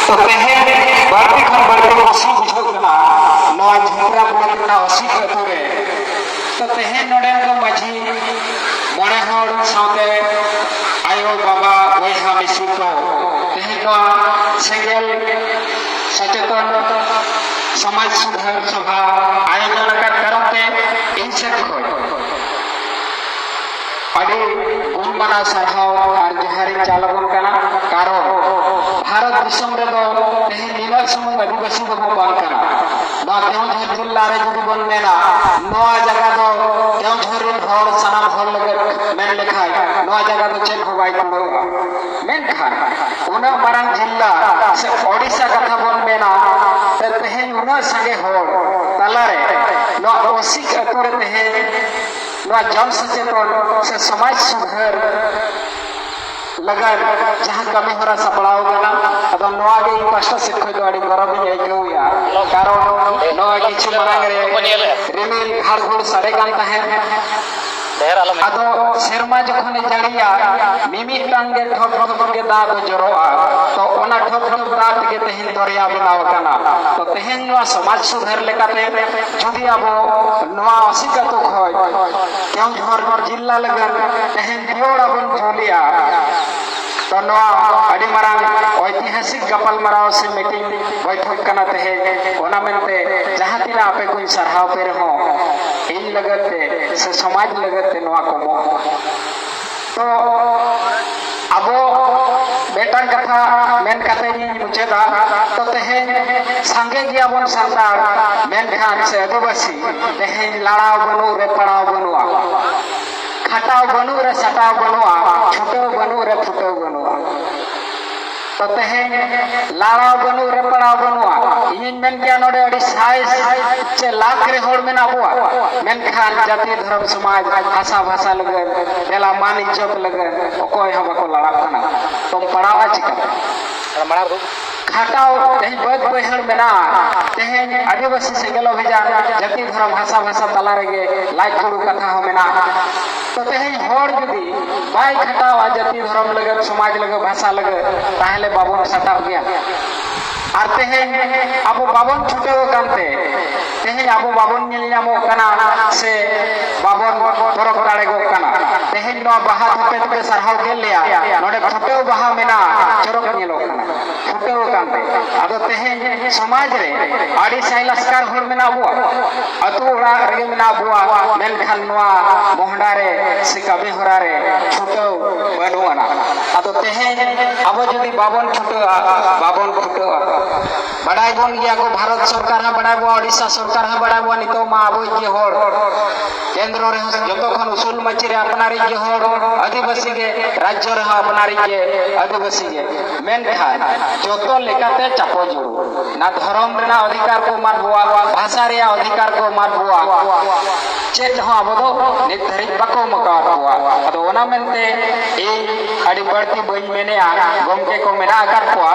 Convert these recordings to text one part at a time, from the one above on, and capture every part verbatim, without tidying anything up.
ᱛᱚ ᱛᱮᱦᱮᱧ ᱵᱟᱹᱲᱛᱤ ᱠᱷᱚᱱ ᱵᱟᱹᱲᱛᱤ ᱠᱩᱥᱤ ᱵᱩᱡᱷᱟᱹᱜ ᱠᱟᱱᱟ ᱱᱚᱣᱟ ᱡᱷᱤᱯᱨᱟ ᱵᱞᱚᱠ ᱨᱮᱱᱟᱜ ᱚᱥᱤᱠ ᱟᱹᱛᱩ ᱨᱮ᱾ ᱛᱚ ᱛᱮᱦᱮᱧ ᱱᱚᱰᱮᱱ ᱠᱚ ᱢᱟᱹᱡᱷᱤ ᱢᱚᱬᱮ ᱦᱚᱲ ᱥᱟᱶᱛᱮ ᱟᱭᱳ, ᱵᱟᱵᱟ, ᱵᱚᱭᱦᱟ, ᱢᱤᱥᱤ ᱠᱚ ᱛᱮᱦᱮᱧ ᱱᱚᱣᱟ ᱥᱮᱸᱜᱮᱞ ᱥᱚᱪᱮᱛᱚᱱ ᱥᱚᱢᱟᱡᱽ ᱥᱩᱫᱷᱟᱹᱨ ᱥᱚᱵᱷᱟ ᱟᱭᱳᱡᱚᱱ ᱟᱠᱟᱫ ᱠᱟᱨᱚᱱ ᱛᱮ ᱤᱧ ᱥᱮᱫ ᱠᱷᱚᱱ ᱟᱹᱰᱤ ᱜᱩᱱ ᱢᱟᱱᱟᱣ ᱥᱟᱨᱦᱟᱣ ᱟᱨ ᱡᱚᱦᱟᱨᱤᱧ ᱪᱟᱞ ᱟᱵᱚᱱ ᱠᱟᱱᱟ᱾ ᱠᱟᱨᱚᱱ ᱵᱷᱟᱨᱚᱛ ᱫᱤᱥᱚᱢ ᱨᱮᱫᱚ ᱛᱮᱦᱮᱧ ᱱᱤᱱᱟᱹᱜ ᱥᱩᱢᱩᱝ ᱟᱹᱫᱤᱵᱟᱹᱥᱤ ᱫᱚᱵᱚ ᱵᱟᱝ ᱠᱟᱱᱟ᱾ ᱱᱚᱣᱟ ᱠᱮᱣᱚᱱᱡᱷᱚᱨ ᱡᱤᱞᱟ ᱨᱮ ᱡᱩᱫᱤ ᱵᱚᱱ ᱢᱮᱱᱟ, ᱱᱚᱣᱟ ᱡᱟᱭᱜᱟ ᱫᱚ ᱠᱮᱣᱚᱱᱡᱷᱚᱨ ᱨᱮᱱ ᱦᱚᱲ ᱥᱟᱱᱟᱢ ᱦᱚᱲ ᱞᱟᱹᱜᱤᱫ ᱢᱮᱱ ᱞᱮᱠᱷᱟᱱ ᱱᱚᱣᱟ ᱡᱟᱭᱜᱟ ᱫᱚ ᱪᱮᱫ ᱦᱚᱸ ᱵᱟᱭ ᱠᱩᱲᱟᱹᱣᱟ᱾ ᱢᱮᱱᱠᱷᱟᱱ ᱩᱱᱟᱹᱜ ᱢᱟᱨᱟᱝ ᱡᱤᱞᱟ ᱥᱮ ᱳᱰᱤᱥᱟ ᱠᱟᱛᱷᱟ ᱵᱚᱱ ᱢᱮᱱᱟ, ᱛᱮ ᱛᱮᱦᱮᱧ ᱩᱱᱟᱹᱜ ᱥᱟᱸᱜᱮ ᱦᱚᱲ ᱛᱟᱞᱟᱨᱮ ᱱᱚᱣᱟ ᱚᱥᱤᱠ ᱟᱹᱛᱩ ᱨᱮ ᱛᱮᱦᱮᱧ ᱱᱚᱣᱟ ᱡᱚᱱ ᱥᱚᱪᱮᱛᱚᱱ ᱥᱮ ᱥᱚᱢᱟᱡᱽ ᱥᱩᱫᱷᱟᱹᱨ ᱞᱟᱹᱜᱤᱫ ᱡᱟᱦᱟᱸ ᱠᱟᱹᱢᱤ ᱦᱚᱨᱟ ᱥᱟᱯᱲᱟᱣ ᱠᱟᱱᱟ, ᱟᱫᱚ ᱱᱚᱣᱟ ᱜᱮ ᱤᱧ ᱯᱟᱥᱴᱟ ᱥᱮᱫ ᱠᱷᱚᱱ ᱫᱚ ᱟᱹᱰᱤ ᱜᱚᱨᱚᱵᱤᱧ ᱟᱹᱭᱠᱟᱹᱣᱮᱫᱼᱟ᱾ ᱠᱟᱨᱚᱱ ᱱᱚᱣᱟ ᱠᱤᱪᱷᱩ ᱢᱟᱲᱟᱝ ᱨᱮ ᱨᱤᱢᱤᱞ ᱜᱷᱟᱲ ᱜᱷᱩᱲ ᱥᱟᱰᱮ ᱠᱟᱱ ᱛᱟᱦᱮᱸᱫ᱾ ᱟᱫᱚ ᱥᱮᱨᱢᱟ ᱡᱚᱠᱷᱚᱱᱮ ᱡᱟᱹᱲᱤᱭᱟ, ᱢᱤᱢᱤᱫᱴᱟᱝ ᱜᱮ ᱴᱷᱚᱯ ᱴᱷᱚᱯ ᱜᱮ ᱫᱟᱜ ᱫᱚ ᱡᱚᱨᱚᱜᱼᱟ᱾ ᱛᱚ ᱚᱱᱟ ᱴᱷᱚᱯ ᱴᱷᱚᱯ ᱫᱟᱜ ᱛᱮᱜᱮ ᱛᱮᱦᱮᱧ ᱫᱚᱨᱭᱟ ᱵᱮᱱᱟᱣ ᱟᱠᱟᱱᱟ᱾ ᱛᱚ ᱛᱮᱦᱮᱧ ᱱᱚᱣᱟ ᱥᱚᱢᱟᱡᱽ ᱥᱩᱫᱷᱟᱹᱨ ᱞᱮᱠᱟᱛᱮ ᱡᱩᱫᱤ ᱟᱵᱚ ᱱᱚᱣᱟ ᱚᱥᱤᱠ ᱟᱹᱛᱩ ᱠᱷᱚᱱ ᱠᱮᱣᱚᱱᱡᱷᱚᱨ ᱡᱤᱞᱟ ᱞᱟᱹᱜᱤᱫ ᱛᱮᱦᱮᱧ ᱫᱤᱭᱚᱲᱟ ᱵᱚᱱ ᱡᱩᱞᱮᱜᱼᱟ, ᱛᱚ ᱱᱚᱣᱟ ᱟᱹᱰᱤ ᱢᱟᱨᱟᱝ ᱳᱭᱛᱤᱦᱟᱥᱤᱠ ᱜᱟᱯᱟᱞᱢᱟᱨᱟᱣ ᱥᱮ ᱢᱤᱴᱤᱝ ᱵᱳᱭᱴᱷᱚᱠ ᱠᱟᱱᱟ ᱛᱮᱦᱮᱧ᱾ ᱚᱱᱟ ᱢᱮᱱᱛᱮ ᱡᱟᱦᱟᱸ ᱛᱤᱱᱟᱹᱜ ᱟᱯᱮ ᱠᱚᱧ ᱥᱟᱨᱦᱟᱣ ᱯᱮ ᱨᱮᱦᱚᱸ, ᱤᱧ ᱞᱟᱹᱜᱤᱫ ᱛᱮ ᱥᱮ ᱥᱚᱢᱟᱡᱽ ᱞᱟᱹᱜᱤᱫ ᱛᱮ ᱱᱚᱣᱟ ᱠᱚᱢᱚᱜᱼᱟ᱾ ᱛᱚ ᱟᱵᱚ ᱢᱤᱫᱴᱟᱝ ᱠᱟᱛᱷᱟ ᱢᱮᱱ ᱠᱟᱛᱮ ᱤᱧ ᱢᱩᱪᱟᱹᱫᱟ᱾ ᱛᱚ ᱛᱮᱦᱮᱧ ᱥᱟᱸᱜᱮ ᱜᱮᱭᱟᱵᱚᱱ ᱥᱟᱱᱛᱟᱲ, ᱢᱮᱱᱠᱷᱟᱱ ᱥᱮ ᱟᱹᱫᱤᱵᱟᱹᱥᱤ, ᱛᱮᱦᱮᱧ ᱞᱟᱲᱟᱣ ᱵᱟᱹᱱᱩᱜ ᱨᱮ ᱯᱟᱲᱟᱣ ᱵᱟᱹᱱᱩᱜᱼᱟ, ᱠᱷᱟᱴᱟᱣ ᱵᱟᱹᱱᱩᱜ ᱨᱮ ᱥᱟᱴᱟᱣ ᱵᱟᱹᱱᱩᱜᱼᱟ, ᱪᱷᱩᱴᱟᱹᱣ ᱵᱟᱹᱱᱩᱜ ᱨᱮ ᱯᱷᱩᱴᱟᱹᱣ ᱵᱟᱹᱱᱩᱜᱼᱟ᱾ ᱛᱚ ᱛᱮᱦᱮᱧ ᱞᱟᱲᱟᱣ ᱵᱟᱹᱱᱩᱜ ᱨᱮ ᱯᱟᱲᱟᱣ ᱵᱟᱹᱱᱩᱜᱼᱟ᱾ ᱤᱧᱤᱧ ᱢᱮᱱ ᱠᱮᱭᱟ ᱱᱚᱰᱮ ᱟᱹᱰᱤ ᱥᱟᱭ ᱪᱮ ᱞᱟᱠᱷ ᱨᱮ ᱦᱚᱲ ᱢᱮᱱᱟᱜ ᱵᱚᱣᱟ, ᱢᱮᱱᱠᱷᱟᱱ ᱡᱟᱹᱛᱤ ᱫᱷᱚᱨᱚᱢ ᱥᱚᱢᱟᱡᱽ ᱦᱟᱥᱟ ᱵᱷᱟᱥᱟ ᱞᱟᱹᱜᱤᱫ, ᱫᱮᱞᱟ ᱢᱟᱱ ᱤᱡᱽᱡᱚᱛ ᱞᱟᱹᱜᱤᱫ ᱚᱠᱚᱭ ᱦᱚᱸ ᱵᱟᱠᱚ ᱞᱟᱲᱟᱜ ᱠᱟᱱᱟ᱾ ᱛᱚᱢ ᱯᱟᱲᱟᱣᱟ ᱪᱤᱠᱟᱹᱛᱮ? ᱢᱟᱲᱟᱝ ᱨᱩ ᱠᱷᱟᱴᱟᱣ ᱛᱮᱦᱮᱧ ᱵᱟᱹᱫ ᱵᱟᱹᱭᱦᱟᱹᱲ ᱢᱮᱱᱟᱜᱼᱟ᱾ ᱛᱮᱦᱮᱧ ᱟᱹᱫᱤᱵᱟᱹᱥᱤ ᱥᱮᱸᱜᱮᱞ ᱚᱵᱷᱤᱡᱟᱱ, ᱡᱟᱹᱛᱤ ᱫᱷᱚᱨᱚᱢ ᱦᱟᱥᱟ ᱵᱷᱟᱥᱟ ᱛᱟᱞᱟ ᱨᱮᱜᱮ ᱞᱟᱡ ᱡᱩᱲᱩ ᱠᱟᱛᱷᱟ ᱦᱚᱸ ᱢᱮᱱᱟᱜᱼᱟ᱾ ᱛᱮᱦᱮᱧ ᱦᱚᱲ ᱡᱩᱫᱤ ᱵᱟᱭ ᱠᱷᱟᱴᱟᱣᱟ ᱡᱟᱹᱛᱤ ᱫᱷᱚᱨᱚᱢ ᱞᱟᱹᱜᱤᱫ, ᱥᱚᱢᱟᱡᱽ ᱞᱟᱹᱜᱤᱫ, ᱵᱷᱟᱥᱟ ᱞᱟᱹᱜᱤᱫ, ᱛᱟᱦᱚᱞᱮ ᱵᱟᱵᱚᱱ ᱥᱟᱴᱟᱣ ᱜᱮᱭᱟ᱾ ᱟᱨ ᱛᱮᱦᱮᱧ ᱟᱵᱚ ᱵᱟᱵᱚᱱ ᱪᱷᱩᱴᱟᱹᱣ ᱟᱠᱟᱱ ᱛᱮ, ᱛᱮᱦᱮᱧ ᱟᱵᱚ ᱵᱟᱵᱚᱱ ᱧᱮᱞ ᱧᱟᱢᱚᱜ ᱠᱟᱱᱟ ᱥᱮ ᱵᱟᱵᱚᱱ ᱯᱚᱨᱚᱵᱽ ᱫᱟᱲᱮᱜᱚᱜ ᱠᱟᱱᱟ᱾ ᱛᱮᱦᱮᱧ ᱱᱚᱣᱟ ᱵᱟᱦᱟ ᱛᱷᱟᱯᱮ ᱛᱷᱟᱯᱮ ᱥᱟᱨᱦᱟᱣ ᱠᱮᱫ ᱞᱮᱭᱟ, ᱱᱚᱰᱮ ᱯᱷᱩᱴᱟᱹᱣ ᱵᱟᱦᱟ ᱢᱮᱱᱟᱜᱼᱟ, ᱪᱚᱨᱚᱠ ᱧᱮᱞᱚᱜ ᱠᱟᱱᱟ, ᱯᱷᱩᱴᱟᱹᱣ ᱟᱠᱟᱱ ᱛᱮ᱾ ᱟᱫᱚ ᱛᱮᱦᱮᱧ ᱥᱚᱢᱟᱡᱽ ᱨᱮ ᱟᱹᱰᱤ ᱥᱟᱭᱞᱟᱥᱠᱟᱨ ᱦᱚᱲ ᱢᱮᱱᱟᱜ ᱵᱚᱣᱟ, ᱟᱹᱛᱩ ᱚᱲᱟᱜ ᱨᱮᱜᱮ ᱢᱮᱱᱟᱜ ᱵᱚᱣᱟ, ᱢᱮᱱᱠᱷᱟᱱ ᱱᱚᱣᱟ ᱢᱚᱦᱰᱟ ᱨᱮ ᱥᱮ ᱠᱟᱹᱢᱤ ᱦᱚᱨᱟ ᱨᱮ ᱪᱷᱩᱴᱟᱹᱣ ᱵᱟᱹᱱᱩᱜ ᱟᱱᱟ᱾ ᱟᱫᱚ ᱛᱮᱦᱮᱧ ᱟᱵᱚ ᱡᱩᱫᱤ ᱵᱟᱵᱚᱱ ᱪᱷᱩᱴᱟᱹᱜᱼᱟ, ᱵᱟᱵᱚᱱ ᱯᱷᱩᱴᱟᱹᱜᱼᱟ, ᱵᱟᱰᱟᱭ ᱵᱚᱱ ᱜᱮᱭᱟ ᱠᱚ, ᱵᱷᱟᱨᱚᱛ ᱥᱚᱨᱠᱟᱨ ᱦᱚᱸ ᱵᱟᱰᱟᱭ ᱵᱚᱱ, ᱳᱰᱤᱥᱟ ᱥᱚᱨᱠᱟᱨ ᱦᱚᱸ ᱵᱟᱰᱟᱭ ᱵᱚᱱ, ᱱᱤᱛᱚᱜ ᱢᱟ ᱟᱵᱚᱭᱤᱡ ᱜᱮ ᱦᱚᱲ ᱠᱮᱱᱫᱨᱚ ᱨᱮᱦᱚᱸ ᱡᱚᱛᱚ ᱠᱷᱚᱱ ᱩᱥᱩᱞ ᱢᱟᱹᱪᱤ ᱨᱮ ᱟᱯᱱᱟᱨᱤᱡ ᱜᱮ ᱦᱚᱲ ᱟᱹᱫᱤᱵᱟᱹᱥᱤ ᱜᱮ, ᱨᱟᱡᱽᱡᱚ ᱨᱮᱦᱚᱸ ᱟᱯᱱᱟᱨᱤᱡ ᱜᱮ ᱟᱹᱫᱤᱵᱟᱹᱥᱤ ᱜᱮ᱾ ᱢᱮᱱᱠᱷᱟᱱ ᱡᱚᱛᱚ ᱞᱮᱠᱟᱛᱮ ᱪᱟᱯᱚ ᱡᱩᱲᱩ, ᱱᱟ ᱫᱷᱚᱨᱚᱢ ᱨᱮᱱᱟᱜ ᱚᱫᱷᱤᱠᱟᱨ ᱠᱚ ᱮᱢᱟᱫ ᱵᱚᱣᱟ, ᱵᱷᱟᱥᱟ ᱨᱮᱭᱟᱜ ᱚᱫᱷᱤᱠᱟᱨ ᱠᱚ ᱮᱢᱟᱫ ᱵᱚᱣᱟ, ᱪᱮᱫ ᱦᱚᱸ ᱟᱵᱚ ᱫᱚ ᱱᱤᱛ ᱫᱷᱟᱹᱨᱤᱡ ᱵᱟᱠᱚ ᱮᱢ ᱟᱠᱟᱣᱟᱫ ᱵᱚᱣᱟ᱾ ᱟᱫᱚ ᱚᱱᱟ ᱢᱮᱱᱛᱮ ᱤᱧ ᱟᱹᱰᱤ ᱵᱟᱹᱲᱛᱤ ᱵᱟᱹᱧ ᱢᱮᱱᱮᱜᱼᱟ, ᱜᱚᱢᱠᱮ ᱠᱚ ᱢᱮᱱᱟᱜ ᱟᱠᱟᱫ ᱠᱚᱣᱟ,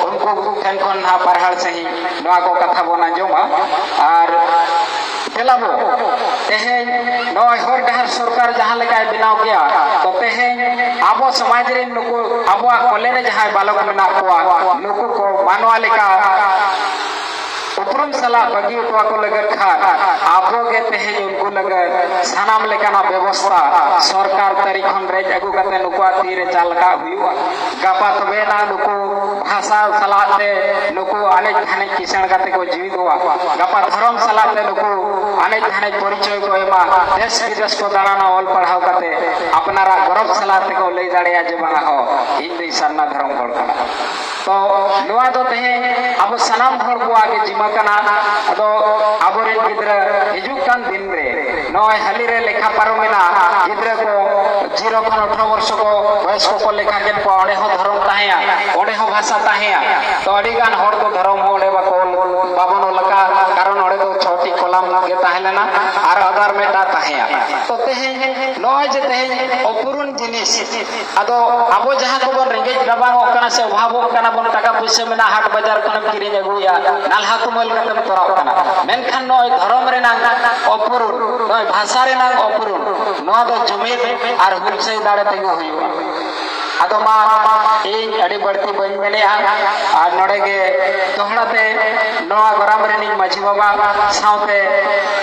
ᱩᱱᱠᱩ ᱴᱷᱮᱱ ᱠᱷᱚᱱ ᱱᱟᱦᱟᱜ ᱯᱟᱨᱦᱟᱲ ᱥᱟᱺᱦᱤᱡ ᱱᱚᱣᱟ ᱠᱚ ᱠᱟᱛᱷᱟ ᱵᱚᱱ ᱟᱸᱡᱚᱢᱟ᱾ ᱟᱨ ᱫᱮᱞᱟ ᱵᱚ, ᱛᱮᱦᱮᱧ ᱱᱚᱜᱼᱚᱭ ᱦᱚᱨ ᱰᱟᱦᱟᱨ ᱥᱚᱨᱠᱟᱨ ᱡᱟᱦᱟᱸ ᱞᱮᱠᱟᱭ ᱵᱮᱱᱟᱣ ᱠᱮᱜᱼᱟ, ᱛᱚ ᱛᱮᱦᱮᱧ ᱟᱵᱚ ᱥᱚᱢᱟᱡᱽ ᱨᱮᱱ ᱱᱩᱠᱩ ᱟᱵᱚᱣᱟᱜ ᱠᱚᱞᱮ ᱨᱮ ᱡᱟᱦᱟᱸᱭ ᱵᱟᱞᱚᱠ ᱢᱮᱱᱟᱜ ᱠᱚᱣᱟ, ᱱᱩᱠᱩ ᱠᱚ ᱢᱟᱱᱣᱟ ᱞᱮᱠᱟ ᱩᱯᱨᱩᱢ ᱥᱟᱞᱟᱜ ᱵᱟᱹᱜᱤ ᱦᱚᱴᱚ ᱟᱠᱚ ᱞᱟᱹᱜᱤᱫ ᱠᱷᱟᱱ, ᱟᱵᱚ ᱜᱮ ᱛᱮᱦᱮᱧ ᱩᱱᱠᱩ ᱞᱟᱹᱜᱤᱫ ᱥᱟᱱᱟᱢ ᱞᱮᱠᱟᱱᱟᱜ ᱵᱮᱵᱚᱥᱛᱷᱟ ᱥᱚᱨᱠᱟᱨ ᱛᱟᱹᱨᱤ ᱠᱷᱚᱱ ᱨᱮᱡ ᱟᱹᱜᱩ ᱠᱟᱛᱮ ᱱᱩᱠᱩᱣᱟᱜ ᱛᱤ ᱨᱮ ᱪᱟᱞ ᱠᱟᱜ ᱦᱩᱭᱩᱜᱼᱟ᱾ ᱜᱟᱯᱟ ᱛᱚᱵᱮ ᱮᱱᱟ ᱱᱩᱠᱩ ᱵᱷᱟᱥᱟ ᱥᱟᱞᱟᱜ ᱛᱮ ᱱᱩᱠᱩ ᱟᱱᱮᱡ ᱫᱷᱟᱱᱮᱡ ᱠᱤᱥᱟᱹᱬ ᱠᱟᱛᱮ ᱠᱚ ᱡᱤᱣᱤᱫᱚᱜᱼᱟ᱾ ᱜᱟᱯᱟ ᱫᱷᱚᱨᱚᱢ ᱥᱟᱞᱟᱜ ᱛᱮ ᱱᱩᱠᱩ ᱟᱱᱮᱡ ᱫᱷᱟᱱᱮᱡ ᱯᱚᱨᱤᱪᱚᱭ ᱠᱚ ᱮᱢᱟ, ᱫᱮᱥ ᱵᱤᱫᱮᱥ ᱠᱚ ᱫᱟᱬᱟᱱᱟ, ᱚᱞ ᱯᱟᱲᱦᱟᱣ ᱠᱟᱛᱮ ᱟᱯᱱᱟᱨᱟᱜ ᱜᱚᱨᱚᱵᱽ ᱥᱟᱞᱟᱜ ᱛᱮᱠᱚ ᱞᱟᱹᱭ ᱫᱟᱲᱮᱭᱟᱜᱼᱟ ᱡᱮ, "ᱵᱟᱝᱟ ᱦᱚᱸ, ᱤᱧ ᱫᱚᱧ ᱥᱟᱨᱱᱟ ᱫᱷᱚᱨᱚᱢ ᱦᱚᱲ ᱠᱟᱱᱟ᱾" ᱛᱚ ᱱᱚᱣᱟ ᱫᱚ ᱛᱮᱦᱮᱧ ᱟᱵᱚ ᱥᱟᱱᱟᱢ ᱦᱚᱲ ᱠᱚᱣᱟᱜ ᱜᱮ ᱡᱤᱢᱟᱹ ᱠᱟᱱᱟ᱾ ᱟᱫᱚ ᱟᱵᱚᱨᱮᱱ ᱜᱤᱫᱽᱨᱟᱹ ᱦᱤᱡᱩᱜ ᱠᱟᱱ ᱫᱤᱱ ᱨᱮ ᱱᱚᱜᱼᱚᱭ ᱦᱟᱹᱞᱤ ᱨᱮ ᱞᱮᱠᱷᱟ ᱯᱟᱨᱚᱢᱮᱱᱟ, ᱜᱤᱫᱽᱨᱟᱹ ᱠᱚ ᱡᱤᱨᱳ ᱠᱷᱚᱱ ᱟᱴᱷᱨᱚ ᱵᱚᱨᱥᱚ ᱠᱚ ᱵᱚᱭᱚᱥ ᱠᱚᱠᱚ ᱞᱮᱠᱷᱟ ᱠᱮᱫ ᱠᱚᱣᱟ, ᱚᱸᱰᱮ ᱦᱚᱸ ᱫᱷᱚᱨᱚᱢ ᱛᱟᱦᱮᱸᱭᱟ, ᱚᱸᱰᱮ ᱦᱚᱸ ᱵᱷᱟᱥᱟ ᱛᱟᱦᱮᱸᱭᱟ᱾ ᱛᱚ ᱟᱹᱰᱤ ᱜᱟᱱ ᱦᱚᱲ ᱫᱚ ᱫᱷᱚᱨᱚᱢ ᱦᱚᱸ ᱚᱸᱰᱮ ᱵᱟᱠᱚ ᱚᱞ, ᱵᱟᱵᱚᱱ ᱚᱞ ᱟᱠᱟᱫ, ᱠᱟᱨᱚᱱ ᱚᱸᱰᱮ ᱫᱚ ᱪᱷᱚᱴᱤ ᱠᱚᱞᱟᱢ ᱜᱮ ᱛᱟᱦᱮᱸ ᱞᱮᱱᱟ ᱟᱨ ᱟᱫᱟᱨ ᱢᱤᱫᱴᱟᱝ ᱛᱟᱦᱮᱸᱭᱟ᱾ ᱛᱚ ᱛᱮᱦᱮᱧ ᱱᱚᱜᱼᱚᱭ ᱡᱮ ᱛᱮᱦᱮᱧ ᱚᱯᱩᱨᱩᱱ ᱡᱤᱱᱤᱥ, ᱟᱫᱚ ᱟᱵᱚ ᱡᱟᱦᱟᱸ ᱠᱚᱵᱚᱱ ᱨᱮᱸᱜᱮᱡ ᱨᱟᱵᱟᱝᱚᱜ ᱠᱟᱱᱟ ᱥᱮ ᱚᱵᱷᱟᱵᱚᱜ ᱠᱟᱱᱟ ᱵᱚᱱ, ᱴᱟᱠᱟ ᱯᱩᱭᱥᱟᱹ ᱢᱮᱱᱟᱜᱼᱟ, ᱦᱟᱴ ᱵᱟᱡᱟᱨ ᱠᱷᱚᱱᱮᱢ ᱠᱤᱨᱤᱧ ᱟᱹᱜᱩᱭᱟ, ᱱᱟᱞᱦᱟ ᱛᱩᱢᱟᱹᱞ ᱠᱟᱛᱮᱢ ᱛᱚᱨᱟᱣ ᱠᱟᱱᱟ, ᱢᱮᱱᱠᱷᱟᱱ ᱱᱚᱜᱼᱚᱭ ᱫᱷᱚᱨᱚᱢ ᱨᱮᱱᱟᱝ ᱚᱯᱩᱨᱩᱱ, ᱱᱚᱜᱼᱚᱭ ᱵᱷᱟᱥᱟ ᱨᱮᱱᱟᱝ ᱚᱯᱩᱨᱩᱱ, ᱱᱚᱣᱟ ᱫᱚ ᱡᱩᱢᱤᱫ ᱟᱨ ᱦᱩᱞᱥᱟᱹᱭ ᱫᱟᱲᱮ ᱛᱮᱜᱮ ᱦᱩᱭᱩᱜᱼᱟ᱾ ᱟᱫᱚ ᱢᱟ ᱤᱧ ᱟᱹᱰᱤ ᱵᱟᱹᱲᱛᱤ ᱵᱟᱹᱧ ᱢᱮᱱᱮᱜᱼᱟ, ᱟᱨ ᱱᱚᱰᱮ ᱜᱮ ᱫᱚᱦᱲᱟ ᱛᱮ ᱱᱚᱣᱟ ᱜᱚᱨᱟᱢ ᱨᱤᱱᱤᱡ ᱢᱟᱹᱡᱷᱤ ᱵᱟᱵᱟ ᱥᱟᱶᱛᱮ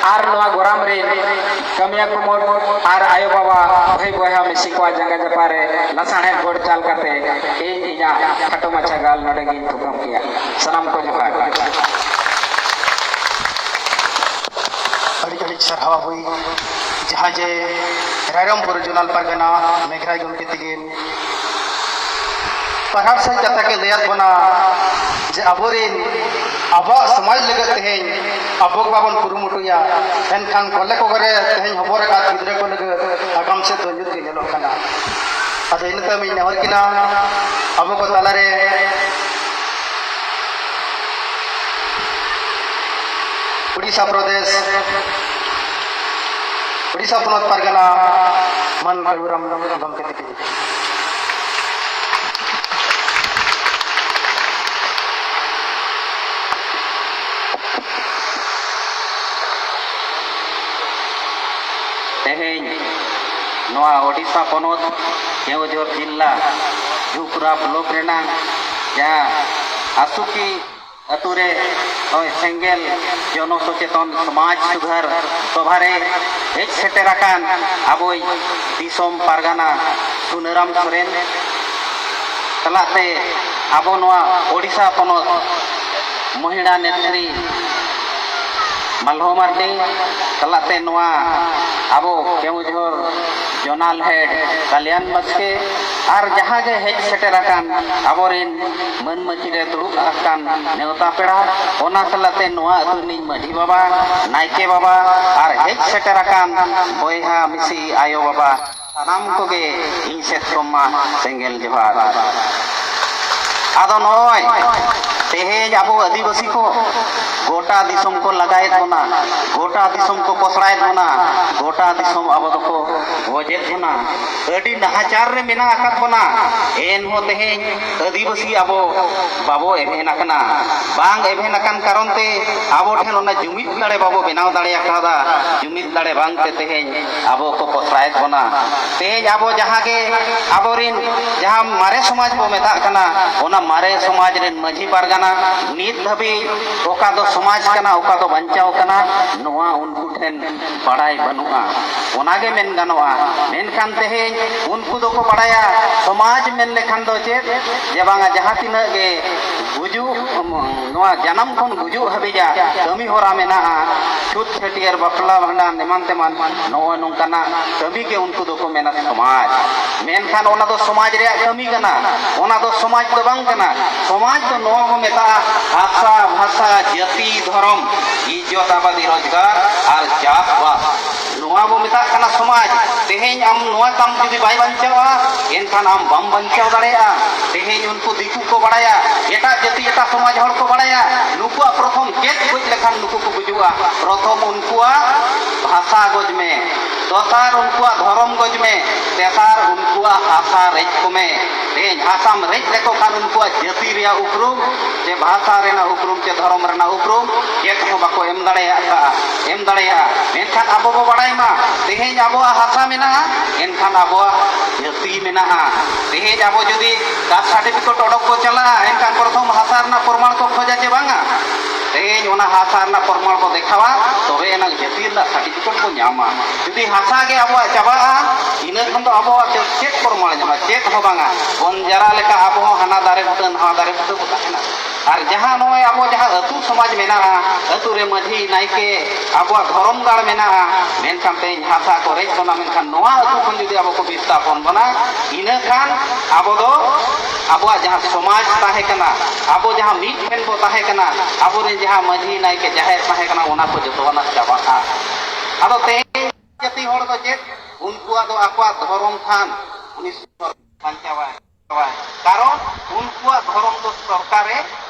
ᱟᱨ ᱱᱚᱣᱟ ᱜᱚᱨᱟᱢ ᱨᱤᱱ ᱠᱟᱹᱢᱤᱭᱟᱹ ᱠᱩᱢᱩᱴ ᱟᱨ ᱟᱭᱳ ᱵᱟᱵᱟ, ᱵᱷᱟᱹᱭ ᱵᱚᱭᱦᱟ ᱢᱤᱥᱤ ᱠᱚᱣᱟᱜ ᱡᱟᱸᱜᱟ ᱡᱟᱯᱟᱜ ᱨᱮ ᱞᱟᱥᱟᱲᱦᱮᱫ ᱜᱚᱰ ᱪᱟᱞ ᱠᱟᱛᱮ ᱤᱧ ᱤᱧᱟᱹᱜ ᱠᱷᱟᱴᱚ ᱢᱟᱪᱷᱟ ᱜᱟᱞ ᱱᱚᱰᱮ ᱜᱤᱧ ᱛᱷᱩᱠᱟᱹᱢ ᱠᱮᱜᱼᱟ᱾ ᱥᱟᱱᱟᱢ ᱠᱚ ᱡᱚᱦᱟᱨ᱾ ᱟᱹᱰᱤ ᱟᱹᱰᱤ ᱥᱟᱨᱦᱟᱣ ᱦᱩᱭ, ᱡᱟᱦᱟᱸ ᱡᱮ ᱨᱟᱭᱨᱚᱝᱯᱩᱨ ᱡᱳᱱᱟᱞ ᱯᱟᱨᱜᱟᱱᱟ ᱢᱮᱜᱷᱨᱟᱭ ᱜᱚᱢᱠᱮ ᱛᱤᱠᱤᱱ ᱯᱟᱲᱦᱟᱣ ᱥᱮᱫ ᱠᱟᱛᱷᱟ ᱠᱤᱱ ᱞᱟᱹᱭᱟᱫ ᱵᱚᱱᱟ ᱡᱮ ᱟᱵᱚᱨᱮᱱ, ᱟᱵᱚᱣᱟᱜ ᱥᱚᱢᱟᱡᱽ ᱞᱟᱹᱜᱤᱫ ᱛᱮᱦᱮᱧ ᱟᱵᱚ ᱜᱮ ᱵᱟᱵᱚᱱ ᱠᱩᱨᱩᱢᱩᱴᱩᱭᱟ, ᱮᱱᱠᱷᱟᱱ ᱠᱚᱞᱮ ᱠᱚᱜᱮ ᱨᱮ ᱛᱮᱦᱮᱧ ᱦᱚᱵᱚᱨ ᱟᱠᱟᱫ ᱜᱤᱫᱽᱨᱟᱹ ᱠᱚ ᱞᱟᱹᱜᱤᱫ ᱟᱜᱟᱢ ᱥᱮᱫ ᱫᱚ ᱧᱩᱛ ᱜᱮ ᱧᱮᱞᱚᱜ ᱠᱟᱱᱟ᱾ ᱟᱫᱚ ᱤᱱᱟᱹ ᱛᱟᱭᱚᱢ ᱤᱧ ᱱᱮᱦᱚᱨ ᱠᱤᱱᱟ ᱟᱵᱚ ᱠᱚ ᱛᱟᱞᱟᱨᱮ ᱩᱲᱤᱥᱥᱟ ᱯᱨᱚᱫᱮᱥ, ᱩᱲᱤᱥᱥᱟ ᱯᱚᱱᱚᱛ ᱯᱟᱨᱜᱟᱱᱟ ᱢᱟᱱ ᱠᱟᱹᱞᱩᱨᱟᱢ ᱜᱚᱢᱠᱮ ᱛᱤᱠᱤᱱ᱾ ᱛᱮᱦᱮᱧ ᱱᱚᱣᱟ ᱳᱰᱤᱥᱟ ᱯᱚᱱᱚᱛ ᱠᱮᱣᱚᱱᱡᱷᱚᱨ ᱡᱤᱞᱟ ᱡᱷᱩᱯᱨᱟ ᱵᱞᱚᱠ ᱨᱮᱱᱟᱜ ᱡᱟᱦᱟᱸ ᱟᱥᱩᱠᱤ ᱟᱹᱛᱩ ᱨᱮ ᱱᱚᱜᱼᱚᱭ ᱥᱮᱸᱜᱮᱞ ᱡᱚᱱᱚ ᱥᱚᱪᱮᱛᱚᱱ ᱥᱚᱢᱟᱡᱽ ᱥᱩᱫᱷᱟᱹᱨ ᱥᱚᱵᱷᱟ ᱨᱮ ᱦᱮᱡ ᱥᱮᱴᱮᱨ ᱟᱠᱟᱱ ᱟᱵᱚᱭᱤᱡ ᱫᱤᱥᱚᱢ ᱯᱟᱨᱜᱟᱱᱟ ᱥᱩᱱᱟᱹᱨᱟᱢ ᱥᱚᱨᱮᱱ ᱥᱟᱞᱟᱜ ᱛᱮ ᱟᱵᱚ ᱱᱚᱣᱟ ᱳᱰᱤᱥᱟ ᱯᱚᱱᱚᱛ ᱢᱚᱦᱤᱞᱟ ᱱᱮᱛᱨᱤ ᱢᱟᱞᱦᱚ ᱢᱟᱨᱰᱤ ᱥᱟᱞᱟᱜ ᱛᱮ ᱱᱚᱣᱟ ᱟᱵᱚ ᱠᱮᱣᱚᱱᱡᱷᱚᱨ ᱡᱚᱱᱟᱞ ᱦᱮᱰ ᱠᱟᱞᱭᱟᱱ ᱵᱟᱥᱠᱮ ᱟᱨ ᱡᱟᱦᱟᱸ ᱜᱮ ᱦᱮᱡ ᱥᱮᱴᱮᱨ ᱟᱠᱟᱱ ᱟᱵᱚᱨᱮᱱ ᱢᱟᱹᱱ ᱢᱟᱹᱪᱤ ᱨᱮ ᱫᱩᱲᱩᱵ ᱟᱠᱟᱱ ᱱᱮᱣᱛᱟ ᱯᱮᱲᱟ, ᱚᱱᱟ ᱥᱟᱞᱟᱜ ᱛᱮ ᱱᱚᱣᱟ ᱟᱹᱛᱩ ᱨᱤᱱᱤᱡ ᱢᱟᱹᱡᱷᱤ ᱵᱟᱵᱟ, ᱱᱟᱭᱠᱮ ᱵᱟᱵᱟ ᱟᱨ ᱦᱮᱡ ᱥᱮᱴᱮᱨ ᱟᱠᱟᱱ ᱵᱚᱭᱦᱟ ᱢᱤᱥᱤ ᱟᱭᱳ ᱵᱟᱵᱟ, ᱥᱟᱱᱟᱢ ᱠᱚᱜᱮ ᱤᱧ ᱥᱮᱫ ᱠᱷᱚᱱ ᱢᱟ ᱥᱮᱸᱜᱮᱞ ᱡᱚᱦᱟᱨ᱾ ᱟᱫᱚ ᱱᱚᱜᱼᱚᱭ ᱛᱮᱦᱮᱧ ᱟᱵᱚ ᱟᱹᱫᱤᱵᱟᱹᱥᱤ ᱠᱚ ᱜᱚᱴᱟ ᱫᱤᱥᱚᱢ ᱠᱚ ᱞᱟᱜᱟᱭᱮᱫ ᱵᱚᱱᱟ, ᱜᱚᱴᱟ ᱫᱤᱥᱚᱢ ᱠᱚ ᱯᱚᱥᱲᱟᱭᱮᱫ ᱵᱚᱱᱟ, ᱜᱚᱴᱟ ᱫᱤᱥᱚᱢ ᱟᱵᱚ ᱫᱚᱠᱚ ᱜᱚᱡᱮᱫ ᱵᱚᱱᱟ᱾ ᱟᱹᱰᱤ ᱱᱟᱦᱟᱪᱟᱨ ᱨᱮ ᱢᱮᱱᱟᱜ ᱟᱠᱟᱫ ᱵᱚᱱᱟ᱾ ᱮᱱᱦᱚᱸ ᱛᱮᱦᱮᱧ ᱟᱹᱫᱤᱵᱟᱹᱥᱤ ᱟᱵᱚ ᱵᱟᱵᱚ ᱮᱵᱷᱮᱱ ᱟᱠᱟᱱᱟ᱾ ᱵᱟᱝ ᱮᱵᱷᱮᱱ ᱟᱠᱟᱱ ᱠᱟᱨᱚᱱ ᱛᱮ ᱟᱵᱚ ᱴᱷᱮᱱ ᱚᱱᱟ ᱡᱩᱢᱤᱫ ᱫᱟᱲᱮ ᱵᱟᱵᱚ ᱵᱮᱱᱟᱣ ᱫᱟᱲᱮ ᱟᱠᱟᱫᱟ᱾ ᱡᱩᱢᱤᱫ ᱫᱟᱲᱮ ᱵᱟᱝ ᱛᱮ ᱛᱮᱦᱮᱧ ᱟᱵᱚ ᱠᱚ ᱯᱚᱥᱲᱟᱭᱮᱫ ᱵᱚᱱᱟ᱾ ᱛᱮᱦᱮᱧ ᱟᱵᱚ ᱡᱟᱦᱟᱸ ᱜᱮ ᱟᱵᱚᱨᱤᱱ ᱡᱟᱦᱟᱸ ᱢᱟᱨᱮ ᱥᱚᱢᱟᱡᱽ ᱵᱚ ᱢᱮᱛᱟᱜ ᱠᱟᱱᱟ, ᱚᱱᱟ ᱢᱟᱨᱮ ᱥᱚᱢᱟᱡᱽ ᱨᱮᱱ ᱢᱟᱹᱡᱷᱤ ᱯᱟᱨᱜᱟᱱᱟ ᱱᱤᱛ ᱫᱷᱟᱹᱵᱤᱡ ᱚᱠᱟ ᱫᱚ ᱥᱚᱢᱟᱡᱽ ᱠᱟᱱᱟ, ᱚᱠᱟ ᱫᱚ ᱵᱟᱧᱪᱟᱣ ᱠᱟᱱᱟ, ᱱᱚᱣᱟ ᱩᱱᱠᱩ ᱴᱷᱮᱱ ᱵᱟᱲᱟᱭ ᱵᱟᱹᱱᱩᱜᱼᱟ᱾ ᱚᱱᱟᱜᱮ ᱢᱮᱱ ᱜᱟᱱᱚᱜᱼᱟ᱾ ᱢᱮᱱᱠᱷᱟᱱ ᱛᱮᱦᱮᱧ ᱩᱱᱠᱩ ᱫᱚᱠᱚ ᱵᱟᱲᱟᱭᱟ ᱥᱚᱢᱟᱡᱽ ᱢᱮᱱ ᱞᱮᱠᱷᱟᱱ ᱫᱚ ᱪᱮᱫ, ᱡᱮ ᱵᱟᱝᱟ ᱡᱟᱦᱟᱸ ᱛᱤᱱᱟᱹᱜ ᱜᱮ ᱜᱩᱡᱩᱜ, ᱱᱚᱣᱟ ᱡᱟᱱᱟᱢ ᱠᱷᱚᱱ ᱜᱩᱡᱩᱜ ᱦᱟᱹᱵᱤᱡᱟᱜ ᱠᱟᱹᱢᱤ ᱦᱚᱨᱟ ᱢᱮᱱᱟᱜᱼᱟ, ᱪᱷᱩᱛ ᱪᱷᱟᱹᱴᱭᱟᱹᱨ, ᱵᱟᱯᱞᱟ, ᱵᱷᱟᱸᱰᱟᱱ, ᱮᱢᱟᱱ ᱛᱮᱢᱟᱱ, ᱱᱚᱜᱼᱚᱭ ᱱᱚᱝᱠᱟᱱᱟᱜ ᱠᱟᱹᱢᱤ ᱜᱮ ᱩᱱᱠᱩ ᱫᱚᱠᱚ ᱢᱮᱱᱟ ᱥᱚᱢᱟᱡᱽ᱾ ᱢᱮᱱᱠᱷᱟᱱ ᱚᱱᱟ ᱫᱚ ᱥᱚᱢᱟᱡᱽ ᱨᱮᱭᱟᱜ ᱠᱟᱹᱢᱤ ᱠᱟᱱᱟ, ᱚᱱᱟ ᱫᱚ ᱥᱚᱢᱟᱡᱽ ᱫᱚ ᱵᱟᱝ ᱠᱟᱱᱟ᱾ ᱥᱚᱢᱟᱡᱽ ᱫᱚ ᱱᱚᱣᱟ ᱠᱚ ᱢᱮᱛᱟᱜᱼᱟ ᱦᱟᱥᱟ ᱵᱷᱟᱥᱟ, ᱡᱟᱹᱛᱤ, ᱫᱷᱚᱨᱚᱢ, ᱤᱡᱽᱡᱚᱛ ᱟᱵᱟᱫᱤ, ᱨᱳᱡᱽᱜᱟᱨ ᱟᱨ ᱪᱟᱥᱵᱟᱥ᱾ ᱱᱚᱣᱟ ᱵᱚ ᱢᱮᱛᱟᱜ ᱠᱟᱱᱟ ᱥᱚᱢᱟᱡᱽ᱾ ᱛᱮᱦᱮᱧ ᱟᱢ ᱱᱚᱣᱟ ᱛᱟᱢ ᱡᱩᱫᱤ ᱵᱟᱭ ᱵᱟᱧᱪᱟᱣᱟ, ᱮᱱᱠᱷᱟᱱ ᱟᱢ ᱵᱟᱢ ᱵᱟᱧᱪᱟᱣ ᱫᱟᱲᱮᱭᱟᱜᱼᱟ᱾ ᱛᱮᱦᱮᱧ ᱩᱱᱠᱩ ᱫᱤᱠᱩ ᱠᱚ ᱵᱟᱲᱟᱭᱟ, ᱮᱴᱟᱜ ᱡᱟᱹᱛᱤ, ᱮᱴᱟᱜ ᱥᱚᱢᱟᱡᱽ ᱦᱚᱲ ᱠᱚ ᱵᱟᱲᱟᱭᱟ, ᱱᱩᱠᱩᱣᱟᱜ ᱯᱨᱚᱛᱷᱚᱢ ᱪᱮᱫ ᱜᱚᱡ ᱞᱮᱠᱷᱟᱱ ᱱᱩᱠᱩ ᱠᱚ ᱜᱩᱡᱩᱜᱼᱟ? ᱯᱨᱚᱛᱷᱚᱢ ᱩᱱᱠᱩᱣᱟᱜ ᱵᱷᱟᱥᱟ ᱜᱚᱡ ᱢᱮ, ᱫᱚᱥᱟᱨ ᱩᱱᱠᱩᱣᱟᱜ ᱫᱷᱚᱨᱚᱢ ᱜᱚᱡ ᱢᱮ, ᱛᱮᱥᱟᱨ ᱩᱱᱠᱩᱣᱟᱜ ᱦᱟᱥᱟ ᱨᱮᱡ ᱠᱚᱢᱮ᱾ ᱛᱮᱦᱮᱧ ᱦᱟᱥᱟᱢ ᱨᱮᱡ ᱞᱮᱠᱚ ᱠᱷᱟᱱ ᱩᱱᱠᱩᱣᱟᱜ ᱡᱟᱹᱛᱤ ᱨᱮᱭᱟᱜ ᱩᱯᱨᱩᱢ, ᱪᱮ ᱵᱷᱟᱥᱟ ᱨᱮᱱᱟᱜ ᱩᱯᱨᱩᱢ, ᱪᱮ ᱫᱷᱚᱨᱚᱢ ᱨᱮᱱᱟᱜ ᱩᱯᱨᱩᱢ ᱪᱮᱫ ᱦᱚᱸ ᱵᱟᱠᱚ ᱮᱢ ᱫᱟᱲᱮᱭᱟᱜ ᱠᱟᱜᱼᱟ, ᱮᱢ ᱫᱟᱲᱮᱭᱟᱜᱼᱟ᱾ ᱢᱮᱱᱠᱷᱟᱱ ᱟᱵᱚ ᱵᱚ ᱵᱟᱲᱟᱭ ᱢᱟ, ᱛᱮᱦᱮᱧ ᱟᱵᱚᱣᱟᱜ ᱦᱟᱥᱟ ᱢᱮᱱᱟᱜᱼᱟ, ᱮᱱᱠᱷᱟᱱ ᱟᱵᱚᱣᱟᱜ ᱡᱟᱹᱛᱤ ᱢᱮᱱᱟᱜᱼᱟ᱾ ᱛᱮᱦᱮᱧ ᱟᱵᱚ ᱡᱩᱫᱤ ᱠᱟᱥᱴ ᱥᱟᱨᱴᱤᱯᱷᱤᱠᱮᱴ ᱚᱰᱚᱠ ᱠᱚ ᱪᱟᱞᱟᱜᱼᱟ, ᱮᱱᱠᱷᱟᱱ ᱯᱨᱚᱛᱷᱚᱢ ᱦᱟᱥᱟ ᱨᱮᱱᱟᱜ ᱯᱨᱚᱢᱟᱱ ᱠᱚ ᱠᱷᱚᱡᱟ ᱪᱮ ᱵᱟᱝᱟ? ᱛᱮᱦᱮᱧ ᱚᱱᱟ ᱦᱟᱥᱟ ᱨᱮᱱᱟᱜ ᱯᱨᱚᱢᱟᱱ ᱠᱚ ᱫᱮᱠᱷᱟᱣᱟ, ᱛᱚᱵᱮ ᱮᱱᱟᱝ ᱡᱟᱹᱛᱤ ᱨᱮᱱᱟᱜ ᱥᱟᱨᱴᱤᱯᱷᱤᱠᱮᱴ ᱠᱚ ᱧᱟᱢᱟ᱾ ᱡᱩᱫᱤ ᱦᱟᱥᱟ ᱜᱮ ᱟᱵᱚᱣᱟᱜ ᱪᱟᱵᱟᱜᱼᱟ, ᱤᱱᱟᱹ ᱠᱷᱟᱱ ᱫᱚ ᱟᱵᱚᱣᱟᱜ ᱪᱮᱫ, ᱪᱮᱫ ᱯᱨᱚᱢᱟᱱ ᱧᱟᱢᱟ? ᱪᱮᱫ ᱦᱚᱸ ᱵᱟᱝᱟ᱾ ᱵᱚᱱ ᱡᱟᱨᱟ ᱞᱮᱠᱟ ᱟᱵᱚ ᱦᱚᱸ ᱦᱟᱱᱟ ᱫᱟᱨᱮ ᱵᱩᱴᱟᱹ ᱱᱟᱣᱟ ᱫᱟᱨᱮ ᱵᱩᱴᱟᱹ ᱵᱚ ᱛᱟᱦᱮᱱᱟ᱾ ᱟᱨ ᱡᱟᱦᱟᱸ ᱱᱚᱜᱼᱚᱭ ᱟᱵᱚ ᱡᱟᱦᱟᱸ ᱟᱹᱛᱩ ᱥᱚᱢᱟᱡᱽ ᱢᱮᱱᱟᱜᱼᱟ, ᱟᱹᱛᱩ ᱨᱮ ᱢᱟᱹᱡᱷᱤ, ᱱᱟᱭᱠᱮ, ᱟᱵᱚᱣᱟᱜ ᱫᱷᱚᱨᱚᱢ ᱜᱟᱲ ᱢᱮᱱᱟᱜᱼᱟ, ᱢᱮᱱᱠᱷᱟᱱ ᱛᱮᱦᱮᱧ ᱦᱟᱥᱟ ᱠᱚ ᱨᱮᱡ ᱵᱚᱱᱟ, ᱢᱮᱱᱠᱷᱟᱱ ᱱᱚᱣᱟ ᱟᱹᱛᱩ ᱠᱷᱚᱱ ᱡᱩᱫᱤ ᱟᱵᱚ ᱠᱚ ᱵᱤᱥᱛᱟᱯᱚᱱ ᱵᱚᱱᱟ, ᱤᱱᱟᱹ ᱠᱷᱟᱱ ᱟᱵᱚ ᱫᱚ ᱟᱵᱚᱣᱟᱜ ᱡᱟᱦᱟᱸ ᱥᱚᱢᱟᱡᱽ ᱛᱟᱦᱮᱸ ᱠᱟᱱᱟ, ᱟᱵᱚ ᱡᱟᱦᱟᱸ ᱢᱤᱫ ᱴᱷᱮᱱ ᱵᱚ ᱛᱟᱦᱮᱸ ᱠᱟᱱᱟ, ᱟᱵᱚᱨᱮᱱ ᱡᱟᱦᱟᱸ ᱢᱟᱹᱡᱷᱤ, ᱱᱟᱭᱠᱮ, ᱡᱟᱦᱮᱨ ᱛᱟᱦᱮᱸ ᱠᱟᱱᱟ, ᱚᱱᱟ ᱠᱚ ᱡᱚᱛᱚᱣᱟᱱᱟᱜ ᱪᱟᱵᱟᱜᱼᱟ᱾ ᱟᱫᱚ ᱛᱮᱦᱮᱧ ᱡᱟᱹᱛᱤ ᱦᱚᱲ ᱫᱚ ᱪᱮᱫ? ᱩᱱᱠᱩᱣᱟᱜ ᱫᱚ ᱟᱠᱚᱣᱟᱜ ᱫᱷᱚᱨᱚᱢ ᱛᱷᱟᱱ ᱩᱱᱤ ᱵᱟᱧᱪᱟᱣᱟᱭ᱾ ᱠᱟᱨᱚᱱ ᱩᱱᱠᱩᱣᱟᱜ ᱫᱷᱚᱨᱚᱢ ᱫᱚ ᱥᱚᱨᱠᱟᱨᱮ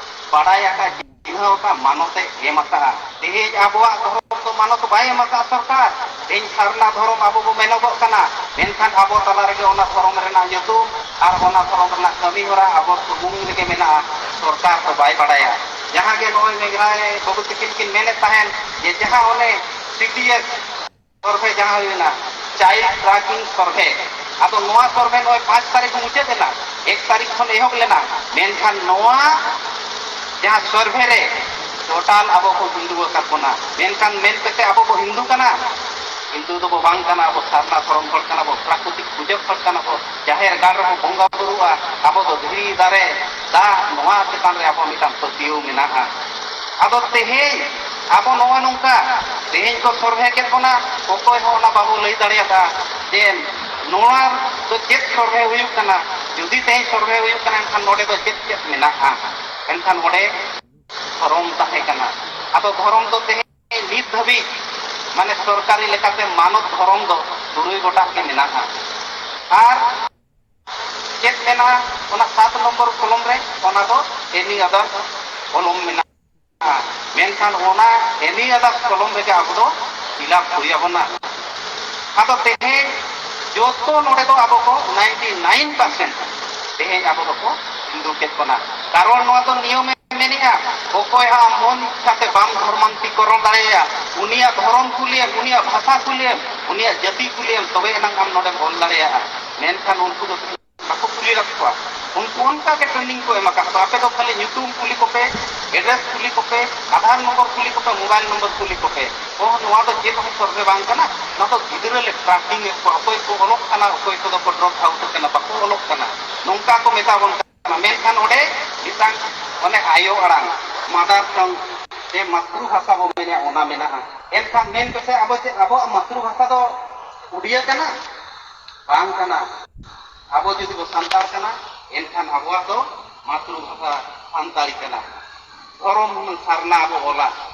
ᱵᱟᱰᱟᱭ ᱟᱠᱟᱫ ᱪᱤᱱᱦᱟᱹᱣ ᱟᱠᱟᱫ, ᱢᱟᱱᱚᱛ ᱮ ᱮᱢ ᱟᱠᱟᱫᱼᱟ᱾ ᱛᱮᱦᱮᱧ ᱟᱵᱚᱣᱟᱜ ᱫᱷᱚᱨᱚᱢ ᱫᱚ ᱢᱟᱱᱚᱛ ᱵᱟᱭ ᱮᱢ ᱟᱠᱟᱫᱼᱟ ᱥᱚᱨᱠᱟᱨ᱾ ᱛᱮᱦᱮᱧ ᱥᱟᱨᱱᱟ ᱫᱷᱚᱨᱚᱢ ᱟᱵᱚ ᱵᱚ ᱢᱮᱱᱚᱜᱚᱜ ᱠᱟᱱᱟ, ᱢᱮᱱᱠᱷᱟᱱ ᱟᱵᱚ ᱛᱟᱞᱟ ᱨᱮᱜᱮ ᱚᱱᱟ ᱫᱷᱚᱨᱚᱢ ᱨᱮᱱᱟᱜ ᱧᱩᱛᱩᱢ ᱟᱨ ᱚᱱᱟ ᱫᱷᱚᱨᱚᱢ ᱨᱮᱱᱟᱜ ᱠᱟᱹᱢᱤ ᱦᱚᱨᱟ ᱟᱵᱚ ᱥᱩᱢᱩᱝ ᱨᱮᱜᱮ ᱢᱮᱱᱟᱜᱼᱟ, ᱥᱚᱨᱠᱟᱨ ᱫᱚ ᱵᱟᱭ ᱵᱟᱰᱟᱭᱟ᱾ ᱡᱟᱦᱟᱸ ᱜᱮ ᱱᱚᱜᱼᱚᱭ ᱢᱮᱜᱷᱱᱟᱭ ᱵᱟᱹᱵᱩ ᱛᱤᱠᱤᱱ ᱠᱤᱱ ᱢᱮᱱᱮᱫ ᱛᱟᱦᱮᱸᱱ ᱡᱮ ᱡᱟᱦᱟᱸ ᱚᱱᱮ ᱥᱤ ᱰᱤ ᱮᱥ ᱥᱚᱨᱵᱷᱮ ᱡᱟᱦᱟᱸ ᱦᱩᱭᱱᱟ, ᱪᱟᱭᱤᱞᱰ ᱴᱨᱟᱠᱤᱝ ᱥᱚᱨᱵᱷᱮ, ᱟᱫᱚ ᱱᱚᱣᱟ ᱥᱚᱨᱵᱷᱮ ᱱᱚᱜᱼᱚᱭ ᱯᱟᱸᱪ ᱛᱟᱹᱨᱤᱠᱷ ᱢᱩᱪᱟᱹᱫ ᱮᱱᱟ, ᱮᱠ ᱛᱟᱹᱨᱤᱠᱷ ᱠᱷᱚᱱ ᱮᱦᱚᱵ ᱞᱮᱱᱟ, ᱢᱮᱱᱠᱷᱟᱱ ᱱᱚᱣᱟ ᱡᱟᱦᱟᱸ ᱥᱚᱨᱵᱷᱮ ᱨᱮ ᱴᱳᱴᱟᱞ ᱟᱵᱚ ᱠᱚ ᱦᱤᱱᱫᱩ ᱟᱠᱟᱫ ᱵᱚᱱᱟ, ᱢᱮᱱᱠᱷᱟᱱ ᱢᱮᱱ ᱠᱟᱛᱮ ᱟᱵᱚ ᱵᱚ ᱦᱤᱱᱫᱩ ᱠᱟᱱᱟ? ᱦᱤᱱᱫᱩ ᱫᱚᱵᱚ ᱵᱟᱝ ᱠᱟᱱᱟ, ᱟᱵᱚ ᱥᱟᱨᱱᱟ ᱫᱷᱚᱨᱚᱢ ᱦᱚᱲ ᱠᱟᱱᱟ ᱵᱚ, ᱯᱨᱟᱠᱨᱤᱛᱤᱠ ᱯᱩᱡᱟᱹ ᱦᱚᱲ ᱠᱟᱱᱟ ᱵᱚ, ᱡᱟᱦᱮᱨ ᱜᱟᱲ ᱨᱮᱵᱚ ᱵᱚᱸᱜᱟ ᱵᱩᱨᱩᱜᱼᱟ, ᱟᱵᱚ ᱫᱚ ᱫᱷᱤᱨᱤ, ᱫᱟᱨᱮ, ᱫᱟᱜ, ᱱᱚᱣᱟ ᱪᱮᱛᱟᱱ ᱨᱮ ᱟᱵᱚ ᱢᱤᱫᱴᱟᱝ ᱯᱟᱹᱛᱭᱟᱹᱣ ᱢᱮᱱᱟᱜᱼᱟ᱾ ᱟᱫᱚ ᱛᱮᱦᱮᱧ ᱟᱵᱚ ᱱᱚᱜᱼᱚᱭ ᱱᱚᱝᱠᱟ, ᱛᱮᱦᱮᱧ ᱠᱚ ᱥᱚᱨᱵᱷᱮ ᱠᱮᱫ ᱵᱚᱱᱟ, ᱚᱠᱚᱭ ᱦᱚᱸ ᱚᱱᱟ ᱵᱟᱵᱚ ᱞᱟᱹᱭ ᱫᱟᱲᱮᱭᱟᱫᱟ ᱡᱮ ᱱᱚᱣᱟ ᱫᱚ ᱪᱮᱫ ᱥᱚᱨᱵᱷᱮ ᱦᱩᱭᱩᱜ ᱠᱟᱱᱟ᱾ ᱡᱩᱫᱤ ᱛᱮᱦᱮᱧ ᱥᱚᱨᱵᱷᱮ ᱦᱩᱭᱩᱜ ᱠᱟᱱᱟ, ᱮᱱᱠᱷᱟᱱ ᱱᱚᱰᱮ ᱫᱚ ᱪᱮᱫ ᱪᱮᱫ ᱢᱮᱱᱟᱜᱼᱟ? ᱮᱱᱠᱷᱟᱱ ᱚᱸᱰᱮ ᱫᱷᱚᱨᱚᱢ ᱛᱟᱦᱮᱸ ᱠᱟᱱᱟ᱾ ᱟᱫᱚ ᱫᱷᱚᱨᱚᱢ ᱫᱚ ᱛᱮᱦᱮᱧ ᱱᱤᱛ ᱫᱷᱟᱹᱵᱤᱡ, ᱢᱟᱱᱮ, ᱥᱚᱨᱠᱟᱨᱤ ᱞᱮᱠᱟᱛᱮ ᱢᱟᱱᱚᱛ ᱫᱷᱚᱨᱚᱢ ᱫᱚ ᱛᱩᱨᱩᱭ ᱜᱚᱴᱟᱝ ᱜᱮ ᱢᱮᱱᱟᱜᱼᱟ᱾ ᱟᱨ ᱪᱮᱫ ᱢᱮᱱᱟᱜᱼᱟ ᱚᱱᱟ ᱥᱟᱛ ᱱᱚᱢᱵᱚᱨ ᱠᱚᱞᱚᱢ ᱨᱮ? ᱚᱱᱟ ᱫᱚ ᱮᱱᱤ ᱟᱫᱟᱨ ᱠᱚᱞᱚᱢ ᱢᱮᱱᱟᱜᱼᱟ᱾ ᱢᱮᱱᱠᱷᱟᱱ ᱚᱱᱟ ᱮᱱᱤ ᱟᱫᱟᱨ ᱠᱚᱞᱚᱢ ᱨᱮᱜᱮ ᱟᱵᱚ ᱫᱚ ᱯᱷᱤᱞᱟᱯ ᱦᱩᱭ ᱟᱵᱚᱱᱟ᱾ ᱟᱫᱚ ᱛᱮᱦᱮᱧ ᱡᱚᱛᱚ ᱱᱚᱰᱮ ᱫᱚ ᱟᱵᱚ ᱠᱚ ᱱᱟᱭᱤᱱᱴᱤ ᱱᱟᱭᱤᱱ ᱯᱟᱨᱥᱮᱱᱴ ᱛᱮᱦᱮᱧ ᱟᱵᱚ ᱫᱚᱠᱚ ᱦᱤᱱᱫᱩ ᱠᱮᱫ ᱵᱚᱱᱟ᱾ ᱠᱟᱨᱚᱱ ᱱᱚᱣᱟ ᱫᱚ ᱱᱤᱭᱚᱢᱮ ᱢᱮᱱᱮᱜᱼᱟ, ᱚᱠᱚᱭ ᱦᱚᱸ ᱟᱢ ᱢᱚᱱ ᱤᱪᱪᱷᱟᱛᱮ ᱵᱟᱢ ᱫᱷᱚᱨᱢᱟᱱᱛᱤᱠᱚᱨᱚᱱ ᱫᱟᱲᱮᱭᱟᱭᱟ᱾ ᱩᱱᱤᱭᱟᱜ ᱫᱷᱚᱨᱚᱢ ᱠᱩᱞᱤᱭᱮᱢ, ᱩᱱᱤᱭᱟᱜ ᱵᱷᱟᱥᱟ ᱠᱩᱞᱤᱭᱮᱢ, ᱩᱱᱤᱭᱟᱜ ᱡᱟᱹᱛᱤ ᱠᱩᱞᱤᱭᱮᱢ, ᱛᱚᱵᱮ ᱮᱱᱟᱝ ᱟᱢ ᱱᱚᱰᱮᱢ ᱚᱞ ᱫᱟᱲᱮᱭᱟᱜᱼᱟ᱾ ᱢᱮᱱᱠᱷᱟᱱ ᱩᱱᱠᱩ ᱫᱚ ᱵᱟᱠᱚ ᱠᱩᱞᱤ ᱞᱮᱫ ᱠᱚᱣᱟ᱾ ᱩᱱᱠᱩ ᱚᱱᱠᱟ ᱜᱮ ᱴᱨᱮᱱᱤᱝ ᱠᱚ ᱮᱢ ᱟᱠᱟᱫ ᱠᱚᱣᱟ, ᱟᱯᱮ ᱫᱚ ᱠᱷᱟᱹᱞᱤ ᱧᱩᱛᱩᱢ ᱠᱩᱞᱤ ᱠᱚᱯᱮ, ᱮᱰᱨᱮᱥ ᱠᱩᱞᱤ ᱠᱚᱯᱮ, ᱟᱫᱷᱟᱨ ᱱᱚᱢᱵᱚᱨ ᱠᱩᱞᱤ ᱠᱚᱯᱮ, ᱢᱳᱵᱟᱭᱤᱞ ᱱᱚᱢᱵᱚᱨ ᱠᱩᱞᱤ ᱠᱚᱯᱮ᱾ ᱚᱦ, ᱱᱚᱣᱟ ᱫᱚ ᱪᱮᱫ ᱦᱚᱸ ᱥᱚᱨᱵᱷᱮ ᱵᱟᱝ ᱠᱟᱱᱟ, ᱱᱚᱣᱟ ᱫᱚ ᱜᱤᱫᱽᱨᱟᱹ ᱞᱮ ᱴᱨᱟᱠᱤᱝ ᱮᱫ ᱠᱚᱣᱟ, ᱚᱠᱚᱭ ᱠᱚ ᱚᱞᱚᱜ ᱠᱟᱱᱟ, ᱚᱠᱚᱭ ᱠᱚᱫᱚ ᱠᱚ ᱰᱨᱚᱯ ᱟᱣᱩᱴ ᱟᱠᱟᱱᱟ, ᱵᱟᱠᱚ ᱚᱞᱚᱜ ᱠᱟᱱᱟ, ᱱᱚᱝᱠᱟ ᱠᱚ ᱢᱮᱛᱟ ᱵᱚᱱ ᱠᱟᱱᱟ᱾ ᱢᱮᱱᱠᱷᱟᱱ ᱚᱸᱰᱮ ᱢᱤᱫᱴᱟᱝ ᱚᱱᱮ ᱟᱭᱳ ᱟᱲᱟᱝ, ᱢᱟᱫᱟᱨ ᱴᱟᱝ, ᱥᱮ ᱢᱟᱛᱨᱩ ᱵᱷᱟᱥᱟ ᱵᱚᱱ ᱢᱮᱱᱟ, ᱚᱱᱟ ᱢᱮᱱᱟᱜᱼᱟ᱾ ᱮᱱᱠᱷᱟᱱ ᱢᱮᱱ ᱯᱮᱥᱮ, ᱟᱵᱚ ᱪᱮᱫ ᱟᱵᱚᱣᱟᱜ ᱢᱟᱛᱨᱩ ᱵᱷᱟᱥᱟ ᱫᱚ ᱩᱰᱤᱭᱟ ᱠᱟᱱᱟ? ᱵᱟᱝ ᱠᱟᱱᱟ᱾ ᱟᱵᱚ ᱡᱩᱫᱤ ᱵᱚ ᱥᱟᱱᱛᱟᱲ ᱠᱟᱱᱟ, ᱮᱱᱠᱷᱟᱱ ᱟᱵᱚᱣᱟᱜ ᱫᱚ ᱢᱟᱛᱨᱩ ᱵᱷᱟᱥᱟ ᱥᱟᱱᱛᱟᱲᱤ ᱠᱟᱱᱟ᱾ ᱫᱷᱚᱨᱚᱢ ᱦᱩᱱᱟᱹᱝ ᱥᱟᱨᱱᱟ ᱟᱵᱚ ᱚᱞᱟ,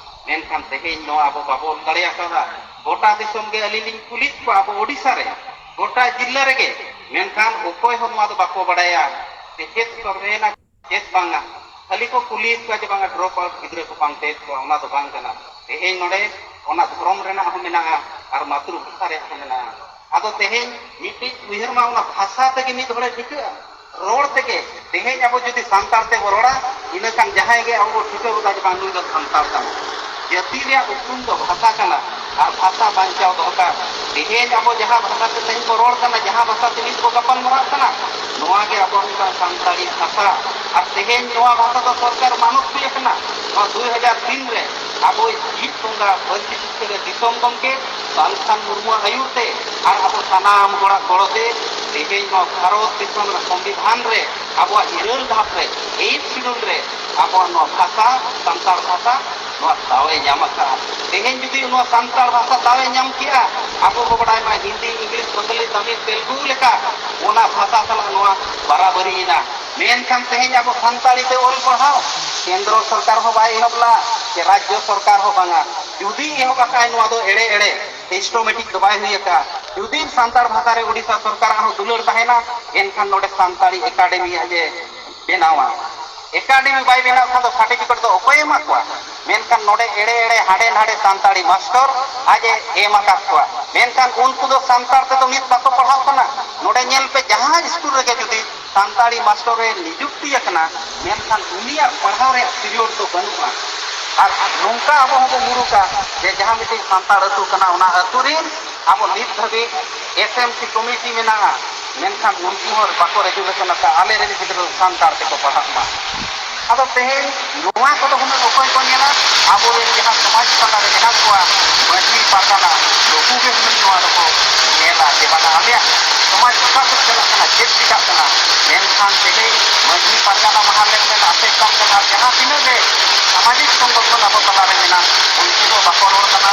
ᱢᱮᱱᱠᱷᱟᱱ ᱛᱮᱦᱮᱧ ᱱᱚᱣᱟ ᱟᱵᱚ ᱵᱟᱵᱚ ᱚᱞ ᱫᱟᱲᱮ ᱟᱠᱟᱫᱟ᱾ ᱜᱚᱴᱟ ᱫᱤᱥᱚᱢ ᱜᱮ ᱟᱹᱞᱤᱧ ᱞᱤᱧ ᱠᱩᱞᱤᱭᱮᱫ ᱠᱚᱣᱟ, ᱟᱵᱚ ᱳᱰᱤᱥᱟ ᱨᱮ ᱜᱚᱴᱟ ᱡᱤᱞᱟᱹ ᱨᱮᱜᱮ, ᱢᱮᱱᱠᱷᱟᱱ ᱚᱠᱚᱭ ᱦᱚᱸ ᱱᱚᱣᱟ ᱫᱚ ᱵᱟᱠᱚ ᱵᱟᱲᱟᱭᱟ ᱡᱮ ᱪᱮᱫ ᱥᱚᱨᱵᱷᱮᱭᱮᱱᱟ, ᱪᱮᱫ ᱵᱟᱝᱟ᱾ ᱠᱷᱟᱹᱞᱤ ᱠᱚ ᱠᱩᱞᱤᱭᱮᱫ ᱠᱚᱣᱟ ᱡᱮ ᱵᱟᱝᱟ drop out ᱜᱤᱫᱽᱨᱟᱹ ᱠᱚ ᱯᱟᱱᱛᱮᱭᱮᱫ ᱠᱚᱣᱟ, ᱚᱱᱟ ᱫᱚ ᱵᱟᱝ ᱠᱟᱱᱟ᱾ ᱛᱮᱦᱮᱧ ᱱᱚᱰᱮ ᱚᱱᱟ ᱫᱷᱚᱨᱚᱢ ᱨᱮᱱᱟᱜ ᱦᱚᱸ ᱢᱮᱱᱟᱜᱼᱟ ᱟᱨ ᱢᱟᱛᱨᱩ ᱵᱷᱟᱥᱟ ᱨᱮᱭᱟᱜ ᱦᱚᱸ ᱢᱮᱱᱟᱜᱼᱟ᱾ ᱟᱫᱚ ᱛᱮᱦᱮᱧ ᱢᱤᱫᱴᱤᱡ ᱩᱭᱦᱟᱹᱨ ᱢᱟ ᱚᱱᱟ ᱵᱷᱟᱥᱟ ᱛᱮᱜᱮ ᱢᱤᱫ ᱦᱚᱲᱮ ᱴᱷᱤᱠᱟᱹᱜᱼᱟ, ᱨᱚᱲ ᱛᱮᱜᱮ᱾ ᱛᱮᱦᱮᱧ ᱟᱵᱚ ᱡᱩᱫᱤ ᱥᱟᱱᱛᱟᱲ ᱛᱮᱵᱚ ᱨᱚᱲᱟ, ᱤᱱᱟᱹ ᱠᱷᱟᱱ ᱡᱟᱦᱟᱸᱭ ᱜᱮ ᱟᱵᱚ ᱵᱚ ᱴᱷᱤᱠᱟᱹ ᱜᱚᱫᱟ ᱡᱮ ᱵᱟᱝ ᱱᱩᱭ ᱫᱚ ᱥᱟᱱᱛᱟᱲ ᱠᱟᱱᱟᱭ᱾ ᱡᱟᱹᱛᱤ ᱨᱮᱭᱟᱜ ᱩᱯᱨᱩᱢ ᱫᱚ ᱵᱷᱟᱥᱟ ᱠᱟᱱᱟ ᱟᱨ ᱵᱷᱟᱥᱟ ᱵᱟᱧᱪᱟᱣ ᱫᱚᱨᱠᱟᱨ᱾ ᱛᱮᱦᱮᱧ ᱟᱵᱚ ᱡᱟᱦᱟᱸ ᱵᱷᱟᱥᱟ ᱛᱮ ᱛᱮᱦᱮᱧ ᱵᱚ ᱨᱚᱲ ᱠᱟᱱᱟ, ᱡᱟᱦᱟᱸ ᱵᱷᱟᱥᱟ ᱛᱮ ᱱᱤᱛ ᱵᱚ ᱜᱟᱯᱟᱞ ᱢᱟᱨᱟᱜ ᱠᱟᱱᱟ, ᱱᱚᱣᱟ ᱜᱮ ᱟᱵᱚᱣᱟᱜ ᱢᱤᱫᱴᱟᱝ ᱥᱟᱱᱛᱟᱲᱤ ᱵᱷᱟᱥᱟ᱾ ᱟᱨ ᱛᱮᱦᱮᱧ ᱱᱚᱣᱟ ᱵᱷᱟᱥᱟ ᱫᱚ ᱥᱚᱨᱠᱟᱨ ᱢᱟᱱᱚᱛ ᱦᱩᱭ ᱟᱠᱟᱱᱟ᱾ ᱱᱚᱣᱟ ᱫᱩᱭ ᱦᱟᱡᱟᱨ ᱛᱤᱱ ᱨᱮ ᱟᱵᱚᱭᱤᱡ ᱡᱤᱛ ᱵᱚᱸᱜᱟ ᱯᱟᱹᱨᱥᱤ ᱡᱤᱛᱠᱟᱹᱨ ᱫᱤᱥᱚᱢ ᱜᱚᱢᱠᱮ ᱥᱟᱞ ᱠᱷᱟᱱ ᱢᱩᱨᱢᱩᱣᱟᱜ ᱟᱹᱭᱩᱨ ᱛᱮ ᱟᱨ ᱟᱵᱚ ᱥᱟᱱᱟᱢ ᱦᱚᱲᱟᱜ ᱜᱚᱲᱚ ᱛᱮ ᱛᱮᱦᱮᱧ ᱱᱚᱣᱟ ᱵᱷᱟᱨᱚᱛ ᱫᱤᱥᱚᱢ ᱨᱮ ᱥᱚᱝᱵᱤᱫᱷᱟᱱ ᱨᱮ ᱟᱵᱚᱣᱟᱜ ᱤᱨᱟᱹᱞ ᱫᱷᱟᱯ ᱨᱮ, eighth schedule ᱨᱮ ᱟᱵᱚᱣᱟᱜ ᱱᱚᱣᱟ ᱵᱷᱟᱥᱟ, ᱥᱟᱱᱛᱟᱲ ᱵᱷᱟᱥᱟ, ᱱᱚᱣᱟ ᱫᱟᱣ ᱮ ᱧᱟᱢ ᱟᱠᱟᱫᱼᱟ᱾ ᱛᱮᱦᱮᱧ ᱡᱩᱫᱤ ᱱᱚᱣᱟ ᱥᱟᱱᱛᱟᱲ ᱵᱷᱟᱥᱟ ᱫᱟᱣ ᱮ ᱧᱟᱢ ᱠᱮᱜᱼᱟ, ᱟᱵᱚ ᱵᱚ ᱵᱟᱰᱟᱭ ᱢᱟ ᱦᱤᱱᱫᱤ, ᱤᱝᱞᱤᱥ, ᱵᱟᱝᱜᱟᱞᱤ, ᱛᱟᱢᱤᱞ, ᱛᱮᱞᱜᱩ ᱞᱮᱠᱟ ᱚᱱᱟ ᱵᱷᱟᱥᱟ ᱥᱟᱞᱟᱜ ᱱᱚᱣᱟ ᱵᱟᱨᱟᱵᱟᱹᱨᱤ ᱮᱱᱟ᱾ ᱢᱮᱱᱠᱷᱟᱱ ᱛᱮᱦᱮᱧ ᱟᱵᱚ ᱥᱟᱱᱛᱟᱲᱤ ᱛᱮ ᱚᱞ ᱯᱟᱲᱦᱟᱣ ᱠᱮᱱᱫᱨᱚ ᱥᱚᱨᱠᱟᱨ ᱦᱚᱸ ᱵᱟᱭ ᱮᱦᱚᱵ ᱞᱮᱫᱼᱟ, ᱥᱮ ᱨᱟᱡᱽᱡᱚ ᱥᱚᱨᱠᱟᱨ ᱦᱚᱸ ᱵᱟᱝᱟ᱾ ᱡᱩᱫᱤ ᱮᱦᱚᱵ ᱟᱠᱟᱫᱼᱟᱭ, ᱱᱚᱣᱟ ᱫᱚ ᱮᱲᱮ ᱮᱲᱮ, systematic ᱫᱚ ᱵᱟᱭ ᱦᱩᱭ ᱟᱠᱟᱫᱼᱟ᱾ ᱡᱩᱫᱤ ᱥᱟᱱᱛᱟᱲ ᱵᱷᱟᱥᱟ ᱨᱮ ᱳᱰᱤᱥᱟ ᱥᱚᱨᱠᱟᱨᱟᱜ ᱦᱚᱸ ᱫᱩᱞᱟᱹᱲ ᱛᱟᱦᱮᱱᱟ, ᱮᱱᱠᱷᱟᱱ ᱱᱚᱰᱮ ᱥᱟᱱᱛᱟᱲᱤ ᱮᱠᱟᱰᱮᱢᱤ ᱟᱡ ᱮ ᱵᱮᱱᱟᱣᱟ᱾ ᱮᱠᱟᱰᱮᱢᱤ ᱵᱟᱭ ᱵᱮᱱᱟᱣ ᱠᱷᱟᱱ ᱫᱚ certificate ᱫᱚ ᱚᱠᱚᱭᱮ ᱮᱢᱟ ᱠᱚᱣᱟ? ᱢᱮᱱᱠᱷᱟᱱ ᱱᱚᱰᱮ ᱮᱲᱮ ᱮᱲᱮ ᱦᱟᱸᱰᱮ ᱱᱟᱰᱮ ᱥᱟᱱᱛᱟᱲᱤ ᱢᱟᱥᱴᱚᱨ ᱟᱡ ᱮ ᱮᱢ ᱟᱠᱟᱫ ᱠᱚᱣᱟ, ᱢᱮᱱᱠᱷᱟᱱ ᱩᱱᱠᱩ ᱫᱚ ᱥᱟᱱᱛᱟᱲ ᱛᱮᱫᱚ ᱱᱤᱛ ᱵᱟᱠᱚ ᱯᱟᱲᱦᱟᱣ ᱠᱟᱱᱟ᱾ ᱱᱚᱰᱮ ᱧᱮᱞ ᱯᱮ, ᱡᱟᱦᱟᱸ ᱥᱠᱩᱞ ᱨᱮᱜᱮ ᱡᱩᱫᱤ ᱥᱟᱱᱛᱟᱲᱤ ᱢᱟᱥᱴᱚᱨ ᱮ ᱱᱤᱡᱩᱠᱛᱤ ᱟᱠᱟᱱᱟ, ᱢᱮᱱᱠᱷᱟᱱ ᱩᱱᱤᱭᱟᱜ ᱯᱟᱲᱦᱟᱣ ᱨᱮᱭᱟᱜ period ᱫᱚ ᱵᱟᱹᱱᱩᱜᱼᱟ᱾ ᱟᱨ ᱱᱚᱝᱠᱟ ᱟᱵᱚ ᱦᱚᱸᱵᱚ ᱢᱩᱨᱩᱠᱟ ᱡᱮ ᱡᱟᱦᱟᱸ ᱢᱤᱫᱴᱤᱡ ᱥᱟᱱᱛᱟᱲ ᱟᱹᱛᱩ ᱠᱟᱱᱟ, ᱚᱱᱟ ᱟᱹᱛᱩ ᱨᱤᱱ ᱟᱵᱚ ᱱᱤᱛ ᱫᱷᱟᱹᱵᱤᱡ S M C committee ᱢᱮᱱᱟᱜᱼᱟ, ᱢᱮᱱᱠᱷᱟᱱ ᱩᱱᱠᱩ ᱦᱚᱸ ᱵᱟᱠᱚ resolution ᱟᱠᱟᱫ, ᱟᱞᱮ ᱨᱮᱱ ᱜᱤᱫᱽᱨᱟᱹ ᱥᱟᱱᱛᱟᱲ ᱛᱮᱠᱚ ᱯᱟᱲᱦᱟᱜ ᱢᱟ᱾ ᱟᱫᱚ ᱛᱮᱦᱮᱧ ᱱᱚᱣᱟ ᱠᱚᱫᱚ ᱦᱩᱱᱟᱹᱝ ᱚᱠᱚᱭ ᱠᱚ ᱧᱮᱞᱟ? ᱟᱵᱚᱨᱮᱱ ᱡᱟᱦᱟᱸ ᱥᱚᱢᱟᱡᱽ ᱛᱟᱞᱟ ᱨᱮ ᱢᱮᱱᱟᱜ ᱠᱚᱣᱟ, ᱢᱟᱹᱡᱷᱤ ᱯᱟᱨᱜᱟᱱᱟ, ᱱᱩᱠᱩ ᱜᱮ ᱦᱩᱱᱟᱹᱝ ᱱᱚᱣᱟ ᱫᱚᱠᱚ ᱧᱮᱞᱟ ᱡᱮ ᱵᱟᱝᱟ ᱟᱞᱮᱭᱟᱜ ᱥᱚᱢᱟᱡᱽ ᱚᱠᱟ ᱥᱮᱫ ᱪᱟᱞᱟᱜ ᱠᱟᱱᱟ, ᱪᱮᱫ ᱪᱤᱠᱟᱜ ᱠᱟᱱᱟ᱾ ᱢᱮᱱᱠᱷᱟᱱ ᱛᱮᱦᱮᱧ ᱢᱟᱹᱡᱷᱤ ᱯᱟᱨᱜᱟᱱᱟ ᱢᱟᱦᱟᱞ ᱮᱢ ᱢᱮᱱ, ᱟᱥᱮᱠᱟ ᱮᱢ ᱢᱮᱱ, ᱟᱨ ᱡᱟᱦᱟᱸ ᱛᱤᱱᱟᱹᱜ ᱜᱮ ᱥᱟᱢᱟᱡᱤᱠ ᱥᱚᱝᱜᱚᱴᱷᱚᱱ ᱟᱵᱚ ᱛᱟᱞᱟ ᱨᱮ ᱢᱮᱱᱟᱜ, ᱩᱱᱠᱩ ᱦᱚᱸ ᱵᱟᱠᱚ ᱨᱚᱲ ᱠᱟᱱᱟ᱾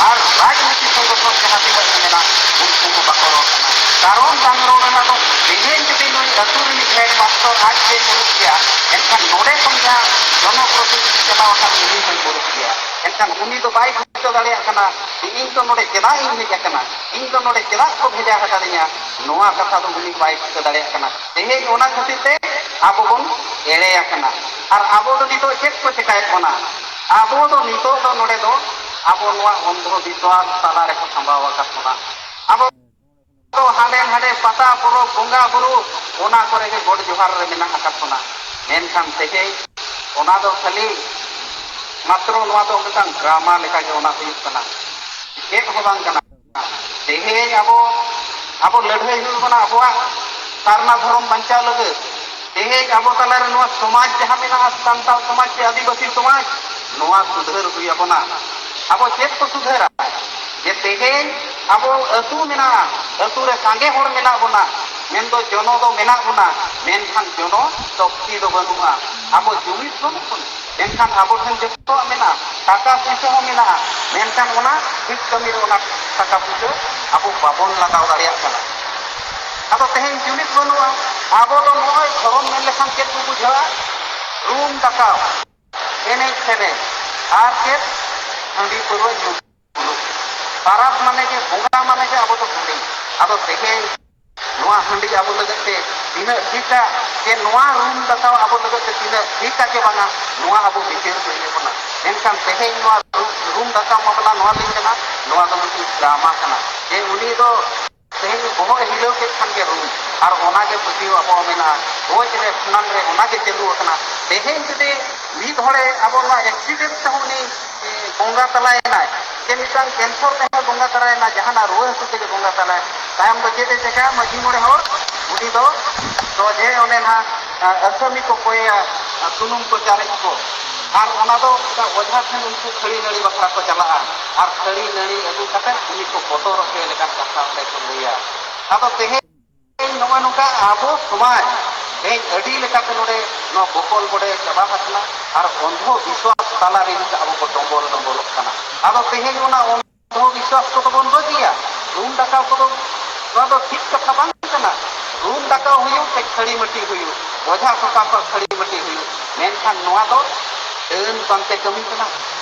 ᱟᱨ ᱨᱟᱡᱽᱱᱤᱛᱤ ᱥᱚᱝᱜᱚᱴᱷᱚᱱ ᱡᱟᱦᱟᱸ ᱛᱤᱱᱟᱹᱜ ᱜᱮ ᱢᱮᱱᱟᱜ, ᱩᱱᱠᱩ ᱦᱚᱸ ᱵᱟᱠᱚ ᱨᱚᱲ ᱠᱟᱱᱟ᱾ ᱠᱟᱨᱚᱱ ᱵᱟᱝ ᱨᱚᱲ ᱨᱮᱱᱟᱜ ᱫᱚ, ᱛᱮᱦᱮᱧ ᱡᱩᱫᱤ ᱱᱩᱭ ᱟᱹᱛᱩ ᱨᱤᱱᱤᱡ head master ᱟᱡ ᱜᱮ ᱢᱩᱨᱩᱠ ᱜᱮᱭᱟ, ᱮᱱᱠᱷᱟᱱ ᱱᱚᱰᱮ ᱠᱷᱚᱱ ᱡᱟᱦᱟᱸ ᱡᱚᱱᱚᱯᱨᱚᱛᱤᱱᱤᱫᱷᱤ ᱪᱟᱞᱟᱣ ᱟᱠᱟᱱ, ᱩᱱᱤ ᱦᱚᱸᱭ ᱢᱩᱨᱩᱠ ᱜᱮᱭᱟ᱾ ᱮᱱᱠᱷᱟᱱ ᱩᱱᱤ ᱫᱚ ᱵᱟᱭ ᱴᱷᱤᱠᱟᱹ ᱫᱟᱲᱮᱭᱟᱜ ᱠᱟᱱᱟ ᱡᱮ ᱤᱧ ᱫᱚ ᱱᱚᱰᱮ ᱪᱮᱫᱟᱜ ᱤᱧ ᱦᱮᱡ ᱟᱠᱟᱱᱟ, ᱤᱧ ᱫᱚ ᱱᱚᱰᱮ ᱪᱮᱫᱟᱜ ᱠᱚ ᱵᱷᱮᱡᱟ ᱟᱠᱟᱫᱤᱧᱟ, ᱱᱚᱣᱟ ᱠᱟᱛᱷᱟ ᱫᱚ ᱩᱱᱤ ᱵᱟᱭ ᱴᱷᱤᱠᱟᱹ ᱫᱟᱲᱮᱭᱟᱜ ᱠᱟᱱᱟ᱾ ᱛᱮᱦᱮᱧ ᱚᱱᱟ ᱠᱷᱟᱹᱛᱤᱨ ᱛᱮ ᱟᱵᱚ ᱵᱚᱱ ᱮᱲᱮ ᱟᱠᱟᱱᱟ᱾ ᱟᱨ ᱟᱵᱚ ᱫᱚ ᱱᱤᱛᱚᱜ ᱪᱮᱫ ᱠᱚ ᱪᱮᱠᱟᱭᱮᱫ ᱵᱚᱱᱟ? ᱟᱵᱚ ᱫᱚ ᱱᱤᱛᱚᱜ ᱫᱚ ᱱᱚᱰᱮ ᱫᱚ ᱟᱵᱚ ᱱᱚᱣᱟ ᱚᱱᱫᱷᱚ ᱵᱤᱥᱣᱟᱥ ᱛᱟᱞᱟ ᱨᱮᱠᱚ ᱥᱟᱢᱵᱟᱣ ᱟᱠᱟᱫ ᱵᱚᱱᱟ᱾ ᱟᱵᱚ ᱫᱚ ᱦᱟᱸᱰᱮ ᱱᱟᱰᱮ ᱯᱟᱛᱟ ᱯᱚᱨᱚᱵᱽ, ᱵᱚᱸᱜᱟ ᱵᱩᱨᱩ, ᱚᱱᱟ ᱠᱚᱨᱮ ᱜᱮ ᱜᱚᱰ ᱡᱚᱦᱟᱨ ᱨᱮ ᱢᱮᱱᱟᱜ ᱟᱠᱟᱫ ᱵᱚᱱᱟ᱾ ᱢᱮᱱᱠᱷᱟᱱ ᱛᱮᱦᱮᱧ ᱚᱱᱟ ᱫᱚ ᱠᱷᱟᱹᱞᱤ ᱢᱟᱛᱨᱚ ᱱᱚᱣᱟ ᱫᱚ ᱢᱤᱫᱴᱟᱝ ᱰᱨᱟᱢᱟ ᱞᱮᱠᱟᱜᱮ ᱚᱱᱟ ᱦᱩᱭᱩᱜ ᱠᱟᱱᱟ, ᱪᱮᱫ ᱦᱚᱸ ᱵᱟᱝ ᱠᱟᱱᱟ᱾ ᱛᱮᱦᱮᱧ ᱟᱵᱚ, ᱟᱵᱚ ᱞᱟᱹᱲᱦᱟᱹᱭ ᱦᱩᱭᱩᱜ ᱠᱟᱱᱟ ᱟᱵᱚᱣᱟᱜ ᱥᱟᱨᱱᱟ ᱫᱷᱚᱨᱚᱢ ᱵᱟᱧᱪᱟᱣ ᱞᱟᱹᱜᱤᱫ᱾ ᱛᱮᱦᱮᱧ ᱟᱵᱚ ᱛᱟᱞᱟᱨᱮ ᱱᱚᱣᱟ ᱥᱚᱢᱟᱡᱽ ᱡᱟᱦᱟᱸ ᱢᱮᱱᱟᱜᱼᱟ, ᱥᱟᱱᱛᱟᱲ ᱥᱚᱢᱟᱡᱽ ᱥᱮ ᱟᱹᱫᱤᱵᱟᱹᱥᱤ ᱥᱚᱢᱟᱡᱽ, ᱱᱚᱣᱟ ᱥᱩᱫᱷᱟᱹᱨ ᱦᱩᱭ ᱟᱵᱚᱱᱟ᱾ ᱟᱵᱚ ᱪᱮᱫ ᱠᱚ ᱥᱩᱫᱷᱟᱹᱨᱟ? ᱡᱮ ᱛᱮᱦᱮᱧ ᱟᱵᱚ ᱟᱹᱛᱩ ᱢᱮᱱᱟᱜᱼᱟ, ᱟᱹᱛᱩ ᱨᱮ ᱥᱟᱸᱜᱮ ᱦᱚᱲ ᱢᱮᱱᱟᱜ ᱵᱚᱱᱟ, ᱢᱮᱱᱫᱚ ᱡᱚᱱᱚ ᱫᱚ ᱢᱮᱱᱟᱜ ᱵᱚᱱᱟ, ᱢᱮᱱᱠᱷᱟᱱ ᱡᱚᱱᱚ ᱥᱚᱠᱛᱤ ᱫᱚ ᱵᱟᱹᱱᱩᱜᱼᱟ᱾ ᱟᱵᱚ ᱡᱩᱢᱤᱫ ᱵᱟᱹᱱᱩᱜ ᱵᱚᱱᱟ, ᱢᱮᱱᱠᱷᱟᱱ ᱟᱵᱚ ᱴᱷᱮᱱ ᱡᱚᱛᱚᱣᱟᱜ ᱢᱮᱱᱟᱜᱼᱟ, ᱴᱟᱠᱟ ᱯᱩᱭᱥᱟᱹ ᱦᱚᱸ ᱢᱮᱱᱟᱜᱼᱟ, ᱢᱮᱱᱠᱷᱟᱱ ᱚᱱᱟ ᱴᱷᱤᱠ ᱠᱟᱹᱢᱤ ᱨᱮ ᱚᱱᱟ ᱴᱟᱠᱟ ᱯᱩᱭᱥᱟᱹ ᱟᱵᱚ ᱵᱟᱵᱚᱱ ᱞᱟᱜᱟᱣ ᱫᱟᱲᱮᱭᱟᱜ ᱠᱟᱱᱟ᱾ ᱟᱫᱚ ᱛᱮᱦᱮᱧ ᱡᱩᱢᱤᱫ ᱵᱟᱹᱱᱩᱜᱼᱟ᱾ ᱟᱵᱚ ᱫᱚ ᱱᱚᱜᱼᱚᱭ ᱫᱷᱚᱨᱚᱢ ᱢᱮᱱ ᱞᱮᱠᱷᱟᱱ ᱪᱮᱫ ᱵᱚ ᱵᱩᱡᱷᱟᱹᱣᱟ? ᱨᱩᱢ ᱫᱟᱠᱟᱣ, ᱮᱱᱮᱡ ᱥᱮᱨᱮᱧ, ᱟᱨ ᱪᱮᱫ? ᱦᱟᱺᱰᱤ ᱯᱟᱹᱨᱣᱟᱹ ᱧᱩ᱾ ᱯᱟᱨᱟᱵᱽ ᱢᱟᱱᱮ ᱜᱮ, ᱵᱚᱸᱜᱟ ᱢᱟᱱᱮ ᱜᱮ ᱟᱵᱚ ᱫᱚ ᱦᱟᱺᱰᱤ᱾ ᱟᱫᱚ ᱛᱮᱦᱮᱧ ᱱᱚᱣᱟ ᱦᱟᱺᱰᱤ ᱟᱵᱚ ᱞᱟᱹᱜᱤᱫ ᱛᱮ ᱛᱤᱱᱟᱹᱜ ᱴᱷᱤᱠᱟ, ᱥᱮ ᱱᱚᱣᱟ ᱨᱩᱢ ᱫᱟᱠᱟᱣ ᱟᱵᱚ ᱞᱟᱹᱜᱤᱫ ᱛᱮ ᱛᱤᱱᱟᱹᱜ ᱴᱷᱤᱠᱟ ᱪᱮ ᱵᱟᱝᱟ, ᱱᱚᱣᱟ ᱟᱵᱚ ᱵᱤᱪᱟᱹᱨ ᱦᱩᱭ ᱟᱵᱚᱱᱟ᱾ ᱢᱮᱱᱠᱷᱟᱱ ᱛᱮᱦᱮᱧ ᱱᱚᱣᱟ ᱨᱩᱢ, ᱨᱩᱢ ᱫᱟᱠᱟᱣ ᱢᱟᱢᱞᱟ ᱱᱚᱣᱟ ᱞᱤᱧ ᱢᱮᱱᱟ, ᱱᱚᱣᱟ ᱫᱚ ᱢᱤᱫᱴᱤᱡ ᱰᱨᱟᱢᱟ ᱠᱟᱱᱟ᱾ ᱡᱮ ᱩᱱᱤ ᱫᱚ ᱛᱮᱦᱮᱧ ᱵᱚᱦᱚᱜ ᱮ ᱦᱤᱞᱟᱹᱣ ᱠᱮᱫ ᱠᱷᱟᱱ ᱜᱮ ᱨᱩᱢ, ᱟᱨ ᱚᱱᱟ ᱜᱮ ᱯᱟᱹᱛᱭᱟᱹᱣ ᱟᱵᱚᱣᱟᱜ ᱢᱮᱱᱟᱜᱼᱟ᱾ ᱜᱚᱡ ᱨᱮ, ᱵᱷᱟᱸᱰᱟᱱ ᱨᱮ ᱚᱱᱟ ᱜᱮ ᱪᱟᱹᱞᱩ ᱟᱠᱟᱱᱟ᱾ ᱛᱮᱦᱮᱧ ᱡᱩᱫᱤ ᱢᱤᱫ ᱦᱚᱲᱮ ᱟᱵᱚ ᱱᱚᱣᱟ accident ᱛᱮᱦᱚᱸ ᱩᱱᱤ, ᱮ, ᱵᱚᱸᱜᱟ ᱛᱟᱞᱟᱭᱮᱱᱟᱭ, ᱥᱮ ᱢᱤᱫᱴᱟᱝ cancer ᱛᱮᱦᱚᱸ ᱵᱚᱸᱜᱟ ᱛᱟᱞᱟᱭᱮᱱᱟ, ᱡᱟᱦᱟᱱᱟᱜ ᱨᱩᱣᱟᱹ ᱦᱟᱹᱥᱩ ᱛᱮᱜᱮ ᱵᱚᱸᱜᱟ ᱛᱟᱞᱟᱭ, ᱛᱟᱭᱚᱢ ᱫᱚ ᱪᱮᱫ ᱮ ᱪᱮᱠᱟᱭᱟ? ᱢᱟᱹᱡᱷᱤ ᱢᱚᱬᱮ ᱦᱚᱲ ᱩᱱᱤ ᱫᱚ ᱥᱚᱡᱷᱮ ᱚᱸᱰᱮ ᱱᱟᱦᱟᱜ, ᱟ, ᱟᱹᱥᱟᱹᱢᱤ ᱠᱚ ᱠᱚᱭᱮᱭᱟ, ᱟ, ᱥᱩᱱᱩᱢ ᱠᱚ ᱪᱟᱨᱮᱡ ᱠᱚ, ᱟᱨ ᱚᱱᱟ ᱫᱚ ᱚᱱᱠᱟ ᱚᱡᱷᱟ ᱴᱷᱮᱱ ᱩᱱᱠᱩ ᱠᱷᱟᱹᱲᱤ ᱱᱟᱹᱲᱤ ᱵᱟᱠᱷᱨᱟ ᱠᱚ ᱪᱟᱞᱟᱜᱼᱟ, ᱟᱨ ᱠᱷᱟᱹᱲᱤ ᱱᱟᱹᱲᱤ ᱟᱹᱜᱩ ᱠᱟᱛᱮ ᱩᱱᱤ ᱠᱚ ᱵᱚᱛᱚᱨ ᱦᱚᱪᱚᱭ ᱞᱮᱠᱟᱱ ᱠᱟᱛᱷᱟ ᱚᱸᱰᱮ ᱠᱚ ᱞᱟᱹᱭᱟ᱾ ᱟᱫᱚ ᱛᱮᱦᱮᱧ ᱱᱚᱜᱼᱚᱭ ᱱᱚᱝᱠᱟ ᱟᱵᱚ ᱥᱚᱢᱟᱡᱽ ᱛᱮᱦᱮᱧ ᱟᱹᱰᱤ ᱞᱮᱠᱟᱛᱮ ᱱᱚᱰᱮ ᱱᱚᱣᱟ ᱵᱚᱠᱚᱞ ᱵᱚᱰᱮ ᱪᱟᱵᱟ ᱟᱠᱟᱱᱟ, ᱟᱨ ᱚᱱᱫᱷᱚ ᱵᱤᱥᱣᱟᱥ ᱛᱟᱞᱟ ᱨᱮ ᱱᱤᱛᱚᱜ ᱟᱵᱚ ᱠᱚ ᱰᱚᱸᱵᱚᱞ ᱰᱚᱸᱵᱚᱞᱚᱜ ᱠᱟᱱᱟ᱾ ᱟᱫᱚ ᱛᱮᱦᱮᱧ ᱚᱱᱟ ᱚᱱᱫᱷᱚ ᱵᱤᱥᱣᱟᱥ ᱠᱚᱫᱚ ᱵᱚᱱ ᱵᱟᱹᱜᱤᱭᱟ, ᱨᱩᱢ ᱰᱟᱠᱟᱣ ᱠᱚᱫᱚ, ᱱᱚᱣᱟ ᱫᱚ ᱴᱷᱤᱠ ᱠᱟᱛᱷᱟ ᱵᱟᱝ ᱠᱟᱱᱟ᱾ ᱨᱩᱢ ᱰᱟᱠᱟᱣ ᱦᱩᱭᱩᱜ ᱥᱮ ᱠᱷᱟᱹᱲᱤ ᱢᱟᱹᱴᱤ ᱦᱩᱭᱩᱜ, ᱵᱚᱡᱷᱟ ᱥᱚᱠᱟ ᱠᱚ ᱠᱷᱟᱹᱲᱤ ᱢᱟᱹᱴᱤ ᱦᱩᱭᱩᱜ, ᱢᱮᱱᱠᱷᱟᱱ ᱱᱚᱣᱟ ᱫᱚ ᱰᱟᱹᱱ ᱯᱟᱱᱛᱮ ᱠᱟᱹᱢᱤ ᱠᱟᱱᱟ᱾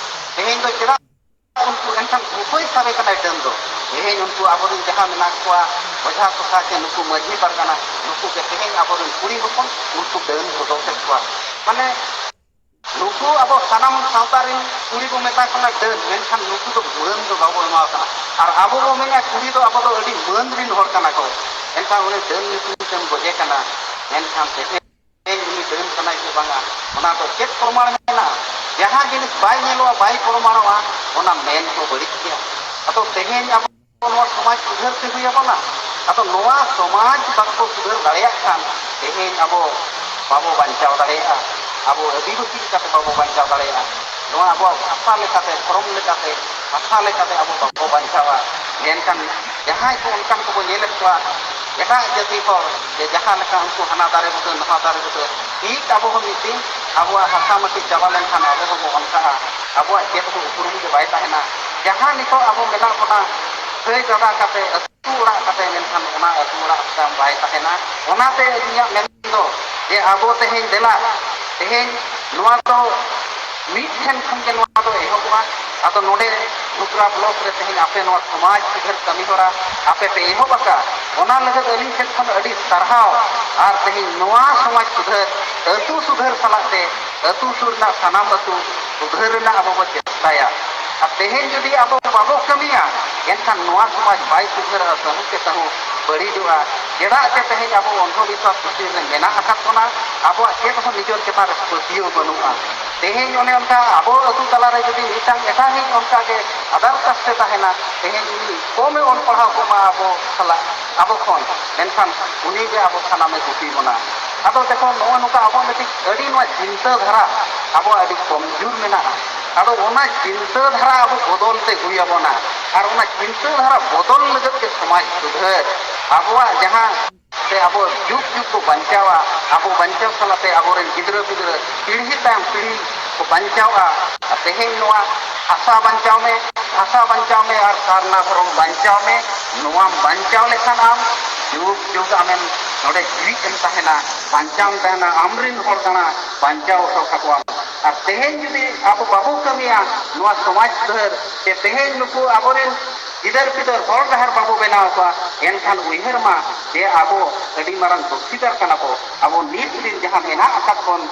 ᱛᱮᱦᱮᱧ ᱫᱚ ᱪᱮᱫᱟᱜ ᱩᱱᱠᱩ, ᱮᱱᱠᱷᱟᱱ ᱚᱠᱚᱭ ᱥᱟᱵᱮ ᱠᱟᱱᱟᱭ ᱰᱟᱹᱱ ᱫᱚ? ᱛᱮᱦᱮᱧ ᱩᱱᱠᱩ ᱟᱵᱚᱨᱮᱱ ᱡᱟᱦᱟᱸ ᱢᱮᱱᱟᱜ ᱠᱚᱣᱟ, ᱚᱡᱷᱟ ᱥᱚᱠᱷᱟ ᱪᱮ ᱱᱩᱠᱩ ᱢᱟᱹᱡᱷᱤ ᱯᱟᱨᱜᱟᱱᱟ, ᱱᱩᱠᱩ ᱜᱮ ᱛᱮᱦᱮᱧ ᱟᱵᱚᱨᱮᱱ ᱠᱩᱲᱤ ᱦᱚᱯᱚᱱ ᱩᱱᱠᱩ ᱰᱟᱹᱱ ᱵᱚᱫᱚᱞ ᱠᱮᱫ ᱠᱚᱣᱟ᱾ ᱢᱟᱱᱮ ᱱᱩᱠᱩ ᱟᱵᱚ ᱥᱟᱱᱟᱢ ᱥᱟᱶᱛᱟ ᱨᱮᱱ ᱠᱩᱲᱤ ᱵᱚ ᱢᱮᱛᱟ ᱠᱚ ᱠᱟᱱᱟ ᱰᱟᱹᱱ, ᱢᱮᱱᱠᱷᱟᱱ ᱱᱩᱠᱩ ᱫᱚ ᱢᱟᱹᱱ ᱫᱚ ᱵᱟᱵᱚ ᱮᱢᱟ ᱠᱟᱱᱟ᱾ ᱟᱨ ᱟᱵᱚ ᱵᱚ ᱢᱮᱱᱟ ᱠᱩᱲᱤ ᱫᱚ ᱟᱵᱚ ᱫᱚ ᱟᱹᱰᱤ ᱢᱟᱹᱱ ᱨᱮᱱ ᱦᱚᱲ ᱠᱟᱱᱟ ᱠᱚ, ᱢᱮᱱᱠᱷᱟᱱ ᱩᱱᱤ ᱰᱟᱹᱱ ᱧᱩᱛᱩᱢ ᱛᱮᱢ ᱜᱚᱡᱮ ᱠᱟᱱᱟ, ᱢᱮᱱᱠᱷᱟᱱ ᱛᱮᱦᱮᱧ ᱩᱱᱤ ᱰᱟᱹᱱ ᱠᱟᱱᱟᱭ ᱥᱮ ᱵᱟᱝᱟ, ᱚᱱᱟ ᱫᱚ ᱪᱮᱫ ᱯᱨᱚᱢᱟᱬ ᱢᱮᱱᱟᱜᱼᱟ? ᱡᱟᱦᱟᱸ ᱡᱤᱱᱤᱥ ᱵᱟᱭ ᱧᱮᱞᱚᱜᱼᱟ, ᱵᱟᱭ ᱯᱨᱚᱢᱟᱬᱚᱜᱼᱟ, ᱚᱱᱟ ᱢᱮᱱ ᱠᱚ ᱵᱟᱹᱲᱤᱡ ᱜᱮᱭᱟ᱾ ᱟᱫᱚ ᱛᱮᱦᱮᱧ ᱟᱵᱚ ᱱᱚᱣᱟ ᱥᱚᱢᱟᱡᱽ ᱥᱩᱫᱷᱟᱹᱨ ᱛᱮ ᱦᱩᱭ ᱟᱵᱚᱱᱟ᱾ ᱟᱫᱚ ᱱᱚᱣᱟ ᱥᱚᱢᱟᱡᱽ ᱵᱟᱠᱚ ᱥᱩᱫᱷᱟᱹᱨ ᱫᱟᱲᱮᱭᱟᱜ ᱠᱷᱟᱱ ᱛᱮᱦᱮᱧ ᱟᱵᱚ ᱵᱟᱵᱚ ᱵᱟᱧᱪᱟᱣ ᱫᱟᱲᱮᱭᱟᱜᱼᱟ᱾ ᱟᱵᱚ ᱟᱹᱫᱤᱵᱟᱹᱥᱤ ᱞᱮᱠᱟᱛᱮ ᱵᱟᱵᱚ ᱵᱟᱧᱪᱟᱣ ᱫᱟᱲᱮᱭᱟᱜᱼᱟ᱾ ᱱᱚᱣᱟ ᱟᱵᱚᱣᱟᱜ ᱵᱷᱟᱥᱟ ᱞᱮᱠᱟᱛᱮ, ᱫᱷᱚᱨᱚᱢ ᱞᱮᱠᱟᱛᱮ, ᱵᱷᱟᱥᱟ ᱞᱮᱠᱟᱛᱮ ᱟᱵᱚ ᱵᱟᱵᱚ ᱵᱟᱧᱪᱟᱣᱟ᱾ ᱢᱮᱱᱠᱷᱟᱱ ᱡᱟᱦᱟᱸᱭ ᱠᱚ ᱚᱱᱠᱟᱱ ᱠᱚᱵᱚ ᱧᱮᱞᱮᱫ ᱠᱚᱣᱟ, ᱮᱴᱟᱜ ᱡᱟᱹᱛᱤ ᱦᱚᱲ ᱡᱮ ᱡᱟᱦᱟᱸ ᱞᱮᱠᱟ ᱩᱱᱠᱩ ᱦᱟᱱᱟ ᱫᱟᱨᱮ ᱵᱩᱴᱟᱹ ᱱᱚᱣᱟ ᱫᱟᱨᱮ ᱵᱩᱴᱟᱹ, ᱴᱷᱤᱠ ᱟᱵᱚ ᱦᱚᱸ ᱢᱤᱫ ᱫᱤᱱ ᱟᱵᱚᱣᱟᱜ ᱦᱟᱥᱟ ᱢᱟᱹᱴᱤ ᱪᱟᱵᱟ ᱞᱮᱱᱠᱷᱟᱱ ᱟᱵᱚ ᱦᱚᱸᱵᱚ ᱚᱱᱠᱟᱜᱼᱟ᱾ ᱟᱵᱚᱣᱟᱜ ᱪᱮᱫ ᱦᱚᱸ ᱩᱯᱨᱩᱢ ᱜᱮ ᱵᱟᱭ ᱛᱟᱦᱮᱱᱟ᱾ ᱡᱟᱦᱟᱸ ᱱᱤᱛᱚᱜ ᱟᱵᱚ ᱢᱮᱱᱟᱜ ᱵᱚᱱᱟ ᱠᱷᱟᱹᱭ ᱫᱟᱫᱟ ᱠᱟᱛᱮ, ᱟᱹᱛᱩ ᱚᱲᱟᱜ ᱠᱟᱛᱮ, ᱢᱮᱱᱠᱷᱟᱱ ᱚᱱᱟ ᱟᱹᱛᱩ ᱚᱲᱟᱜ ᱛᱟᱢ ᱵᱟᱭ ᱛᱟᱦᱮᱱᱟ᱾ ᱚᱱᱟᱛᱮ ᱤᱧᱟᱹᱜ ᱢᱮᱱ ᱫᱚ ᱡᱮ ᱟᱵᱚ ᱛᱮᱦᱮᱧ ᱫᱮᱞᱟ, ᱛᱮᱦᱮᱧ ᱱᱚᱣᱟ ᱫᱚ ᱢᱤᱫ ᱴᱷᱮᱱ ᱠᱷᱚᱱ ᱜᱮ ᱱᱚᱣᱟ ᱫᱚ ᱮᱦᱚᱵᱚᱜᱼᱟ᱾ ᱟᱫᱚ ᱱᱚᱰᱮ ᱠᱷᱩᱫᱽᱨᱟ ᱵᱞᱚᱠ ᱨᱮ ᱛᱮᱦᱮᱧ ᱟᱯᱮ ᱱᱚᱣᱟ ᱥᱚᱢᱟᱡᱽ ᱥᱩᱫᱷᱟᱹᱨ ᱠᱟᱹᱢᱤ ᱦᱚᱨᱟ ᱟᱯᱮ ᱯᱮ ᱮᱦᱚᱵ ᱟᱠᱟᱫ, ᱚᱱᱟ ᱞᱟᱹᱜᱤᱫ ᱟᱹᱞᱤᱧ ᱥᱮᱫ ᱠᱷᱚᱱ ᱟᱹᱰᱤ ᱥᱟᱨᱦᱟᱣ᱾ ᱟᱨ ᱛᱮᱦᱮᱧ ᱱᱚᱣᱟ ᱥᱚᱢᱟᱡᱽ ᱥᱩᱫᱷᱟᱹᱨ, ᱟᱹᱛᱩ ᱥᱩᱫᱷᱟᱹᱨ ᱥᱟᱞᱟᱜ ᱛᱮ ᱟᱹᱛᱩ ᱥᱩᱨ ᱨᱮᱱᱟᱜ ᱥᱟᱱᱟᱢ ᱟᱹᱛᱩ ᱥᱩᱫᱷᱟᱹᱨ ᱨᱮᱱᱟᱜ ᱟᱵᱚ ᱵᱚ ᱪᱮᱥᱴᱟᱭᱟ᱾ ᱟᱨ ᱛᱮᱦᱮᱧ ᱡᱩᱫᱤ ᱟᱵᱚ ᱵᱟᱵᱚ ᱠᱟᱹᱢᱤᱭᱟ, ᱮᱱᱠᱷᱟᱱ ᱱᱚᱣᱟ ᱥᱚᱢᱟᱡᱽ ᱵᱟᱭ ᱥᱩᱫᱷᱟᱹᱨᱚᱜᱼᱟ, ᱥᱟᱹᱦᱩ ᱠᱮ ᱥᱟᱹᱦᱩ ᱵᱟᱹᱲᱤᱡᱚᱜᱼᱟ᱾ ᱪᱮᱫᱟᱜ ᱡᱮ ᱛᱮᱦᱮᱧ ᱟᱵᱚ ᱚᱱᱫᱷᱚᱵᱤᱥᱣᱟᱥ ᱵᱷᱤᱛᱤᱨ ᱨᱮ ᱢᱮᱱᱟᱜ ᱟᱠᱟᱫ ᱵᱚᱱᱟ, ᱟᱵᱚᱣᱟᱜ ᱪᱮᱫ ᱦᱚᱸ ᱱᱤᱡᱮᱨ ᱪᱮᱛᱟᱱ ᱨᱮ ᱯᱟᱹᱛᱭᱟᱹᱣ ᱵᱟᱹᱱᱩᱜᱼᱟ᱾ ᱛᱮᱦᱮᱧ ᱚᱱᱮ ᱚᱱᱠᱟ ᱟᱵᱚ ᱟᱹᱛᱩ ᱛᱟᱞᱟᱨᱮ ᱡᱩᱫᱤ ᱢᱤᱫᱴᱟᱝ ᱮᱴᱟᱜᱤᱡ ᱚᱱᱠᱟ ᱜᱮ other caste ᱮ ᱛᱟᱦᱮᱱᱟ, ᱛᱮᱦᱮᱧ ᱩᱱᱤ ᱠᱚᱢᱮ ᱚᱞ ᱯᱟᱲᱦᱟᱣ ᱠᱚᱜ ᱢᱟ ᱟᱵᱚ ᱥᱟᱞᱟᱜ, ᱟᱵᱚ ᱠᱷᱚᱱ, ᱢᱮᱱᱠᱷᱟᱱ ᱩᱱᱤ ᱜᱮ ᱟᱵᱚ ᱥᱟᱱᱟᱢᱮ ᱜᱩᱯᱤ ᱵᱚᱱᱟ᱾ ᱟᱫᱚ ᱫᱮᱠᱷᱚ, ᱱᱚᱜᱼᱚ ᱱᱚᱝᱠᱟ ᱟᱵᱚᱣᱟᱜ ᱢᱤᱫᱴᱤᱡ ᱟᱹᱰᱤ ᱱᱚᱣᱟ ᱪᱤᱱᱛᱟᱹ ᱫᱷᱟᱨᱟ ᱟᱵᱚᱣᱟᱜ ᱟᱹᱰᱤ ᱠᱚᱢᱡᱳᱨ ᱢᱮᱱᱟᱜᱼᱟ᱾ ᱟᱫᱚ ᱚᱱᱟ ᱪᱤᱱᱛᱟᱹ ᱫᱷᱟᱨᱟ ᱟᱵᱚ ᱵᱚᱫᱚᱞ ᱛᱮ ᱦᱩᱭ ᱟᱵᱚᱱᱟ᱾ ᱟᱨ ᱚᱱᱟ ᱪᱤᱱᱛᱟᱹ ᱫᱷᱟᱨᱟ ᱵᱚᱫᱚᱞ ᱞᱟᱹᱜᱤᱫ ᱛᱮ ᱥᱚᱢᱟᱡᱽ ᱥᱩᱫᱷᱟᱹᱨ, ᱟᱵᱚᱣᱟᱜ ᱡᱟᱦᱟᱸ ᱥᱮ ᱟᱵᱚ ᱡᱩᱜᱽ ᱡᱩᱜᱽ ᱠᱚ ᱵᱟᱧᱪᱟᱣᱟ, ᱟᱵᱚ ᱵᱟᱧᱪᱟᱣ ᱥᱟᱞᱟᱜ ᱛᱮ ᱟᱵᱚᱨᱮᱱ ᱜᱤᱫᱽᱨᱟᱹ ᱯᱤᱫᱽᱨᱟᱹ ᱯᱤᱲᱦᱤ ᱛᱟᱭᱚᱢ ᱯᱤᱲᱦᱤ ᱠᱚ ᱵᱟᱧᱪᱟᱣᱟ᱾ ᱟᱨ ᱛᱮᱦᱮᱧ ᱱᱚᱣᱟ ᱦᱟᱥᱟ ᱵᱟᱧᱪᱟᱣ ᱢᱮ, ᱵᱷᱟᱥᱟ ᱵᱟᱧᱪᱟᱣ ᱢᱮ ᱟᱨ ᱥᱟᱨᱱᱟ ᱫᱷᱚᱨᱚᱢ ᱵᱟᱧᱪᱟᱣ ᱢᱮ᱾ ᱱᱚᱣᱟᱢ ᱵᱟᱧᱪᱟᱣ ᱞᱮᱠᱷᱟᱱ ᱟᱢ ᱡᱩᱜᱽ ᱡᱩᱜᱽ ᱟᱢᱮᱢ ᱱᱚᱰᱮ ᱡᱤᱣᱤᱫ ᱮᱢ ᱛᱟᱦᱮᱱᱟ, ᱵᱟᱧᱪᱟᱣ ᱮᱢ ᱛᱟᱦᱮᱱᱟ, ᱟᱢᱨᱤᱱ ᱦᱚᱲ ᱠᱟᱱᱟ, ᱵᱟᱧᱪᱟᱣ ᱦᱚᱴᱚ ᱠᱟᱠᱚᱣᱟᱢ᱾ ᱟᱨ ᱛᱮᱦᱮᱧ ᱡᱩᱫᱤ ᱟᱵᱚ ᱵᱟᱵᱚ ᱠᱟᱹᱢᱤᱭᱟ ᱱᱚᱣᱟ ᱥᱚᱢᱟᱡᱽ ᱥᱩᱫᱷᱟᱹᱨ, ᱥᱮ ᱛᱮᱦᱮᱧ ᱱᱩᱠᱩ ᱟᱵᱚᱨᱮᱱ ᱜᱤᱫᱟᱹᱨ ᱯᱤᱫᱟᱹᱨ ᱦᱚᱨ ᱰᱟᱦᱟᱨ ᱵᱟᱵᱚ ᱵᱮᱱᱟᱣ ᱠᱚᱣᱟ, ᱮᱱᱠᱷᱟᱱ ᱩᱭᱦᱟᱹᱨ ᱢᱟ ᱡᱮ ᱟᱵᱚ ᱟᱹᱰᱤ ᱢᱟᱨᱟᱝ ᱫᱩᱠᱷᱤᱫᱟᱨ ᱠᱟᱱᱟ ᱵᱚ᱾ ᱟᱵᱚ ᱱᱤᱛ ᱨᱤᱱ ᱡᱟᱦᱟᱸ ᱢᱮᱱᱟᱜ ᱟᱠᱟᱫ ᱵᱚᱱ,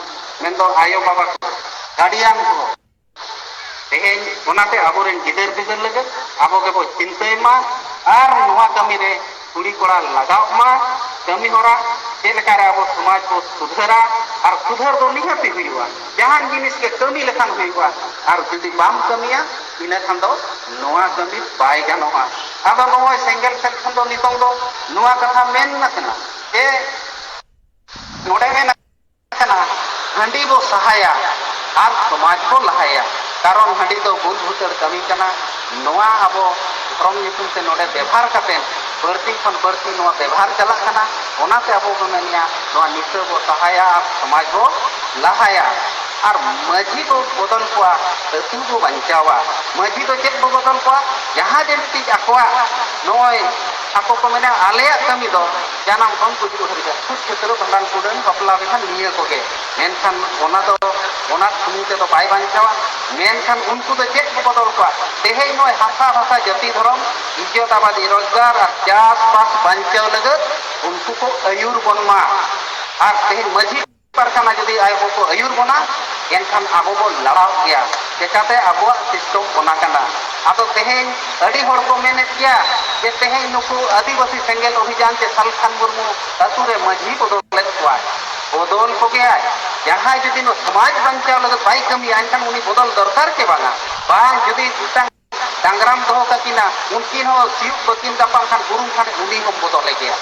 ᱢᱮᱱᱫᱚ ᱟᱭᱳ ᱵᱟᱵᱟ ᱠᱚ, ᱜᱟᱨᱰᱤᱭᱟᱱ ᱠᱚ, ᱛᱮᱦᱮᱧ ᱚᱱᱟᱛᱮ ᱟᱵᱚᱨᱮᱱ ᱜᱤᱫᱟᱹᱨ ᱯᱤᱫᱟᱹᱨ ᱞᱟᱹᱜᱤᱫ ᱟᱵᱚ ᱜᱮᱵᱚ ᱪᱤᱱᱛᱟᱹᱭ ᱢᱟ ᱟᱨ ᱱᱚᱣᱟ ᱠᱟᱹᱢᱤ ᱨᱮ ᱠᱩᱲᱤ ᱠᱚᱲᱟ ᱞᱟᱜᱟᱣ ᱢᱟ᱾ ᱠᱟᱹᱢᱤ ᱦᱚᱨᱟ ᱪᱮᱫ ᱞᱮᱠᱟᱨᱮ ᱟᱵᱚ ᱥᱚᱢᱟᱡᱽ ᱵᱚ ᱥᱩᱫᱷᱟᱹᱨᱟ, ᱟᱨ ᱥᱩᱫᱷᱟᱹᱨ ᱫᱚ ᱱᱤᱦᱟᱹᱛ ᱦᱩᱭᱩᱜᱼᱟ᱾ ᱡᱟᱦᱟᱱ ᱡᱤᱱᱤᱥ ᱜᱮ ᱠᱟᱹᱢᱤ ᱞᱮᱠᱷᱟᱱ ᱦᱩᱭᱩᱜᱼᱟ, ᱟᱨ ᱡᱩᱫᱤ ᱵᱟᱢ ᱠᱟᱹᱢᱤᱭᱟ, ᱤᱱᱟᱹ ᱠᱷᱟᱱ ᱫᱚ ᱱᱚᱣᱟ ᱠᱟᱹᱢᱤ ᱵᱟᱭ ᱜᱟᱱᱚᱜᱼᱟ᱾ ᱟᱫᱚ ᱱᱚᱜᱼᱚᱭ ᱥᱮᱸᱜᱮᱞ ᱥᱮᱫ ᱠᱷᱚᱱ ᱫᱚ ᱱᱤᱛᱚᱝ ᱫᱚ ᱱᱚᱣᱟ ᱠᱟᱛᱷᱟ ᱢᱮᱱ ᱠᱟᱱᱟ ᱡᱮ ᱱᱚᱰᱮ ᱢᱮᱱ ᱠᱟᱱᱟ, ᱦᱟᱺᱰᱤ ᱵᱚ ᱥᱟᱦᱟᱭᱟ ᱟᱨ ᱥᱚᱢᱟᱡᱽ ᱵᱚ ᱞᱟᱦᱟᱭᱟ᱾ ᱠᱟᱨᱚᱱ ᱦᱟᱺᱰᱤ ᱫᱚ ᱵᱩᱞ ᱵᱷᱩᱛᱟᱹᱲ ᱠᱟᱹᱢᱤ ᱠᱟᱱᱟ᱾ ᱱᱚᱣᱟ ᱟᱵᱚ ᱫᱷᱚᱨᱚᱢ ᱧᱩᱛᱩᱢ ᱛᱮ ᱱᱚᱰᱮ ᱵᱮᱵᱷᱟᱨ ᱠᱟᱛᱮ ᱵᱟᱹᱲᱛᱤ ᱠᱷᱚᱱ ᱵᱟᱹᱲᱛᱤ ᱱᱚᱣᱟ ᱵᱮᱵᱷᱟᱨ ᱪᱟᱞᱟᱜ ᱠᱟᱱᱟ᱾ ᱚᱱᱟᱛᱮ ᱟᱵᱚ ᱵᱚ ᱢᱮᱱᱮᱜᱼᱟ, ᱱᱚᱣᱟ ᱱᱤᱥᱟᱹ ᱵᱚ ᱥᱟᱦᱟᱭᱟ ᱟᱨ ᱥᱚᱢᱟᱡᱽ ᱵᱚ ᱞᱟᱦᱟᱭᱟ᱾ ᱟᱨ ᱢᱟᱹᱡᱷᱤ ᱵᱚ ᱵᱚᱫᱚᱞ ᱠᱚᱣᱟ, ᱟᱹᱛᱩ ᱵᱚ ᱵᱟᱧᱪᱟᱣᱟ᱾ ᱢᱟᱹᱡᱷᱤ ᱫᱚ ᱪᱮᱫ ᱵᱚ ᱵᱚᱫᱚᱞ ᱠᱚᱣᱟ? ᱡᱟᱦᱟᱸ ᱡᱮ ᱢᱤᱫᱴᱤᱡ ᱟᱠᱚᱣᱟᱜ ᱱᱚᱜᱼᱚᱭ ᱟᱠᱚ ᱠᱚ ᱢᱮᱱᱟ, ᱟᱞᱮᱭᱟᱜ ᱠᱟᱹᱢᱤ ᱫᱚ ᱡᱟᱱᱟᱢ ᱠᱷᱚᱱ ᱜᱩᱡᱩᱜ ᱦᱟᱹᱵᱤᱡ, ᱪᱷᱩᱛ ᱪᱷᱟᱹᱛᱨᱟᱹ ᱵᱷᱟᱸᱰᱟᱱ ᱠᱩᱰᱟᱹᱱ ᱵᱟᱯᱞᱟ ᱵᱤᱦᱟᱹ ᱱᱤᱭᱟᱹ ᱠᱚᱜᱮ᱾ ᱢᱮᱱᱠᱷᱟᱱ ᱚᱱᱟ ᱫᱚ, ᱚᱱᱟ ᱥᱩᱢᱩᱝ ᱛᱮᱫᱚ ᱵᱟᱭ ᱵᱟᱧᱪᱟᱣᱟ᱾ ᱢᱮᱱᱠᱷᱟᱱ ᱩᱱᱠᱩ ᱫᱚ ᱪᱮᱫ ᱠᱚ ᱵᱚᱫᱚᱞ ᱠᱚᱣᱟ? ᱛᱮᱦᱮᱧ ᱱᱚᱜᱼᱚᱭ ᱦᱟᱥᱟ ᱵᱷᱟᱥᱟ ᱡᱟᱹᱛᱤ ᱫᱷᱚᱨᱚᱢ, ᱤᱡᱽᱡᱚᱛ ᱟᱵᱟᱫᱤ ᱨᱳᱡᱽᱜᱟᱨ ᱟᱨ ᱪᱟᱥᱵᱟᱥ ᱵᱟᱧᱪᱟᱣ ᱞᱟᱹᱜᱤᱫ ᱩᱱᱠᱩ ᱠᱚ ᱟᱹᱭᱩᱨ ᱵᱚᱱ ᱢᱟ᱾ ᱟᱨ ᱛᱮᱦᱮᱧ ᱢᱟᱹᱡᱷᱤ ᱯᱟᱨᱜᱟᱱᱟ ᱡᱩᱫᱤ ᱟᱵᱚ ᱠᱚ ᱟᱹᱭᱩᱨ ᱵᱚᱱᱟ, ᱮᱱᱠᱷᱟᱱ ᱟᱵᱚ ᱵᱚᱱ ᱞᱟᱲᱟᱣ ᱜᱮᱭᱟ᱾ ᱪᱮᱠᱟᱛᱮ? ᱟᱵᱚᱣᱟᱜ system ᱚᱱᱟ ᱠᱟᱱᱟ᱾ ᱟᱫᱚ ᱛᱮᱦᱮᱧ ᱟᱹᱰᱤ ᱦᱚᱲ ᱠᱚ ᱢᱮᱱᱮᱫ ᱜᱮᱭᱟ ᱡᱮ ᱛᱮᱦᱮᱧ ᱱᱩᱠᱩ ᱟᱹᱫᱤᱵᱟᱹᱥᱤ ᱥᱮᱸᱜᱮᱞ ᱚᱵᱷᱤᱡᱟᱱ ᱪᱮ ᱥᱟᱞᱠᱷᱟᱱ ᱢᱩᱨᱢᱩ ᱟᱹᱛᱩ ᱨᱮ ᱢᱟᱹᱡᱷᱤ ᱵᱚᱫᱚᱞᱮᱫ ᱠᱚᱣᱟᱭ᱾ ᱵᱚᱫᱚᱞ ᱠᱚᱜᱮᱭᱟᱭ᱾ ᱡᱟᱦᱟᱸᱭ ᱡᱩᱫᱤ ᱱᱚᱣᱟ ᱥᱚᱢᱟᱡᱽ ᱵᱟᱧᱪᱟᱣ ᱞᱟᱹᱜᱤᱫ ᱵᱟᱭ ᱠᱟᱹᱢᱤᱭᱟ, ᱮᱱᱠᱷᱟᱱ ᱩᱱᱤ ᱵᱚᱫᱚᱞ ᱫᱚᱨᱠᱟᱨ ᱪᱮ ᱵᱟᱝᱟ? ᱵᱟᱝ, ᱡᱩᱫᱤ ᱢᱤᱫᱴᱟᱝ ᱰᱟᱝᱨᱟᱢ ᱫᱚᱦᱚ ᱠᱟᱹᱠᱤᱱᱟ, ᱩᱱᱠᱤᱱ ᱦᱚᱸ ᱥᱤᱭᱳᱜ ᱵᱟᱹᱠᱤᱱ ᱜᱟᱯᱟᱱ ᱠᱷᱟᱱ ᱵᱩᱨᱩᱢ ᱠᱷᱟᱱ ᱩᱱᱤ ᱦᱚᱸᱢ ᱵᱚᱫᱚᱞᱮ ᱜᱮᱭᱟ᱾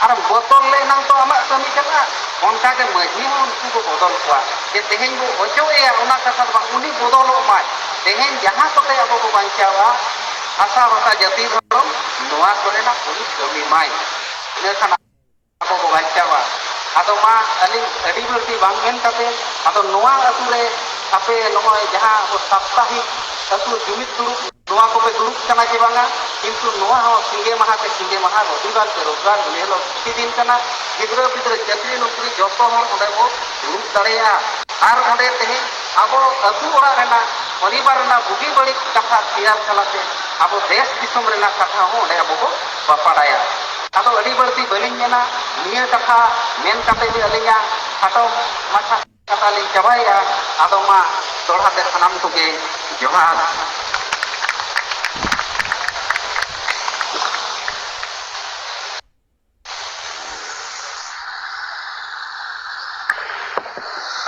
ᱟᱨ ᱵᱚᱫᱚᱞ ᱞᱮᱱᱟᱝ ᱛᱚ ᱟᱢᱟᱜ ᱠᱟᱹᱢᱤ ᱪᱟᱞᱟᱜᱼᱟ᱾ ᱚᱱᱠᱟ ᱜᱮ ᱢᱟᱹᱡᱷᱤ ᱦᱚᱸ ᱩᱱᱠᱩ ᱠᱚ ᱵᱚᱫᱚᱞ ᱠᱚᱣᱟ᱾ ᱡᱮ ᱛᱮᱦᱮᱧ ᱵᱚ ᱚᱪᱚᱜ ᱮᱭᱟ, ᱚᱱᱟ ᱠᱟᱛᱷᱟ ᱫᱚ ᱵᱟᱝ, ᱩᱱᱤ ᱵᱚᱫᱚᱞᱚᱜ ᱢᱟᱭ᱾ ᱛᱮᱦᱮᱧ ᱡᱟᱦᱟᱸ ᱠᱚᱛᱮ ᱟᱵᱚ ᱵᱚ ᱵᱟᱧᱪᱟᱣᱟ, ᱦᱟᱥᱟ ᱵᱷᱟᱥᱟ ᱡᱟᱹᱛᱤ ᱫᱷᱚᱨᱚᱢ, ᱱᱚᱣᱟ ᱠᱚᱨᱮᱱᱟᱜ ᱩᱱᱤ ᱠᱟᱹᱢᱤ ᱢᱟᱭ᱾ ᱤᱱᱟᱹ ᱠᱷᱟᱱ ᱟᱵᱚ ᱵᱚ ᱵᱟᱧᱪᱟᱣᱟ᱾ ᱟᱫᱚ ᱢᱟ ᱟᱹᱞᱤᱧ ᱟᱹᱰᱤ ᱵᱟᱹᱲᱛᱤ ᱵᱟᱝ ᱢᱮᱱ ᱠᱟᱛᱮ, ᱟᱫᱚ ᱱᱚᱣᱟ ᱟᱹᱛᱩ ᱨᱮ ᱟᱯᱮ ᱱᱚᱜᱼᱚᱭ ᱡᱟᱦᱟᱸ ᱟᱵᱚ ᱥᱟᱯᱛᱟᱦᱤᱠ ᱟᱹᱛᱩ ᱡᱩᱢᱤᱫ ᱫᱩᱲᱩᱵ, ᱱᱚᱣᱟ ᱠᱚᱯᱮ ᱫᱩᱲᱩᱵ ᱠᱟᱱᱟ ᱪᱮ ᱵᱟᱝᱟ? ᱠᱤᱱᱛᱩ ᱱᱚᱣᱟ ᱦᱚᱸ ᱥᱤᱸᱜᱮ ᱢᱟᱦᱟ ᱛᱮ ᱥᱤᱸᱜᱮ ᱢᱟᱦᱟ, ᱨᱚᱵᱤᱵᱟᱨ ᱛᱮ ᱨᱚᱵᱤᱵᱟᱨ, ᱤᱱᱟᱹ ᱦᱤᱞᱳᱜ ᱪᱷᱩᱴᱤ ᱫᱤᱱ ᱠᱟᱱᱟ᱾ ᱜᱤᱫᱽᱨᱟᱹ ᱯᱤᱫᱽᱨᱟᱹ, ᱪᱟᱹᱠᱨᱤ ᱱᱚᱠᱨᱤ, ᱡᱚᱛᱚ ᱦᱚᱲ ᱚᱸᱰᱮ ᱵᱚ ᱫᱩᱲᱩᱵ ᱫᱟᱲᱮᱭᱟᱜᱼᱟ᱾ ᱟᱨ ᱚᱸᱰᱮ ᱛᱮᱦᱮᱧ ᱟᱵᱚ ᱟᱹᱛᱩ ᱚᱲᱟᱜ ᱨᱮᱱᱟᱜ ᱯᱚᱨᱤᱵᱟᱨ ᱨᱮᱱᱟᱜ ᱵᱩᱜᱤ ᱵᱟᱹᱲᱤᱡ ᱠᱟᱛᱷᱟ ᱥᱮᱭᱟᱨ ᱛᱟᱞᱟᱛᱮ ᱟᱵᱚ ᱫᱮᱥ ᱫᱤᱥᱚᱢ ᱨᱮᱱᱟᱜ ᱠᱟᱛᱷᱟ ᱦᱚᱸ ᱚᱸᱰᱮ ᱟᱵᱚ ᱵᱚ ᱵᱟᱯᱟᱲᱟᱭᱟ᱾ ᱟᱫᱚ ᱟᱹᱰᱤ ᱵᱟᱹᱲᱛᱤ ᱵᱟᱹᱞᱤᱧ ᱢᱮᱱᱟ, ᱱᱤᱭᱟᱹ ᱠᱟᱛᱷᱟ ᱢᱮᱱ ᱠᱟᱛᱮ ᱜᱮ ᱟᱹᱞᱤᱧᱟᱜ ᱠᱷᱟᱴᱚ ᱢᱟᱪᱷᱟ ᱠᱟᱛᱷᱟ ᱞᱤᱧ ᱪᱟᱵᱟᱭᱮᱜᱼᱟ᱾ ᱟᱫᱚ ᱢᱟ ᱫᱚᱦᱲᱟ ᱛᱮ ᱥᱟᱱᱟᱢ ᱠᱚᱜᱮ ᱡᱚᱦᱟᱨ᱾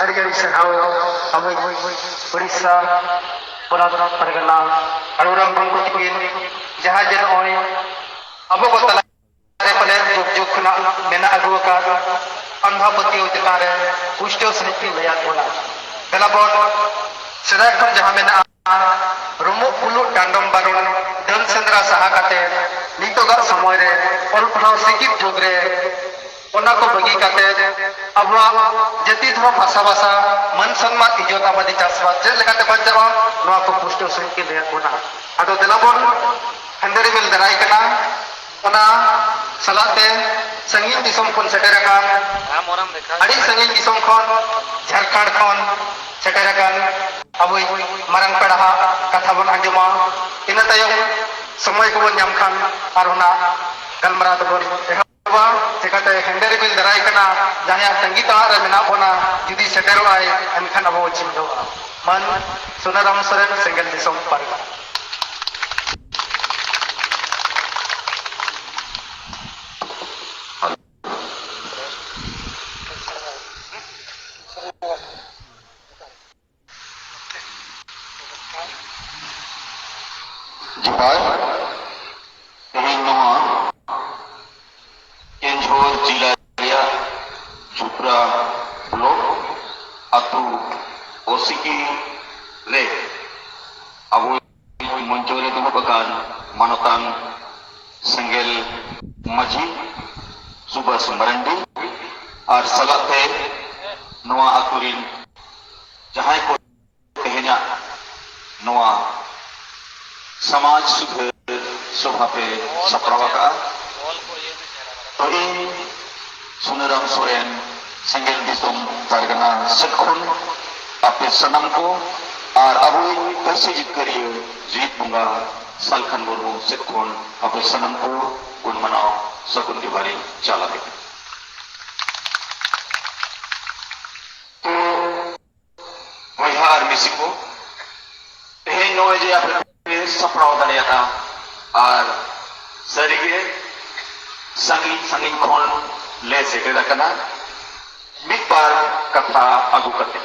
ᱟᱹᱰᱤ ᱟᱹᱰᱤ ᱥᱟᱨᱦᱟᱣ ᱟᱵᱚ ᱩᱲᱤᱥᱥᱟ ᱯᱚᱱᱚᱛ ᱯᱟᱨᱜᱟᱱᱟ ᱟᱹᱲᱩᱨᱟᱢ ᱜᱚᱢᱠᱮ ᱛᱤᱠᱤᱱ ᱡᱟᱦᱟᱸ ᱡᱮ ᱱᱚᱜᱼᱚᱭ ᱟᱵᱚ ᱠᱚ ᱛᱟᱞᱟ ᱨᱮ ᱯᱟᱞᱮ ᱡᱩᱜᱽ ᱡᱩᱜᱽ ᱠᱷᱚᱱᱟᱜ ᱢᱮᱱᱟᱜ ᱟᱹᱜᱩ ᱟᱠᱟᱫ ᱟᱸᱫᱷᱟ ᱯᱟᱹᱛᱭᱟᱹᱣ ᱪᱮᱛᱟᱱ ᱨᱮ ᱯᱩᱥᱴᱟᱹᱣ ᱥᱟᱺᱦᱤᱡ ᱠᱤᱱ ᱞᱟᱹᱭᱟᱫ ᱵᱚᱱᱟ᱾ ᱫᱮᱞᱟ ᱵᱚᱱ ᱥᱮᱫᱟᱭ ᱠᱷᱚᱱ ᱡᱟᱦᱟᱸ ᱢᱮᱱᱟᱜᱼᱟ, ᱨᱩᱢᱩᱜ ᱯᱩᱞᱩᱜ ᱰᱟᱸᱰᱚᱢ ᱵᱟᱨᱚᱱ ᱰᱟᱹᱱ ᱥᱮᱸᱫᱽᱨᱟ ᱥᱟᱦᱟ ᱠᱟᱛᱮ ᱱᱤᱛᱚᱜᱟᱜ ᱥᱚᱢᱚᱭ ᱨᱮ ᱚᱞ ᱯᱟᱲᱦᱟᱣ ᱥᱤᱠᱷᱤᱛ ᱡᱩᱜᱽ ᱨᱮ ᱚᱱᱟ ᱠᱚ ᱵᱟᱹᱜᱤ ᱠᱟᱛᱮ ᱟᱵᱚᱣᱟᱜ ᱡᱟᱹᱛᱤ ᱫᱷᱚᱨᱚᱢ ᱵᱷᱟᱥᱟ ᱵᱷᱟᱥᱟ ᱢᱟᱹᱱ ᱥᱚᱱᱢᱟᱱ ᱤᱡᱽᱡᱚᱛ ᱟᱵᱟᱫᱤ ᱪᱟᱥᱵᱟᱥ ᱪᱮᱫ ᱞᱮᱠᱟᱛᱮ ᱵᱟᱧᱪᱟᱜᱼᱟ, ᱱᱚᱣᱟ ᱠᱚ ᱯᱩᱥᱴᱟᱹᱣ ᱥᱟᱺᱦᱤᱡ ᱠᱤᱱ ᱞᱟᱹᱭᱟᱫ ᱵᱚᱱᱟ᱾ ᱟᱫᱚ ᱫᱮᱞᱟ ᱵᱚᱱ ᱦᱮᱸᱫᱮ ᱨᱤᱢᱤᱞ ᱫᱟᱨᱟᱭ ᱠᱟᱱᱟ᱾ ᱚᱱᱟ ᱥᱟᱞᱟᱜ ᱛᱮ ᱥᱟᱺᱜᱤᱧ ᱫᱤᱥᱚᱢ ᱠᱷᱚᱱ ᱥᱮᱴᱮᱨ ᱟᱠᱟᱱ ᱟᱹᱰᱤ ᱥᱟᱺᱜᱤᱧ ᱫᱤᱥᱚᱢ ᱠᱷᱚᱱ, ᱡᱷᱟᱲᱠᱷᱚᱸᱰ ᱠᱷᱚᱱ ᱥᱮᱴᱮᱨ ᱟᱠᱟᱱ ᱟᱵᱚᱭᱤᱡ ᱢᱟᱨᱟᱝ ᱯᱮᱲᱟ ᱦᱟᱜ ᱠᱟᱛᱷᱟ ᱵᱚᱱ ᱟᱸᱡᱚᱢᱟ᱾ ᱤᱱᱟᱹ ᱛᱟᱭᱚᱢ ᱥᱚᱢᱚᱭ ᱠᱚᱵᱚᱱ ᱧᱟᱢ ᱠᱷᱟᱱ ᱟᱨᱦᱚᱸ ᱱᱟᱜ ᱜᱟᱞᱢᱟᱨᱟᱣ ᱫᱚᱵᱚᱱ ᱮᱦᱚᱵᱟ᱾ ᱪᱮᱠᱟᱛᱮ ᱦᱮᱸᱫᱮ ᱨᱤᱢᱤᱞ ᱫᱟᱨᱟᱭ ᱠᱟᱱᱟ, ᱡᱟᱦᱟᱸᱭᱟᱜ ᱛᱟᱺᱜᱤ ᱛᱟᱲᱟᱜ ᱨᱮ ᱢᱮᱱᱟᱜ ᱵᱚᱱᱟ, ᱡᱩᱫᱤ ᱥᱮᱴᱮᱨᱚᱜ ᱟᱭ ᱮᱱᱠᱷᱟᱱ ᱟᱵᱚ ᱵᱚᱱ ᱪᱤᱱᱦᱟᱹᱣᱟ᱾ ᱢᱟᱹᱱ ᱥᱩᱱᱟᱨᱟᱢ ᱥᱚᱨᱮᱱ, ᱥᱮᱸᱜᱮᱞ ᱫᱤᱥᱚᱢ ᱯᱟᱨᱜᱟᱱᱟ᱾ ᱡᱚᱦᱟᱨ᱾ ᱛᱮᱦᱮᱧ ᱱᱚᱣᱟ ᱠᱮᱸᱡᱷᱚᱨ ᱡᱮᱞᱟ ᱨᱮᱭᱟᱜ ᱡᱷᱩᱯᱨᱟ ᱵᱞᱚᱠ ᱟᱹᱛᱩ ᱚᱥᱤᱠᱤ ᱨᱮ ᱟᱵᱚ ᱢᱚᱧᱪᱚ ᱨᱮ ᱫᱩᱲᱩᱵ ᱟᱠᱟᱱ ᱢᱟᱱᱚᱛᱟᱱ ᱥᱮᱸᱜᱮᱞ ᱢᱟᱹᱡᱷᱤ ᱥᱩᱵᱷᱟᱥ ᱢᱟᱨᱟᱱᱰᱤ ᱟᱨ ᱥᱟᱞᱟᱜ ᱛᱮ ᱱᱚᱣᱟ ᱟᱹᱛᱩ ᱨᱤᱱ ᱡᱟᱦᱟᱸᱭ ᱠᱚ ᱛᱮᱦᱮᱧᱟᱜ ᱱᱚᱣᱟ ᱥᱚᱢᱟᱡᱽ ᱥᱩᱫᱷᱟᱹᱨ ᱥᱚᱵᱷᱟ ᱯᱮ ᱥᱟᱯᱲᱟᱣ ᱟᱠᱟᱫᱼᱟ᱾ ᱛᱚ ᱤᱧ ᱥᱩᱱᱟᱹᱨᱟᱢ ᱥᱚᱨᱮᱱ, ᱥᱮᱸᱜᱮᱞ ᱫᱤᱥᱚᱢ ᱯᱟᱨᱜᱟᱱᱟ ᱥᱮᱫ ᱠᱷᱚᱱ ᱟᱯᱮ ᱥᱟᱱᱟᱢ ᱠᱚ ᱟᱨ ᱟᱵᱚᱭᱤᱡ ᱯᱟᱹᱨᱥᱤ ᱡᱤᱛᱠᱟᱹᱨᱤᱭᱟᱹ ᱡᱤᱛ ᱵᱚᱸᱜᱟ ᱥᱟᱞᱠᱷᱟᱱ ᱢᱩᱨᱢᱩ ᱥᱮᱫ ᱠᱷᱚᱱ ᱟᱯᱮ ᱥᱟᱱᱟᱢ ᱠᱚ ᱜᱩᱱ ᱢᱟᱱᱟᱣ ᱥᱟᱹᱜᱩᱱ ᱡᱚᱦᱟᱨᱤᱧ ᱪᱟᱞ ᱟᱯᱮ ᱠᱟᱱᱟ᱾ ᱛᱚ, ᱵᱚᱭᱦᱟ ᱟᱨ ᱢᱤᱥᱤ ᱠᱚ, ᱛᱮᱦᱮᱧ ᱱᱚᱜᱼᱚᱭ ᱡᱮ ᱟᱯᱮ ᱯᱮ ᱥᱟᱯᱲᱟᱣ ᱫᱟᱲᱮᱭᱟᱫᱟ ᱟᱨ ᱥᱟᱹᱨᱤᱜᱮ ᱥᱟᱺᱜᱤᱧ ᱥᱟᱺᱜᱤᱧ ᱠᱷᱚᱱ ᱞᱮ ᱥᱮᱴᱮᱨ ᱟᱠᱟᱱᱟ ᱢᱤᱫ ᱵᱟᱨ ᱠᱟᱛᱷᱟ ᱟᱹᱜᱩ ᱠᱟᱛᱮ᱾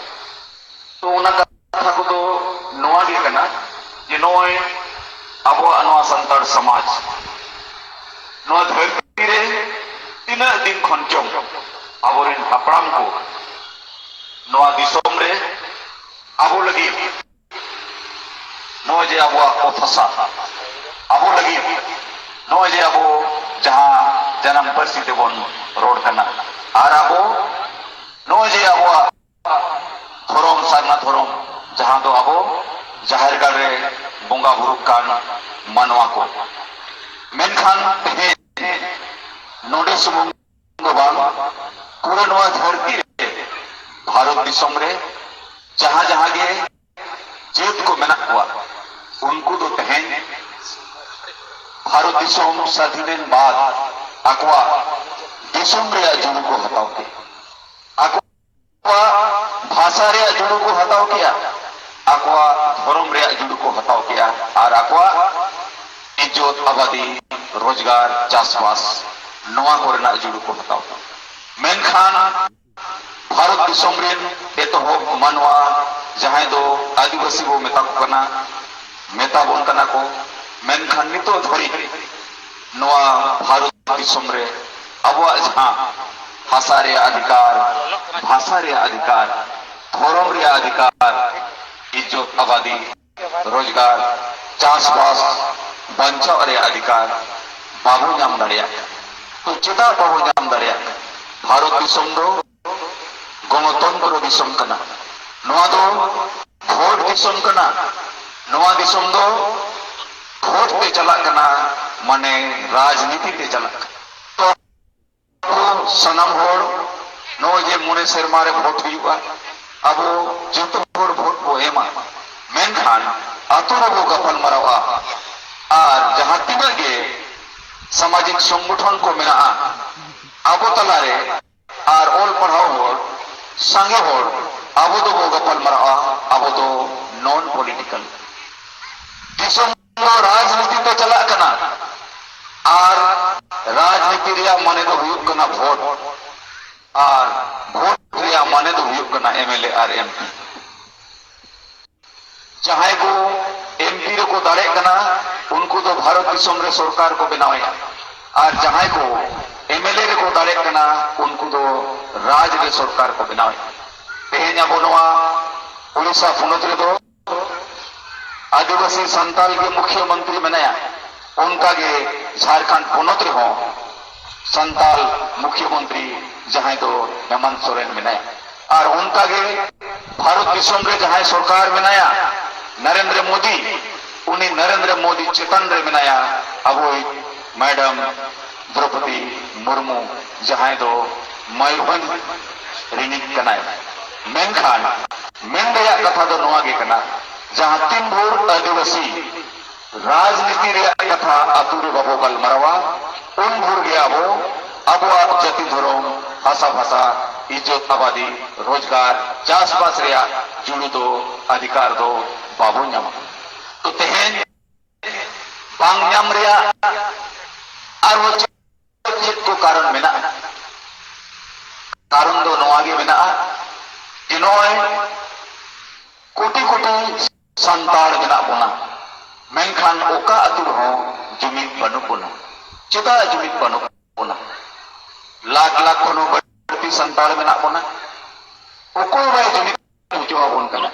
ᱛᱚ, ᱚᱱᱟ ᱠᱟᱛᱷᱟ ᱠᱚᱫᱚ ᱱᱚᱣᱟ ᱜᱮ ᱠᱟᱱᱟ ᱡᱮ ᱱᱚᱜᱼᱚᱭ ᱟᱵᱚᱣᱟᱜ ᱱᱚᱣᱟ ᱥᱟᱱᱛᱟᱲ ᱥᱚᱢᱟᱡᱽ ᱱᱚᱣᱟ ᱫᱷᱟᱹᱨᱛᱤ ᱨᱮ ᱛᱤᱱᱟᱹᱜ ᱫᱤᱱ ᱠᱷᱚᱱ ᱪᱚᱝ ᱟᱵᱚᱨᱮᱱ ᱦᱟᱯᱲᱟᱢ ᱠᱚ ᱱᱚᱣᱟ ᱫᱤᱥᱚᱢ ᱨᱮ ᱟᱵᱚ ᱞᱟᱹᱜᱤᱫ ᱱᱚᱜᱼᱚᱭ ᱡᱮ ᱟᱵᱚᱣᱟᱜ ᱚᱛ ᱦᱟᱥᱟ ᱟᱵᱚ ᱞᱟᱹᱜᱤᱫ ᱱᱚᱜᱼᱚᱭ ᱡᱮ ᱟᱵᱚ ᱡᱟᱦᱟᱸ ᱡᱟᱱᱟᱢ ᱯᱟᱹᱨᱥᱤ ᱛᱮᱵᱚᱱ ᱨᱚᱲ ᱠᱟᱱᱟ ᱟᱨ ᱟᱵᱚ ᱱᱚᱜᱼᱚᱭ ᱡᱮ ᱟᱵᱚᱣᱟᱜ ᱫᱷᱚᱨᱚᱢ, ᱥᱟᱨᱱᱟ ᱫᱷᱚᱨᱚᱢ, ᱡᱟᱦᱟᱸ ᱫᱚ ᱟᱵᱚ ᱡᱟᱦᱮᱨ ᱜᱟᱲ ᱨᱮ ᱵᱚᱸᱜᱟ ᱵᱩᱨᱩᱜ ᱠᱟᱱ ᱢᱟᱱᱣᱟ ᱠᱚ᱾ ᱢᱮᱱᱠᱷᱟᱱ ᱛᱮᱦᱮᱧ ᱱᱚᱰᱮ ᱥᱩᱢᱩᱝ ᱫᱚ ᱵᱟᱝ, ᱯᱩᱨᱟᱹ ᱱᱚᱣᱟ ᱫᱷᱟᱹᱨᱛᱤ ᱨᱮ, ᱵᱷᱟᱨᱚᱛ ᱫᱤᱥᱚᱢ ᱨᱮ ᱡᱟᱦᱟᱸ ᱡᱟᱦᱟᱸ ᱜᱮ ᱡᱟᱹᱛ ᱠᱚ ᱢᱮᱱᱟᱜ ᱠᱚᱣᱟ, ᱩᱱᱠᱩ ᱫᱚ ᱛᱮᱦᱮᱧ ᱵᱷᱟᱨᱚᱛ ᱫᱤᱥᱚᱢ ᱥᱟᱹᱫᱷᱤᱱ ᱮᱱ ᱵᱟᱫ ᱟᱠᱚᱣᱟᱜ ᱫᱤᱥᱚᱢ ᱨᱮᱭᱟᱜ ᱡᱩᱲᱩ ᱠᱚ ᱦᱟᱛᱟᱣ ᱠᱮᱫᱟ᱾ ᱟᱠᱚᱣᱟᱜ ᱵᱷᱟᱥᱟ ᱨᱮᱭᱟᱜ ᱡᱩᱲᱩ ᱠᱚ ᱦᱟᱛᱟᱣ ᱠᱮᱫᱟ, ᱟᱠᱚᱣᱟᱜ ᱫᱷᱚᱨᱚᱢ ᱨᱮᱭᱟᱜ ᱡᱩᱲᱩ ᱠᱚ ᱦᱟᱛᱟᱣ ᱠᱮᱫᱟ, ᱟᱨ ᱟᱠᱚᱣᱟᱜ ᱤᱡᱽᱡᱚᱛ, ᱟᱵᱟᱫᱤ, ᱨᱳᱡᱽᱜᱟᱨ, ᱪᱟᱥᱵᱟᱥ, ᱱᱚᱣᱟ ᱠᱚᱨᱮᱱᱟᱜ ᱡᱩᱲᱩ ᱠᱚ ᱦᱟᱛᱟᱣ ᱠᱮᱫᱟ᱾ ᱢᱮᱱᱠᱷᱟᱱ ᱵᱷᱟᱨᱚᱛ ᱫᱤᱥᱚᱢ ᱨᱮᱱ ᱮᱛᱚᱦᱚᱵ ᱢᱟᱱᱣᱟ, ᱡᱟᱦᱟᱸᱭ ᱫᱚ ᱟᱹᱫᱤᱵᱟᱹᱥᱤ ᱵᱚ ᱢᱮᱛᱟ ᱠᱚ ᱠᱟᱱᱟ, ᱢᱮᱛᱟ ᱵᱚᱱ ᱠᱟᱱᱟ ᱠᱚ, ᱢᱮᱱᱠᱷᱟᱱ ᱱᱤᱛᱚᱜ ᱫᱷᱟᱹᱨᱤᱡ ᱱᱚᱣᱟ ᱵᱷᱟᱨᱚᱛ ᱫᱤᱥᱚᱢ ᱨᱮ ᱟᱵᱚᱣᱟᱜ ᱡᱟᱦᱟᱸ ᱦᱟᱥᱟ ᱨᱮᱭᱟᱜ ᱚᱫᱷᱤᱠᱟᱨ, ᱵᱷᱟᱥᱟ ᱨᱮᱭᱟᱜ ᱚᱫᱷᱤᱠᱟᱨ, ᱫᱷᱚᱨᱚᱢ ᱨᱮᱭᱟᱜ ᱚᱫᱷᱤᱠᱟᱨ, ᱤᱡᱽᱡᱚᱛ ᱟᱵᱟᱫᱤ, ᱨᱳᱡᱽᱜᱟᱨ, ᱪᱟᱥᱵᱟᱥ, ᱵᱟᱧᱪᱟᱣ ᱨᱮᱭᱟᱜ ᱚᱫᱷᱤᱠᱟᱨ ᱵᱟᱵᱚ ᱧᱟᱢ ᱫᱟᱲᱮᱭᱟᱜ ᱠᱟᱱᱟ᱾ ᱛᱚ, ᱪᱮᱫᱟᱜ ᱵᱟᱵᱚ ᱧᱟᱢ ᱫᱟᱲᱮᱭᱟᱜ ᱠᱟᱱᱟ? ᱵᱷᱟᱨᱚᱛ ᱫᱤᱥᱚᱢ ᱫᱚ ᱜᱚᱱᱚᱛᱚᱱᱛᱨᱚ ᱫᱤᱥᱚᱢ ᱠᱟᱱᱟ᱾ ᱱᱚᱣᱟ ᱫᱚ ᱵᱷᱳᱴ ᱫᱤᱥᱚᱢ ᱠᱟᱱᱟ᱾ ᱱᱚᱣᱟ ᱫᱤᱥᱚᱢ ᱫᱚ ᱵᱷᱳᱴ ᱛᱮ ᱪᱟᱞᱟᱜ ᱠᱟᱱᱟ, ᱢᱟᱱᱮ ᱨᱟᱡᱽᱱᱤᱛᱤ ᱛᱮ ᱪᱟᱞᱟᱜ ᱠᱟᱱᱟ᱾ ᱛᱚ, ᱟᱵᱚ ᱥᱟᱱᱟᱢ ᱦᱚᱲ ᱱᱚᱜᱼᱚᱭ ᱡᱮ ᱢᱚᱬᱮ ᱥᱮᱨᱢᱟ ᱨᱮ ᱵᱷᱳᱴ ᱦᱩᱭᱩᱜᱼᱟ, ᱟᱵᱚ ᱡᱚᱛᱚ ᱦᱚᱲ ᱵᱷᱳᱴ ᱵᱚ ᱮᱢᱟ᱾ ᱢᱮᱱᱠᱷᱟᱱ ᱟᱛᱳ ᱨᱮᱵᱚ ᱜᱟᱯᱟᱞ ᱢᱟᱨᱟᱣᱟ᱾ ᱟᱨ ᱡᱟᱦᱟᱸ ᱛᱤᱱᱟᱹᱜ ᱜᱮ ᱥᱟᱢᱟᱡᱤᱠ ᱥᱚᱝᱜᱚᱴᱷᱚᱱ ᱠᱚ ᱢᱮᱱᱟᱜᱼᱟ ᱟᱵᱚ ᱛᱟᱞᱟᱨᱮ, ᱟᱨ ᱚᱞ ᱯᱟᱲᱦᱟᱣ ᱦᱚᱲ, ᱥᱟᱸᱜᱮ ᱦᱚᱲ, ᱟᱵᱚ ᱫᱚᱵᱚ ᱜᱟᱯᱟᱞ ᱢᱟᱨᱟᱣᱟ᱾ ᱟᱵᱚ ᱫᱚ ᱱᱚᱱ ᱯᱚᱞᱤᱴᱤᱠᱟᱞ᱾ ᱫᱤᱥᱚᱢ ᱫᱚ ᱨᱟᱡᱽᱱᱤᱛᱤ ᱛᱮ ᱪᱟᱞᱟᱜ ᱠᱟᱱᱟ᱾ ᱟᱨ ᱨᱟᱡᱽᱱᱤᱛᱤ ᱨᱮᱭᱟᱜ ᱢᱟᱱᱮ ᱫᱚ ᱦᱩᱭᱩᱜ ᱠᱟᱱᱟ ᱵᱷᱳᱴ᱾ ᱟᱨ ᱵᱷᱳᱴ ᱨᱮᱭᱟᱜ ᱢᱟᱱᱮ ᱫᱚ ᱦᱩᱭᱩᱜ ᱠᱟᱱᱟ M L A R M P. ᱡᱟᱦᱟᱸᱭ ᱠᱚ ᱮᱢ ᱯᱤ ᱨᱮᱠᱚ ᱫᱟᱲᱮᱜ ᱠᱟᱱᱟ, ᱩᱱᱠᱩ ᱫᱚ ᱵᱷᱟᱨᱚᱛ ᱫᱤᱥᱚᱢ ᱨᱮ ᱥᱚᱨᱠᱟᱨ ᱠᱚ ᱵᱮᱱᱟᱣᱮᱫᱼᱟ᱾ ᱟᱨ ᱡᱟᱦᱟᱸᱭ ᱠᱚ ᱮᱢ ᱮᱞ ᱮ ᱨᱮᱠᱚ ᱫᱟᱲᱮᱜ ᱠᱟᱱᱟ, ᱩᱱᱠᱩ ᱫᱚ ᱨᱟᱡᱽ ᱨᱮ ᱥᱚᱨᱠᱟᱨ ᱠᱚ ᱵᱮᱱᱟᱣᱮᱫᱼᱟ᱾ ᱛᱮᱦᱮᱧ ᱟᱵᱚ ᱱᱚᱣᱟ ᱩᱲᱤᱥᱥᱟ ᱯᱚᱱᱚᱛ ᱨᱮᱫᱚ ᱟᱹᱫᱤᱵᱟᱹᱥᱤ ᱥᱟᱱᱛᱟᱞ ᱜᱮ ᱢᱩᱠᱷᱭᱟᱹ ᱢᱚᱱᱛᱨᱤ ᱢᱮᱱᱟᱭᱟ, ᱚᱱᱠᱟ ᱜᱮ ᱡᱷᱟᱲᱠᱷᱚᱸᱰ ᱯᱚᱱᱚᱛ ᱨᱮᱦᱚᱸ ᱥᱟᱱᱛᱟᱞ ᱢᱩᱠᱷᱭᱟᱹ ᱢᱚᱱᱛᱨᱤ ᱡᱟᱦᱟᱸᱭ ᱫᱚ ᱦᱮᱢᱚᱱᱛ ᱥᱚᱨᱮᱱ ᱢᱮᱱᱟᱭᱟ᱾ ᱟᱨ ᱚᱱᱠᱟ ᱜᱮ ᱵᱷᱟᱨᱚᱛ ᱫᱤᱥᱚᱢ ᱨᱮ ᱡᱟᱦᱟᱸᱭ ᱥᱚᱨᱠᱟᱨ ᱢᱮᱱᱟᱭᱟ, ᱱᱚᱨᱮᱱᱫᱨᱚ ᱢᱳᱫᱤ, ᱩᱱᱤ ᱱᱚᱨᱮᱱᱫᱨᱚ ᱢᱳᱫᱤ ᱪᱮᱛᱟᱱ ᱨᱮ ᱢᱮᱱᱟᱭᱟ ᱟᱵᱚᱭᱤᱡ ᱢᱮᱰᱟᱢ ᱫᱨᱚᱯᱚᱫᱤ ᱢᱩᱨᱢᱩ, ᱡᱟᱦᱟᱸᱭ ᱫᱚ ᱢᱚᱭᱩᱨᱵᱷᱚᱸᱡᱽ ᱨᱤᱱᱤᱡ ᱠᱟᱱᱟᱭ᱾ ᱢᱮᱱᱠᱷᱟᱱ ᱢᱮᱱ ᱨᱮᱭᱟᱜ ᱠᱟᱛᱷᱟ ᱫᱚ ᱱᱚᱣᱟ ᱜᱮ ᱠᱟᱱᱟ, ᱡᱟᱦᱟᱸ ᱛᱤᱱ ᱵᱷᱳᱨ ᱟᱹᱫᱤᱵᱟᱹᱥᱤ ᱨᱟᱡᱽᱱᱤᱛᱤ ᱨᱮᱭᱟᱜ ᱠᱟᱛᱷᱟ ᱟᱛᱳ ᱨᱮ ᱵᱟᱵᱚ ᱜᱟᱞᱢᱟᱨᱟᱣᱟ, ᱩᱱ ᱵᱷᱳᱨ ᱜᱮ ᱟᱵᱚ ᱟᱵᱚᱣᱟᱜ ᱡᱟᱹᱛᱤ ᱫᱷᱚᱨᱚᱢ, ᱦᱟᱥᱟ ᱵᱷᱟᱥᱟ, ᱤᱡᱽᱡᱚᱛ ᱟᱵᱟᱫᱤ, ᱨᱳᱡᱽᱜᱟᱨ, ᱪᱟᱥᱵᱟᱥ ᱨᱮᱭᱟᱜ ᱡᱩᱲᱩ ᱫᱚ, ᱚᱫᱷᱤᱠᱟᱨ ᱫᱚ ᱵᱟᱵᱚ ᱧᱟᱢᱟ᱾ ᱛᱚ ᱛᱮᱦᱮᱧ ᱵᱟᱝ ᱧᱟᱢ ᱨᱮᱭᱟᱜ ᱟᱨᱦᱚᱸ ᱪᱮᱫ ᱪᱮᱫ ᱠᱚ ᱠᱟᱨᱚᱱ ᱢᱮᱱᱟᱜᱼᱟ? ᱠᱟᱨᱚᱱ ᱫᱚ ᱱᱚᱣᱟ ᱜᱮ ᱢᱮᱱᱟᱜᱼᱟ ᱡᱮ ᱱᱚᱜᱼᱚᱭ ᱠᱳᱴᱤ ᱠᱳᱴᱤ ᱥᱟᱱᱛᱟᱲ ᱢᱮᱱᱟᱜ ᱵᱚᱱᱟ, ᱢᱮᱱᱠᱷᱟᱱ ᱚᱠᱟ ᱟᱹᱛᱩ ᱨᱮᱦᱚᱸ ᱡᱩᱢᱤᱫ ᱵᱟᱹᱱᱩᱜ ᱵᱚᱱᱟ᱾ ᱪᱮᱫᱟᱜ ᱡᱩᱢᱤᱫ ᱵᱟᱹᱱᱩᱜ ᱵᱚᱱᱟ? ᱞᱟᱠᱷ ᱞᱟᱠᱷ ᱠᱷᱚᱱ ᱦᱚᱸ ᱵᱟᱹᱲᱛᱤ ᱥᱟᱱᱛᱟᱲ ᱢᱮᱱᱟᱜ ᱵᱚᱱᱟ, ᱚᱠᱚᱭ ᱵᱟᱭ ᱡᱩᱢᱤᱫ ᱦᱚᱪᱚ ᱟᱵᱚᱱ ᱠᱟᱱᱟ?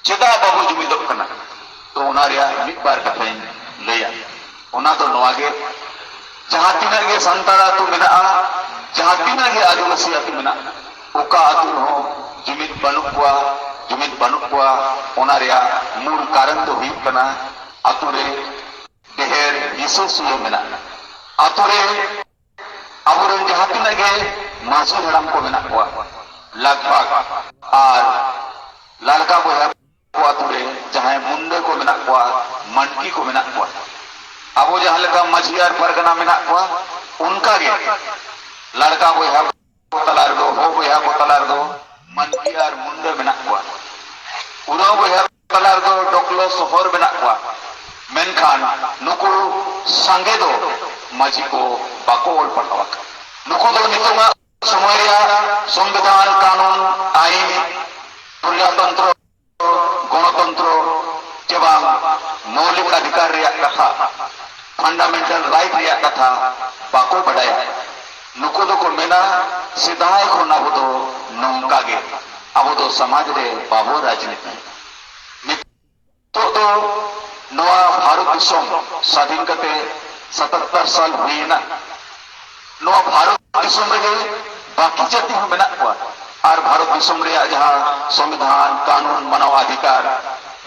ᱪᱮᱫᱟᱜ ᱵᱟᱵᱚ ᱡᱩᱢᱤᱫᱚᱜ ᱠᱟᱱᱟ? ᱛᱚ ᱚᱱᱟ ᱨᱮᱭᱟᱜ ᱢᱤᱫ ᱵᱟᱨ ᱠᱟᱛᱷᱟᱧ ᱞᱟᱹᱭᱟ᱾ ᱚᱱᱟ ᱫᱚ ᱱᱚᱣᱟ ᱜᱮ, ᱡᱟᱦᱟᱸ ᱛᱤᱱᱟᱹᱜ ᱜᱮ ᱥᱟᱱᱛᱟᱲ ᱟᱹᱛᱩ ᱢᱮᱱᱟᱜᱼᱟ, ᱡᱟᱦᱟᱸ ᱛᱤᱱᱟᱹᱜ ᱜᱮ ᱟᱹᱫᱤᱵᱟᱹᱥᱤ ᱟᱹᱛᱩ ᱢᱮᱱᱟᱜᱼᱟ, ᱚᱠᱟ ᱟᱹᱛᱩ ᱨᱮᱦᱚᱸ ᱡᱩᱢᱤᱫ ᱵᱟᱹᱱᱩᱜ ᱠᱚᱣᱟ, ᱡᱩᱢᱤᱫ ᱵᱟᱹᱱᱩᱜ ᱠᱚᱣᱟ᱾ ᱚᱱᱟ ᱨᱮᱭᱟᱜ ᱢᱩᱞ ᱠᱟᱨᱚᱱ ᱫᱚ ᱦᱩᱭᱩᱜ ᱠᱟᱱᱟ ᱟᱹᱛᱩ ᱨᱮ ᱰᱷᱮᱨ ᱦᱤᱥᱟᱹ ᱥᱩᱭᱟᱹ ᱢᱮᱱᱟᱜᱼᱟ᱾ ᱟᱹᱛᱩ ᱨᱮ ᱟᱵᱚᱨᱮᱱ ᱡᱟᱦᱟᱸ ᱛᱤᱱᱟᱹᱜ ᱜᱮ ᱢᱟᱹᱡᱷᱤ ᱦᱟᱲᱟᱢ ᱠᱚ ᱢᱮᱱᱟᱜ ᱠᱚᱣᱟ, ᱞᱟᱜᱽ ᱵᱷᱟᱜᱽ ᱟᱨ ᱞᱟᱲᱠᱟ ᱵᱚᱭᱦᱟ ᱟᱛᱳ ᱨᱮ ᱡᱟᱦᱟᱸᱭ ᱢᱩᱱᱰᱟᱹ ᱠᱚ ᱢᱮᱱᱟᱜ ᱠᱚᱣᱟ, ᱢᱟᱱᱠᱤ ᱠᱚ ᱢᱮᱱᱟᱜ ᱠᱚᱣᱟ, ᱟᱵᱚ ᱡᱟᱦᱟᱸ ᱞᱮᱠᱟ ᱢᱟᱹᱡᱷᱤ ᱟᱨ ᱯᱟᱨᱜᱟᱱᱟ ᱢᱮᱱᱟᱜ ᱠᱚᱣᱟ, ᱚᱱᱠᱟ ᱜᱮ ᱞᱟᱲᱠᱟ ᱵᱚᱭᱦᱟ ᱠᱚ ᱛᱟᱞᱟ ᱨᱮᱫᱚ, ᱦᱚ ᱵᱚᱭᱦᱟ ᱠᱚ ᱛᱟᱞᱟ ᱨᱮᱫᱚ ᱢᱟᱱᱠᱤ ᱟᱨ ᱢᱩᱱᱰᱟᱹ ᱢᱮᱱᱟᱜ ᱠᱚᱣᱟ᱾ ᱩᱨᱟᱣ ᱵᱚᱭᱦᱟ ᱛᱟᱞᱟ ᱨᱮᱫᱚ ᱰᱚᱠᱞᱚ ᱥᱚᱦᱚᱨ ᱢᱮᱱᱟᱜ ᱠᱚᱣᱟ᱾ ᱢᱮᱱᱠᱷᱟᱱ ᱱᱩᱠᱩ ᱥᱟᱸᱜᱮ ᱫᱚ ᱢᱟᱹᱡᱷᱤ ᱠᱚ ᱵᱟᱠᱚ ᱚᱞ ᱯᱟᱲᱦᱟᱣ ᱟᱠᱟᱱᱟ᱾ ᱱᱩᱠᱩ ᱫᱚ ᱱᱤᱛᱚᱜᱟᱜ ᱥᱚᱢᱚᱭ ᱨᱮᱭᱟᱜ ᱥᱚᱝᱵᱤᱫᱷᱟᱱ, ᱠᱟᱹᱱᱩᱱ, ᱟᱹᱭᱤᱱ, ᱯᱨᱚᱡᱟᱛᱚᱱᱛᱨᱚ, ᱜᱚᱱᱚᱛᱚᱱᱛᱨᱚ ᱪᱮ ᱵᱟᱝ ᱢᱳᱣᱞᱤᱠ ᱚᱫᱷᱤᱠᱟᱨ ᱨᱮᱭᱟᱜ ᱠᱟᱛᱷᱟ, ᱯᱷᱟᱱᱰᱟᱢᱮᱱᱴᱟᱞ ᱨᱟᱭᱤᱴ ᱨᱮᱭᱟᱜ ᱠᱟᱛᱷᱟ ᱵᱟᱠᱚ ᱵᱟᱰᱟᱭᱟ᱾ ᱱᱩᱠᱩ ᱫᱚᱠᱚ ᱢᱮᱱᱟ, ᱥᱮᱫᱟᱭ ᱠᱷᱚᱱ ᱟᱵᱚ ᱫᱚ ᱱᱚᱝᱠᱟ ᱜᱮ, ᱟᱵᱚ ᱫᱚ ᱥᱚᱢᱟᱡᱽ ᱨᱮ ᱵᱟᱵᱚ ᱨᱟᱡᱽᱱᱤᱛᱤ᱾ ᱱᱤᱛᱚᱜ ᱫᱚ ᱱᱚᱣᱟ ᱵᱷᱟᱨᱚᱛ ᱫᱤᱥᱚᱢ ᱥᱟᱹᱫᱷᱤᱱ ᱠᱟᱛᱮ ᱥᱟᱛᱟᱛᱛᱟᱨ ᱥᱟᱞ ᱦᱩᱭᱮᱱᱟ᱾ ᱱᱚᱣᱟ ᱵᱷᱟᱨᱚᱛ ᱫᱤᱥᱚᱢ ᱨᱮᱜᱮ ᱵᱟᱹᱠᱤ ᱡᱟᱹᱛᱤ ᱦᱚᱸ ᱢᱮᱱᱟᱜ ᱠᱚᱣᱟ᱾ ᱟᱨ ᱵᱷᱟᱨᱚᱛ ᱫᱤᱥᱚᱢ ᱨᱮᱭᱟᱜ ᱡᱟᱦᱟᱸ ᱥᱚᱝᱵᱤᱫᱷᱟᱱ, ᱠᱟᱹᱱᱩᱱ, ᱢᱟᱱᱟᱣ ᱚᱫᱷᱤᱠᱟᱨ,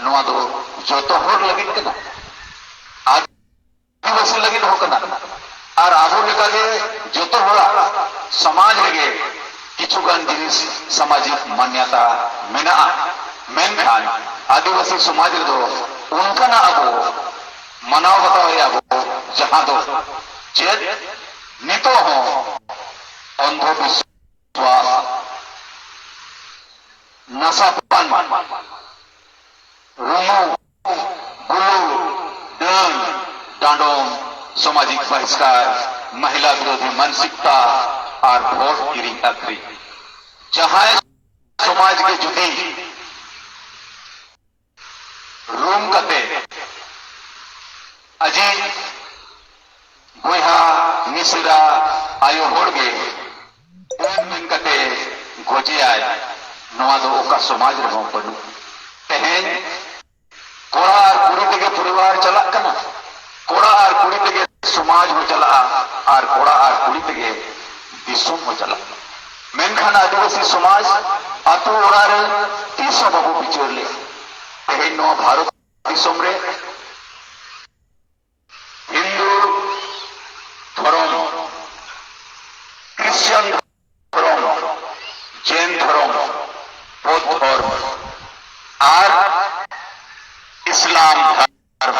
ᱱᱚᱣᱟ ᱫᱚ ᱡᱚᱛᱚ ᱦᱚᱲ ᱞᱟᱹᱜᱤᱫ ᱠᱟᱱᱟ, ᱟᱹᱫᱤᱵᱟᱹᱥᱤ ᱞᱟᱹᱜᱤᱫ ᱦᱚᱸ ᱠᱟᱱᱟ᱾ ᱟᱨ ᱟᱵᱚ ᱞᱮᱠᱟᱜᱮ ᱡᱚᱛᱚ ᱦᱚᱲᱟᱜ ᱥᱚᱢᱟᱡᱽ ᱨᱮᱜᱮ ᱠᱤᱪᱷᱩᱜᱟᱱ ᱡᱤᱱᱤᱥ ᱥᱟᱢᱟᱡᱤᱠ ᱢᱟᱱᱭᱟᱛᱟ ᱢᱮᱱᱟᱜᱼᱟ᱾ ᱢᱮᱱᱠᱷᱟᱱ ᱟᱹᱫᱤᱵᱟᱹᱥᱤ ᱥᱚᱢᱟᱡᱽ ᱨᱮᱫᱚ ᱚᱱᱠᱟᱱᱟᱜ ᱟᱵᱚ ᱢᱟᱱᱟᱣ ᱵᱟᱛᱟᱣ ᱮᱫᱟ ᱵᱚ, ᱡᱟᱦᱟᱸ ᱫᱚ ᱪᱮᱫ ᱱᱤᱛᱚᱜ ᱦᱚᱸ ᱚᱱᱫᱷᱚ ᱵᱤᱥᱣᱟᱥ, ᱱᱟᱥᱟ ᱯᱟᱱ, ᱨᱩᱢᱩ, ᱵᱩᱞᱩ, ᱰᱟᱹᱱ, ᱰᱟᱸᱰᱚᱢ, ᱥᱟᱢᱟᱡᱤᱠ ᱵᱟᱦᱤᱥᱠᱟᱨ, ᱢᱚᱦᱤᱞᱟ ᱵᱤᱨᱳᱫᱷᱤ ᱢᱟᱱᱥᱤᱠᱛᱟ ᱟᱨ ᱵᱷᱳᱴ ᱠᱤᱨᱤᱧ ᱟᱹᱠᱷᱨᱤᱧ᱾ ᱡᱟᱦᱟᱸᱭ ᱥᱚᱢᱟᱡᱽ ᱜᱮ ᱡᱩᱫᱤ ᱨᱩᱢ ᱠᱟᱛᱮ ᱟᱡᱤᱡ ᱵᱚᱭᱦᱟ, ᱢᱤᱥᱨᱟ, ᱟᱭᱳ ᱦᱚᱲ ᱜᱮ ᱰᱟᱹᱱ ᱢᱮᱱ ᱠᱟᱛᱮ ᱜᱚᱡᱮᱭᱟᱭ, ᱱᱚᱣᱟ ᱫᱚ ᱚᱠᱟ ᱥᱚᱢᱟᱡᱽ ᱨᱮᱦᱚᱸ ᱵᱟᱹᱱᱩᱜ᱾ ᱛᱮᱦᱮᱧ ᱠᱚᱲᱟ ᱟᱨ ᱠᱩᱲᱤ ᱛᱮᱜᱮ ᱯᱚᱨᱤᱵᱟᱨ ᱪᱟᱞᱟᱜ ᱠᱟᱱᱟ, ᱠᱚᱲᱟ ᱟᱨ ᱠᱩᱲᱤ ᱛᱮᱜᱮ ᱥᱚᱢᱟᱡᱽ ᱦᱚᱸ ᱪᱟᱞᱟᱜᱼᱟ, ᱟᱨ ᱠᱚᱲᱟ ᱟᱨ ᱠᱩᱲᱤ ᱛᱮᱜᱮ ᱫᱤᱥᱚᱢ ᱦᱚᱸ ᱪᱟᱞᱟᱜᱼᱟ᱾ ᱢᱮᱱᱠᱷᱟᱱ ᱟᱹᱫᱤᱵᱟᱹᱥᱤ ᱥᱚᱢᱟᱡᱽ ᱟᱛᱳ ᱚᱲᱟᱜ ᱨᱮ ᱛᱤᱥ ᱦᱚᱸ ᱵᱟᱵᱚ ᱵᱤᱪᱟᱹᱨ ᱞᱮᱫᱼᱟ᱾ ᱛᱮᱦᱮᱧ ᱱᱚᱣᱟ ᱵᱷᱟᱨᱚᱛ ᱫᱤᱥᱚᱢ ᱨᱮ ᱦᱤᱱᱫᱩ ᱫᱷᱚᱨᱚᱢ, ᱠᱨᱤᱥᱪᱟᱱ ᱫᱷᱚᱨᱚᱢ, ᱡᱮᱱ ᱫᱷᱚᱨᱚᱢ, ᱵᱳᱫᱷ ᱫᱷᱚᱨᱚᱢ ᱟᱨ ᱟᱢ ᱟᱨ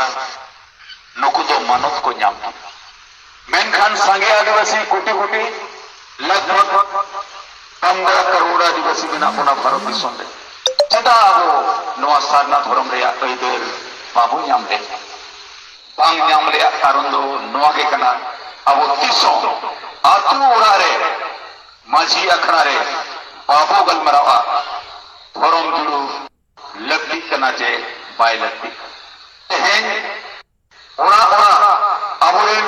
ᱱᱩᱠᱩ ᱫᱚ ᱢᱟᱱᱚᱛ ᱠᱚ ᱧᱟᱢ ᱠᱮᱫᱟ᱾ ᱢᱮᱱᱠᱷᱟᱱ ᱥᱟᱸᱜᱮ ᱟᱹᱫᱤᱵᱟᱹᱥᱤ ᱠᱳᱴᱤ ᱠᱳᱴᱤ, ᱞᱟᱠᱷ ᱞᱟᱠᱷ, ᱯᱚᱱᱫᱽᱨᱚ ᱠᱟᱨᱳᱲ ᱟᱹᱫᱤᱵᱟᱹᱥᱤ ᱢᱮᱱᱟᱜ ᱵᱚᱱᱟ ᱵᱷᱟᱨᱚᱛ ᱫᱤᱥᱚᱢ ᱨᱮ᱾ ᱪᱮᱫᱟᱜ ᱟᱵᱚ ᱱᱚᱣᱟ ᱥᱟᱨᱱᱟ ᱫᱷᱚᱨᱚᱢ ᱨᱮᱭᱟᱜ ᱟᱹᱭᱫᱟᱹᱨ ᱵᱟᱵᱚ ᱧᱟᱢ ᱞᱮᱫ? ᱵᱟᱝ ᱧᱟᱢ ᱨᱮᱭᱟᱜ ᱠᱟᱨᱚᱱ ᱫᱚ ᱱᱚᱣᱟ ᱜᱮ ᱠᱟᱱᱟ, ᱟᱵᱚ ᱛᱤᱥ ᱦᱚᱸ ᱟᱹᱛᱩ ᱚᱲᱟᱜ ᱨᱮ, ᱢᱟᱹᱡᱷᱤ ᱟᱠᱷᱲᱟ ᱨᱮ ᱵᱟᱵᱚ ᱜᱟᱞᱢᱟᱨᱟᱣᱟ, ᱫᱷᱚᱨᱚᱢ ᱡᱩᱲᱩ ᱞᱟᱹᱠᱛᱤᱜ ᱠᱟᱱᱟ ᱪᱮ ᱵᱟᱭ ᱞᱟᱹᱠᱛᱤᱜ ᱠᱟᱱᱟ᱾ ᱛᱮᱦᱮᱧ ᱚᱲᱟᱜ ᱚᱲᱟᱜ ᱟᱵᱚᱨᱮᱱ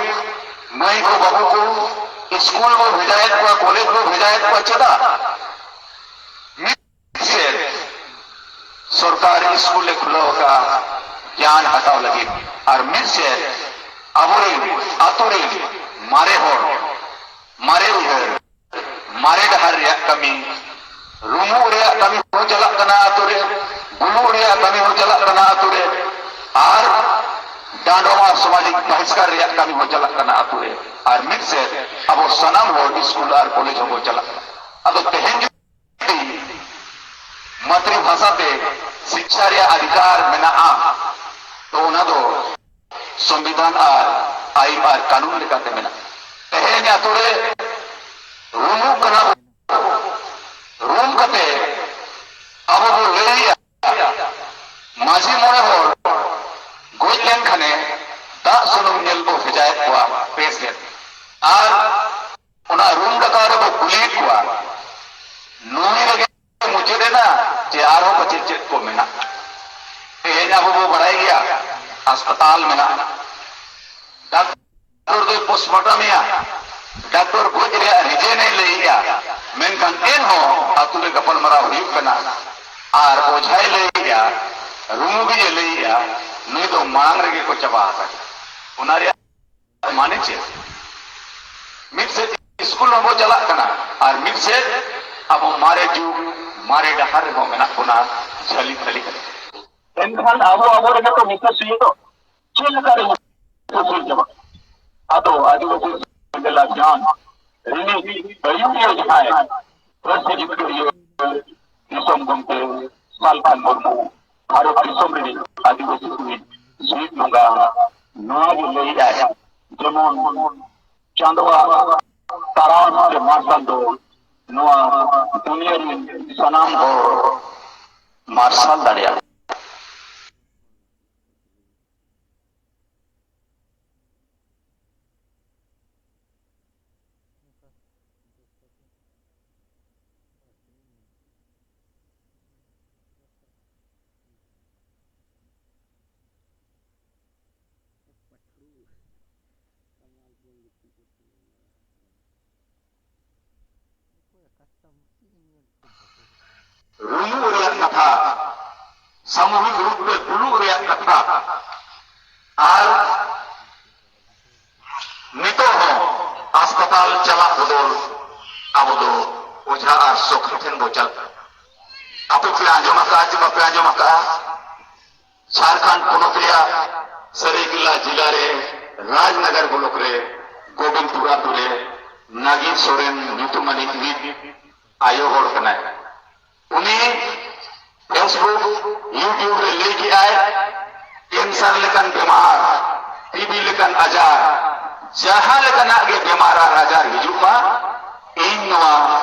ᱢᱟᱹᱭ ᱠᱚ ᱵᱟᱹᱵᱩ ᱠᱚ ᱥᱠᱩᱞ ᱵᱚ ᱵᱷᱮᱡᱟᱭᱮᱫ ᱠᱚᱣᱟ, ᱠᱚᱞᱮᱡᱽ ᱵᱚ ᱵᱷᱮᱡᱟᱭᱮᱫ ᱠᱚᱣᱟ᱾ ᱪᱮᱫᱟᱜ? ᱢᱤᱫ ᱥᱮᱫ ᱥᱚᱨᱠᱟᱨ ᱥᱠᱩᱞ ᱮ ᱠᱷᱩᱞᱟᱹᱣ ᱟᱠᱟᱫᱼᱟ ᱜᱮᱭᱟᱱ ᱦᱟᱛᱟᱣ ᱞᱟᱹᱜᱤᱫ, ᱟᱨ ᱢᱤᱫ ᱥᱮᱫ ᱟᱵᱚᱨᱮᱱ ᱟᱛᱳ ᱨᱮᱱ ᱢᱟᱨᱮ ᱦᱚᱲ, ᱢᱟᱨᱮ ᱩᱭᱦᱟᱹᱨ, ᱢᱟᱨᱮ ᱰᱟᱦᱟᱨ ᱨᱮᱭᱟᱜ ᱠᱟᱹᱢᱤ, ᱨᱩᱢᱩᱜ ᱨᱮᱭᱟᱜ ᱠᱟᱹᱢᱤ ᱦᱚᱸ ᱪᱟᱞᱟᱜ ᱠᱟᱱᱟ ᱟᱛᱳ ᱨᱮ, ᱵᱩᱞᱩᱜ ᱨᱮᱭᱟᱜ ᱠᱟᱹᱢᱤ ᱦᱚᱸ ᱪᱟᱞᱟᱜ ᱠᱟᱱᱟ ᱟᱛᱳ ᱨᱮ, ᱟᱨ ᱰᱟᱸᱰᱚᱢ ᱟᱨ ᱥᱟᱢᱟᱡᱤᱠ ᱵᱟᱦᱤᱥᱠᱟᱨ ᱨᱮᱭᱟᱜ ᱠᱟᱹᱢᱤ ᱦᱚᱸ ᱪᱟᱞᱟᱜ ᱠᱟᱱᱟ ᱟᱛᱳ ᱨᱮ, ᱟᱨ ᱢᱤᱫ ᱥᱮᱫ ᱟᱵᱚ ᱥᱟᱱᱟᱢ ᱦᱚᱲ ᱥᱠᱩᱞ ᱟᱨ ᱠᱚᱞᱮᱡᱽ ᱦᱚᱸᱵᱚᱱ ᱪᱟᱞᱟᱜ ᱠᱟᱱᱟ᱾ ᱟᱫᱚ ᱛᱮᱦᱮᱧ ᱡᱩᱫᱤ ᱢᱟᱛᱨᱤ ᱵᱷᱟᱥᱟ ᱛᱮ ᱥᱤᱠᱪᱷᱟ ᱨᱮᱭᱟᱜ ᱚᱫᱷᱤᱠᱟᱨ ᱢᱮᱱᱟᱜᱼᱟ, ᱛᱚ ᱚᱱᱟ ᱫᱚ ᱥᱚᱝᱵᱤᱫᱷᱟᱱ ᱟᱨ ᱟᱭᱤᱱ ᱟᱨ ᱠᱟᱹᱱᱩᱱ ᱞᱮᱠᱟᱛᱮ ᱢᱮᱱᱟᱜᱼᱟ᱾ ᱛᱮᱦᱮᱧ ᱟᱛᱳ ᱨᱮ ᱨᱩᱢᱩᱜ ᱠᱟᱱᱟ ᱵᱚ, ᱨᱩᱢ ᱠᱟᱛᱮ ᱟᱵᱚ ᱵᱚ ᱞᱟᱹᱭᱟ, ᱢᱟᱹᱡᱷᱤ ᱢᱚᱬᱮ ᱦᱚᱲ ᱜᱚᱡ ᱞᱮᱱᱠᱷᱟᱱᱮ ᱫᱟᱜ ᱥᱩᱱᱩᱢ ᱧᱮᱞ ᱵᱚ ᱵᱷᱮᱡᱟᱭᱮᱫ ᱠᱚᱣᱟ ᱯᱮ ᱥᱮᱫ, ᱟᱨ ᱚᱱᱟ ᱨᱩᱢ ᱰᱟᱠᱟᱣ ᱨᱮᱵᱚ ᱠᱩᱞᱤᱭᱮᱫ ᱠᱚᱣᱟ, ᱱᱩᱭ ᱨᱮᱜᱮ ᱢᱩᱪᱟᱹᱫ ᱮᱱᱟ ᱪᱮ ᱟᱨᱦᱚᱸ ᱯᱟᱪᱮᱫ ᱪᱮᱫ ᱠᱚ ᱢᱮᱱᱟᱜᱼᱟ? ᱛᱮᱦᱮᱧ ᱟᱵᱚ ᱵᱚ ᱵᱟᱲᱟᱭ ᱜᱮᱭᱟ, ᱦᱟᱥᱯᱟᱛᱟᱞ ᱢᱮᱱᱟᱜᱼᱟ, ᱰᱟᱠᱛᱚᱨ ᱫᱚᱭ ᱯᱳᱥᱴᱢᱚᱨᱴᱚᱢ ᱮᱭᱟ, ᱰᱟᱠᱛᱚᱨ ᱜᱚᱡ ᱨᱮᱭᱟᱜ ᱨᱤᱡᱮᱱ ᱮ ᱞᱟᱹᱭᱮᱜᱼᱟ, ᱢᱮᱱᱠᱷᱟᱱ ᱮᱱᱦᱚᱸ ᱟᱛᱳ ᱨᱮ ᱜᱟᱯᱟᱞᱢᱟᱨᱟᱣ ᱦᱩᱭᱩᱜ ᱠᱟᱱᱟ᱾ ᱟᱨ ᱚᱡᱷᱟᱭ ᱞᱟᱹᱭᱮᱜᱼᱟ, ᱨᱩᱢᱩᱜᱤᱡ ᱮ ᱞᱟᱹᱭᱮᱜᱼᱟ, ᱱᱩᱭ ᱫᱚ ᱢᱟᱲᱟᱝ ᱨᱮᱜᱮ ᱠᱚ ᱪᱟᱵᱟ ᱟᱠᱟᱫᱟ᱾ ᱚᱱᱟ ᱨᱮᱭᱟᱜ ᱢᱟᱱᱮ ᱪᱮᱫ? ᱢᱤᱫ ᱥᱮᱫ ᱥᱠᱩᱞ ᱦᱚᱸᱵᱚ ᱪᱟᱞᱟᱜ ᱠᱟᱱᱟ, ᱟᱨ ᱢᱤᱫ ᱥᱮᱫ ᱟᱵᱚ ᱢᱟᱨᱮ ᱡᱩᱜᱽ, ᱢᱟᱨᱮ ᱰᱟᱦᱟᱨ ᱨᱮᱦᱚᱸ ᱢᱮᱱᱟᱜ ᱵᱚᱱᱟ ᱡᱷᱟᱹᱞᱤ ᱡᱷᱟᱹᱞᱤ ᱠᱟᱛᱮ᱾ ᱮᱱᱠᱷᱟᱱ ᱟᱵᱚ ᱟᱵᱚ ᱨᱮᱜᱮ ᱛᱚ ᱢᱤᱫ ᱥᱮᱫ ᱫᱚ ᱪᱮᱫ ᱞᱮᱠᱟ ᱨᱮ ᱥᱩᱥᱩᱨ ᱪᱟᱵᱟᱜ? ᱟᱫᱚ ᱟᱹᱫᱤᱵᱟᱹᱥᱤ ᱥᱮᱸᱜᱮᱞ ᱟᱨ ᱡᱟᱱ ᱨᱤᱱᱤᱡ ᱟᱹᱭᱩᱨᱤᱭᱟᱹ ᱡᱟᱦᱟᱸᱭ ᱯᱟᱹᱨᱥᱤ ᱡᱤᱛᱠᱟᱹᱨᱤᱭᱟᱹ ᱫᱤᱥᱚᱢ ᱜᱚᱢᱠᱮ ᱥᱟᱞᱠᱷᱟᱱ ᱢᱩᱨᱢᱩ, ᱵᱷᱟᱨᱚᱛ ᱫᱤᱥᱚᱢ ᱨᱤᱱᱤᱡ ᱟᱹᱫᱤᱵᱟᱹᱥᱤ ᱠᱚᱭᱤᱡ ᱥᱤᱫ ᱵᱚᱸᱜᱟ ᱱᱚᱣᱟ ᱜᱮ ᱞᱟᱹᱭᱮᱫᱟᱭ, ᱡᱮᱢᱚᱱ ᱪᱟᱸᱫᱳᱣᱟᱜ ᱛᱟᱨᱟᱥ ᱥᱮ ᱢᱟᱨᱥᱟᱞ ᱫᱚ ᱱᱚᱣᱟ ᱫᱩᱱᱤᱭᱟᱹ ᱨᱤᱱ ᱥᱟᱱᱟᱢ ᱦᱚᱲ ᱢᱟᱨᱥᱟᱞ ᱫᱟᱲᱮᱭᱟᱜᱼᱟ᱾ ᱨᱩᱭᱩᱜ ᱨᱮᱭᱟᱜ ᱠᱟᱛᱷᱟ, ᱥᱟᱢᱩᱦᱤᱠ ᱨᱩᱯ ᱨᱮ ᱫᱩᱲᱩᱵ ᱨᱮᱭᱟᱜ ᱠᱟᱛᱷᱟ, ᱟᱨ ᱱᱤᱛᱚᱜ ᱦᱚᱸ ᱦᱟᱥᱯᱟᱛᱟᱞ ᱪᱟᱞᱟᱜ ᱵᱚᱫᱚᱞ ᱟᱵᱚ ᱫᱚ ᱚᱡᱷᱟ ᱟᱨ ᱥᱚᱠᱷᱤ ᱴᱷᱮᱱ ᱵᱚ ᱪᱟᱞᱟᱜᱼᱟ᱾ ᱟᱯᱮ ᱯᱮ ᱟᱸᱡᱚᱢ ᱟᱠᱟᱫᱼᱟ ᱪᱮ ᱵᱟᱯᱮ ᱟᱸᱡᱚᱢ ᱟᱠᱟᱫᱼᱟ? ᱡᱷᱟᱲᱠᱷᱚᱸᱰ ᱯᱚᱱᱚᱛ ᱨᱮᱭᱟᱜ ᱥᱟᱹᱨᱟᱹᱭᱠᱮᱞᱟ ᱡᱮᱞᱟ ᱨᱮ ᱨᱟᱡᱽᱱᱟᱜᱟᱨ ᱵᱞᱚᱠ ᱨᱮ ᱜᱳᱵᱤᱱᱫᱯᱩᱨ ᱟᱛᱳ ᱨᱮ ᱱᱟᱜᱤᱱ ᱥᱚᱨᱮᱱ ᱧᱩᱛᱩᱢᱟᱱᱤᱡ ᱢᱤᱫ ᱟᱭᱳ ᱦᱚᱲ ᱠᱟᱱᱟᱭ᱾ ᱩᱱᱤ Facebook, YouTube ᱨᱮ ᱞᱟᱹᱭ ᱠᱮᱜᱼᱟᱭ, ᱠᱮᱱᱥᱟᱨ ᱞᱮᱠᱟᱱ ᱵᱮᱢᱟᱨ, ᱴᱤᱵᱤ ᱞᱮᱠᱟᱱ ᱟᱡᱟᱨ, ᱡᱟᱦᱟᱸ ᱞᱮᱠᱟᱱᱟᱜ ᱜᱮ ᱵᱮᱢᱟᱨ ᱟᱨ ᱟᱡᱟᱨ ᱦᱤᱡᱩᱜ ᱢᱟ, ᱤᱧ ᱱᱚᱣᱟ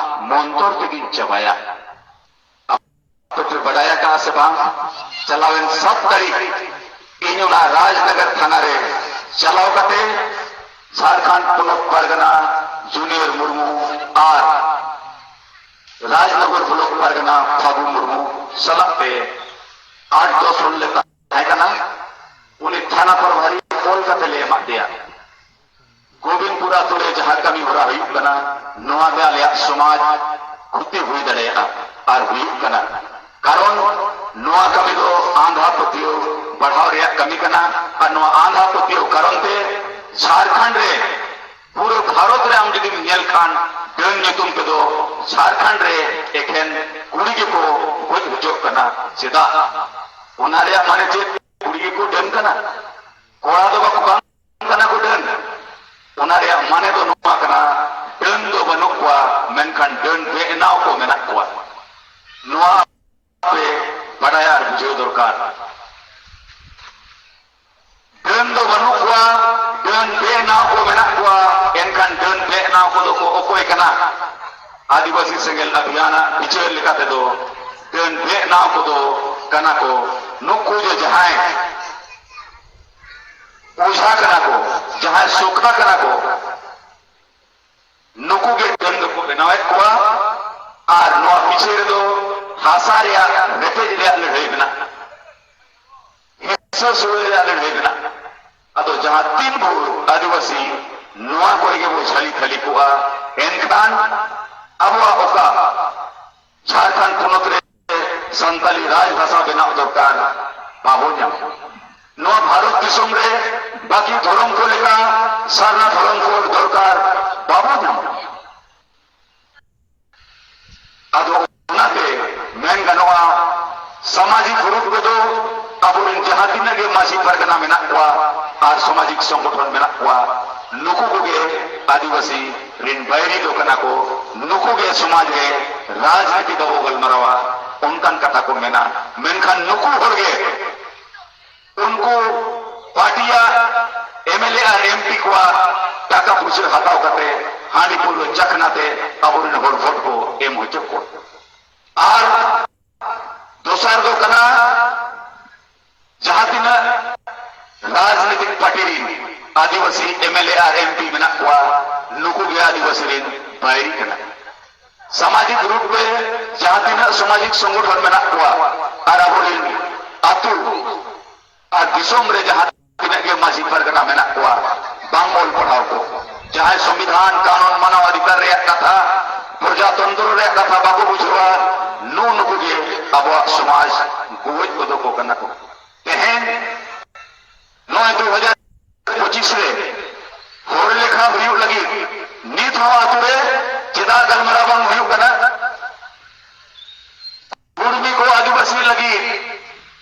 ᱢᱚᱱᱛᱚᱨ ᱛᱮᱜᱤᱧ ᱪᱟᱵᱟᱭᱟ᱾ ᱟᱯᱮ ᱯᱮ ᱵᱟᱰᱟᱭ ᱟᱠᱟᱫᱼᱟ ᱥᱮ ᱵᱟᱝ? ᱪᱟᱞᱟᱣᱮᱱ ᱥᱟᱛ ᱛᱟᱹᱨᱤᱠᱷ ᱤᱧ ᱚᱱᱟ ᱨᱟᱡᱽᱱᱚᱜᱚᱨ ᱛᱷᱟᱱᱟ ᱨᱮ ᱪᱟᱞᱟᱣ ᱠᱟᱛᱮ ᱡᱷᱟᱲᱠᱷᱚᱸᱰ ᱯᱚᱱᱚᱛ ᱯᱟᱨᱜᱟᱱᱟ ᱡᱩᱱᱤᱭᱚᱨ ᱢᱩᱨᱢᱩ ᱟᱨ ᱨᱟᱡᱽᱱᱚᱜᱚᱨ ᱵᱞᱚᱠ ᱯᱟᱨᱜᱟᱱᱟ ᱯᱷᱟᱹᱜᱩ ᱢᱩᱨᱢᱩ ᱥᱟᱞᱟᱜ ᱛᱮ ᱟᱴ ᱫᱚᱥ ᱦᱚᱲ ᱞᱮ ᱛᱟᱦᱮᱸ ᱠᱟᱱᱟ᱾ ᱩᱱᱤ ᱛᱷᱟᱱᱟ ᱯᱨᱚᱵᱷᱟᱨᱤ ᱠᱚᱞ ᱠᱟᱛᱮ ᱞᱮ ᱮᱢᱟᱫ ᱫᱮᱭᱟ᱾ ᱜᱳᱵᱤᱱᱫᱯᱩᱨ ᱟᱛᱳ ᱨᱮ ᱡᱟᱦᱟᱸ ᱠᱟᱹᱢᱤ ᱦᱚᱨᱟ ᱦᱩᱭᱩᱜ ᱠᱟᱱᱟ, ᱱᱚᱣᱟ ᱛᱮ ᱟᱞᱮᱭᱟᱜ ᱥᱚᱢᱟᱡᱽ ᱠᱷᱚᱛᱤ ᱦᱩᱭ ᱫᱟᱲᱮᱭᱟᱜᱼᱟ ᱟᱨ ᱦᱩᱭᱩᱜ ᱠᱟᱱᱟ᱾ ᱠᱟᱨᱚᱱ ᱱᱚᱣᱟ ᱠᱟᱹᱢᱤ ᱫᱚ ᱟᱸᱫᱷᱟ ᱯᱟᱹᱛᱭᱟᱹᱣ ᱵᱟᱲᱦᱟᱣ ᱨᱮᱭᱟᱜ ᱠᱟᱹᱢᱤ ᱠᱟᱱᱟ᱾ ᱟᱨ ᱱᱚᱣᱟ ᱟᱸᱫᱷᱟ ᱯᱟᱹᱛᱭᱟᱹᱣ ᱠᱟᱨᱚᱱ ᱛᱮ ᱡᱷᱟᱲᱠᱷᱚᱸᱰ ᱨᱮ, ᱯᱩᱨᱟᱹ ᱵᱷᱟᱨᱚᱛ ᱨᱮ ᱟᱢ ᱡᱩᱫᱤᱢ ᱧᱮᱞ ᱠᱷᱟᱱ, ᱰᱟᱹᱱ ᱧᱩᱛᱩᱢ ᱛᱮᱫᱚ ᱡᱷᱟᱲᱠᱷᱚᱸᱰ ᱨᱮ ᱮᱠᱷᱮᱱ ᱠᱩᱲᱤ ᱜᱮᱠᱚ ᱜᱚᱡ ᱦᱚᱪᱚᱜ ᱠᱟᱱᱟ᱾ ᱪᱮᱫᱟᱜ? ᱚᱱᱟ ᱨᱮᱭᱟᱜ ᱢᱟᱱᱮ ᱪᱮᱫ? ᱠᱩᱲᱤ ᱜᱮᱠᱚ ᱰᱟᱹᱱ ᱠᱟᱱᱟ, ᱠᱚᱲᱟ ᱫᱚ ᱵᱟᱠᱚ ᱵᱟᱝ ᱠᱟᱱᱟ ᱠᱚ ᱰᱟᱹᱱ᱾ ᱚᱱᱟ ᱨᱮᱭᱟᱜ ᱢᱟᱱᱮ ᱫᱚ ᱱᱚᱣᱟ ᱠᱟᱱᱟ, ᱰᱟᱹᱱ ᱫᱚ ᱵᱟᱹᱱᱩᱜ ᱠᱚᱣᱟ, ᱢᱮᱱᱠᱷᱟᱱ ᱰᱟᱹᱱ ᱵᱮᱱᱟᱣ ᱠᱚ ᱢᱮᱱᱟᱜ ᱠᱚᱣᱟ᱾ ᱱᱚᱣᱟ ᱯᱮ ᱵᱟᱰᱟᱭᱟ ᱟᱨ ᱵᱩᱡᱷᱟᱹᱣ ᱫᱚᱨᱠᱟᱨ᱾ ᱟᱹᱫᱤᱵᱟᱹᱥᱤ ᱥᱮᱸᱜᱮᱞ ᱟᱵᱷᱤᱭᱟᱱᱟᱜ ᱵᱤᱪᱟᱹᱨ ᱞᱮᱠᱟ ᱛᱮᱫᱚ ᱰᱟᱹᱱ ᱵᱮᱜ ᱱᱟᱣ ᱠᱚᱫᱚ ᱠᱟᱱᱟ ᱠᱚ᱾ ᱱᱩᱠᱩ ᱡᱮ ᱡᱟᱦᱟᱸᱭ ᱚᱡᱷᱟ ᱠᱟᱱᱟ ᱠᱚ, ᱡᱟᱦᱟᱸᱭ ᱥᱚᱠᱛᱟ ᱠᱟᱱᱟ ᱠᱚ, ᱱᱩᱠᱩ ᱜᱮ ᱰᱟᱹᱱ ᱫᱚᱠᱚ ᱵᱮᱱᱟᱣᱮᱫ ᱠᱚᱣᱟ᱾ ᱟᱨ ᱱᱚᱣᱟ ᱯᱤᱪᱷᱮ ᱨᱮᱫᱚ ᱦᱟᱥᱟ ᱨᱮᱭᱟᱜ ᱨᱮᱯᱮᱡ ᱨᱮᱭᱟᱜ ᱞᱟᱹᱲᱦᱟᱹᱭ ᱢᱮᱱᱟᱜᱼᱟ, ᱦᱤᱸᱥᱟᱹ ᱥᱩᱲᱟᱹ ᱨᱮᱭᱟᱜ ᱞᱟᱹᱲᱦᱟᱹᱭ ᱢᱮᱱᱟᱜᱼᱟ᱾ ᱟᱫᱚ ᱡᱟᱦᱟᱸ ᱛᱤᱱ ᱵᱷᱳᱨ ᱟᱹᱫᱤᱵᱟᱹᱥᱤ ᱱᱚᱣᱟ ᱠᱚᱨᱮ ᱜᱮᱵᱚ ᱡᱷᱟᱹᱞᱤ ᱛᱷᱟᱹᱞᱤ ᱠᱚᱜᱼᱟ, ᱮᱱᱠᱷᱟᱱ ᱟᱵᱚᱣᱟᱜ ᱚᱠᱟ ᱡᱷᱟᱲᱠᱷᱚᱸᱰ ᱯᱚᱱᱚᱛ ᱨᱮ ᱥᱟᱱᱛᱟᱞᱤ ᱨᱟᱡᱽ ᱵᱷᱟᱥᱟ ᱵᱮᱱᱟᱣ ᱫᱚᱨᱠᱟᱨ, ᱵᱟᱵᱚ ᱧᱟᱢᱟ᱾ ᱱᱚᱣᱟ ᱵᱷᱟᱨᱚᱛ ᱫᱤᱥᱚᱢ ᱨᱮ ᱵᱟᱹᱠᱤ ᱫᱷᱚᱨᱚᱢ ᱠᱚ ᱞᱮᱠᱟ ᱥᱟᱨᱱᱟ ᱫᱷᱚᱨᱚᱢ ᱠᱳᱰ ᱫᱚᱨᱠᱟᱨ, ᱵᱟᱵᱚ ᱧᱟᱢᱟ᱾ ᱟᱫᱚ ᱚᱱᱟᱛᱮ ᱢᱮᱱ ᱜᱟᱱᱚᱜᱼᱟ, ᱥᱟᱢᱟᱡᱤᱠ ᱨᱩᱯ ᱨᱮᱫᱚ ᱟᱵᱚᱨᱮᱱ ᱡᱟᱦᱟᱸ ᱛᱤᱱᱟᱹᱜ ᱜᱮ ᱢᱟᱹᱡᱷᱤ ᱯᱟᱨᱜᱟᱱᱟ ᱢᱮᱱᱟᱜ ᱠᱚᱣᱟ ᱟᱨ ᱥᱟᱢᱟᱡᱤᱠ ᱥᱚᱝᱜᱚᱴᱷᱚᱱ ᱢᱮᱱᱟᱜ ᱠᱚᱣᱟ, ᱱᱩᱠᱩ ᱠᱚᱜᱮ ᱟᱹᱫᱤᱵᱟᱹᱥᱤ ᱨᱮᱱ ᱵᱟᱹᱭᱨᱤ ᱫᱚ ᱠᱟᱱᱟ ᱠᱚ, ᱱᱩᱠᱩ ᱜᱮ ᱥᱚᱢᱟᱡᱽ ᱨᱮ ᱨᱟᱡᱽᱱᱤᱛᱤ ᱵᱟᱵᱚ ᱜᱟᱞᱢᱟᱨᱟᱣᱟ, ᱚᱱᱠᱟᱱ ᱠᱟᱛᱷᱟ ᱠᱚ ᱢᱮᱱᱟ᱾ ᱢᱮᱱᱠᱷᱟᱱ ᱱᱩᱠᱩ ᱦᱚᱲ ᱜᱮ ᱩᱱᱠᱩ ᱯᱟᱨᱴᱤᱭᱟᱜ ᱮᱢᱮᱞᱮ ᱟᱨ ᱮᱢᱯᱤ ᱠᱚᱣᱟᱜ ᱴᱟᱠᱟ ᱯᱩᱭᱥᱟᱹ ᱦᱟᱛᱟᱣ ᱠᱟᱛᱮ ᱦᱟᱺᱰᱤ ᱯᱟᱹᱣᱨᱟᱹ ᱪᱟᱠᱷᱱᱟ ᱛᱮ ᱟᱵᱚᱨᱮᱱ ᱦᱚᱲ ᱵᱷᱳᱴ ᱠᱚ ᱮᱢ ᱦᱚᱪᱚ ᱠᱚᱣᱟ᱾ ᱟᱨ ᱫᱚᱥᱟᱨ ᱫᱚ ᱠᱟᱱᱟ, ᱡᱟᱦᱟᱸ ᱛᱤᱱᱟᱹᱜ ᱨᱟᱡᱽᱱᱤᱛᱤᱠ ᱯᱟᱨᱴᱤ ᱨᱤᱱ ᱟᱹᱫᱤᱵᱟᱹᱥᱤ ᱮᱢᱮᱞᱮ ᱟᱨ ᱮᱢᱯᱤ ᱢᱮᱱᱟᱜ ᱠᱚᱣᱟ, ᱱᱩᱠᱩ ᱜᱮ ᱟᱹᱫᱤᱵᱟᱹᱥᱤ ᱨᱤᱱ ᱵᱟᱹᱭᱨᱤ ᱠᱟᱱᱟ᱾ ᱥᱟᱢᱟᱡᱤᱠ ᱨᱩᱯ ᱨᱮ ᱡᱟᱦᱟᱸ ᱛᱤᱱᱟᱹᱜ ᱥᱟᱢᱟᱡᱤᱠ ᱥᱚᱝᱜᱚᱴᱷᱚᱱ ᱢᱮᱱᱟᱜ ᱠᱚᱣᱟ ᱟᱨ ᱟᱵᱚᱨᱮᱱ ᱟᱹᱛᱩ ᱟᱨ ᱫᱤᱥᱚᱢ ᱨᱮ ᱡᱟᱦᱟᱸ ᱛᱤᱱᱟᱹᱜ ᱜᱮ ᱢᱟᱹᱡᱷᱤ ᱯᱟᱨᱜᱟᱱᱟ ᱢᱮᱱᱟᱜ ᱠᱚᱣᱟ, ᱵᱟᱝ ᱚᱞ ᱯᱟᱲᱦᱟᱣ ᱠᱚ, ᱡᱟᱦᱟᱸᱭ ᱥᱚᱝᱵᱤᱫᱷᱟᱱ, ᱠᱟᱱᱩᱱ, ᱢᱟᱱᱟᱣ ᱚᱫᱷᱤᱠᱟᱨ ᱨᱮᱭᱟᱜ ᱠᱟᱛᱷᱟ, ᱯᱨᱚᱡᱟᱛᱚᱱᱛᱨᱚ ᱨᱮᱭᱟᱜ ᱠᱟᱛᱷᱟ ᱵᱟᱠᱚ ᱵᱩᱡᱷᱟᱹᱣᱟ, ᱱᱩᱜᱼᱩ ᱱᱩᱠᱩ ᱜᱮ ᱟᱵᱚᱣᱟᱜ ᱥᱚᱢᱟᱡᱽ ᱜᱚᱡ ᱠᱚᱫᱚ ᱠᱚ ᱠᱟᱱᱟ ᱠᱚ᱾ ᱛᱮᱦᱮᱧ ᱱᱚᱜᱼᱚᱭ ᱫᱩ ᱦᱟᱡᱟᱨ ᱯᱚᱸᱪᱤᱥ ᱨᱮ ᱦᱚᱲ ᱞᱮᱠᱷᱟ ᱦᱩᱭᱩᱜ ᱞᱟᱹᱜᱤᱫ ᱱᱤᱛ ᱦᱚᱸ ᱟᱛᱳ ᱨᱮ ᱪᱮᱫᱟᱜ ᱜᱟᱞᱢᱟᱨᱟᱣ ᱵᱟᱝ ᱦᱩᱭᱩᱜ ᱠᱟᱱᱟ? ᱠᱩᱲᱢᱤ ᱠᱚ ᱟᱹᱫᱤᱵᱟᱹᱥᱤ ᱞᱟᱹᱜᱤᱫ,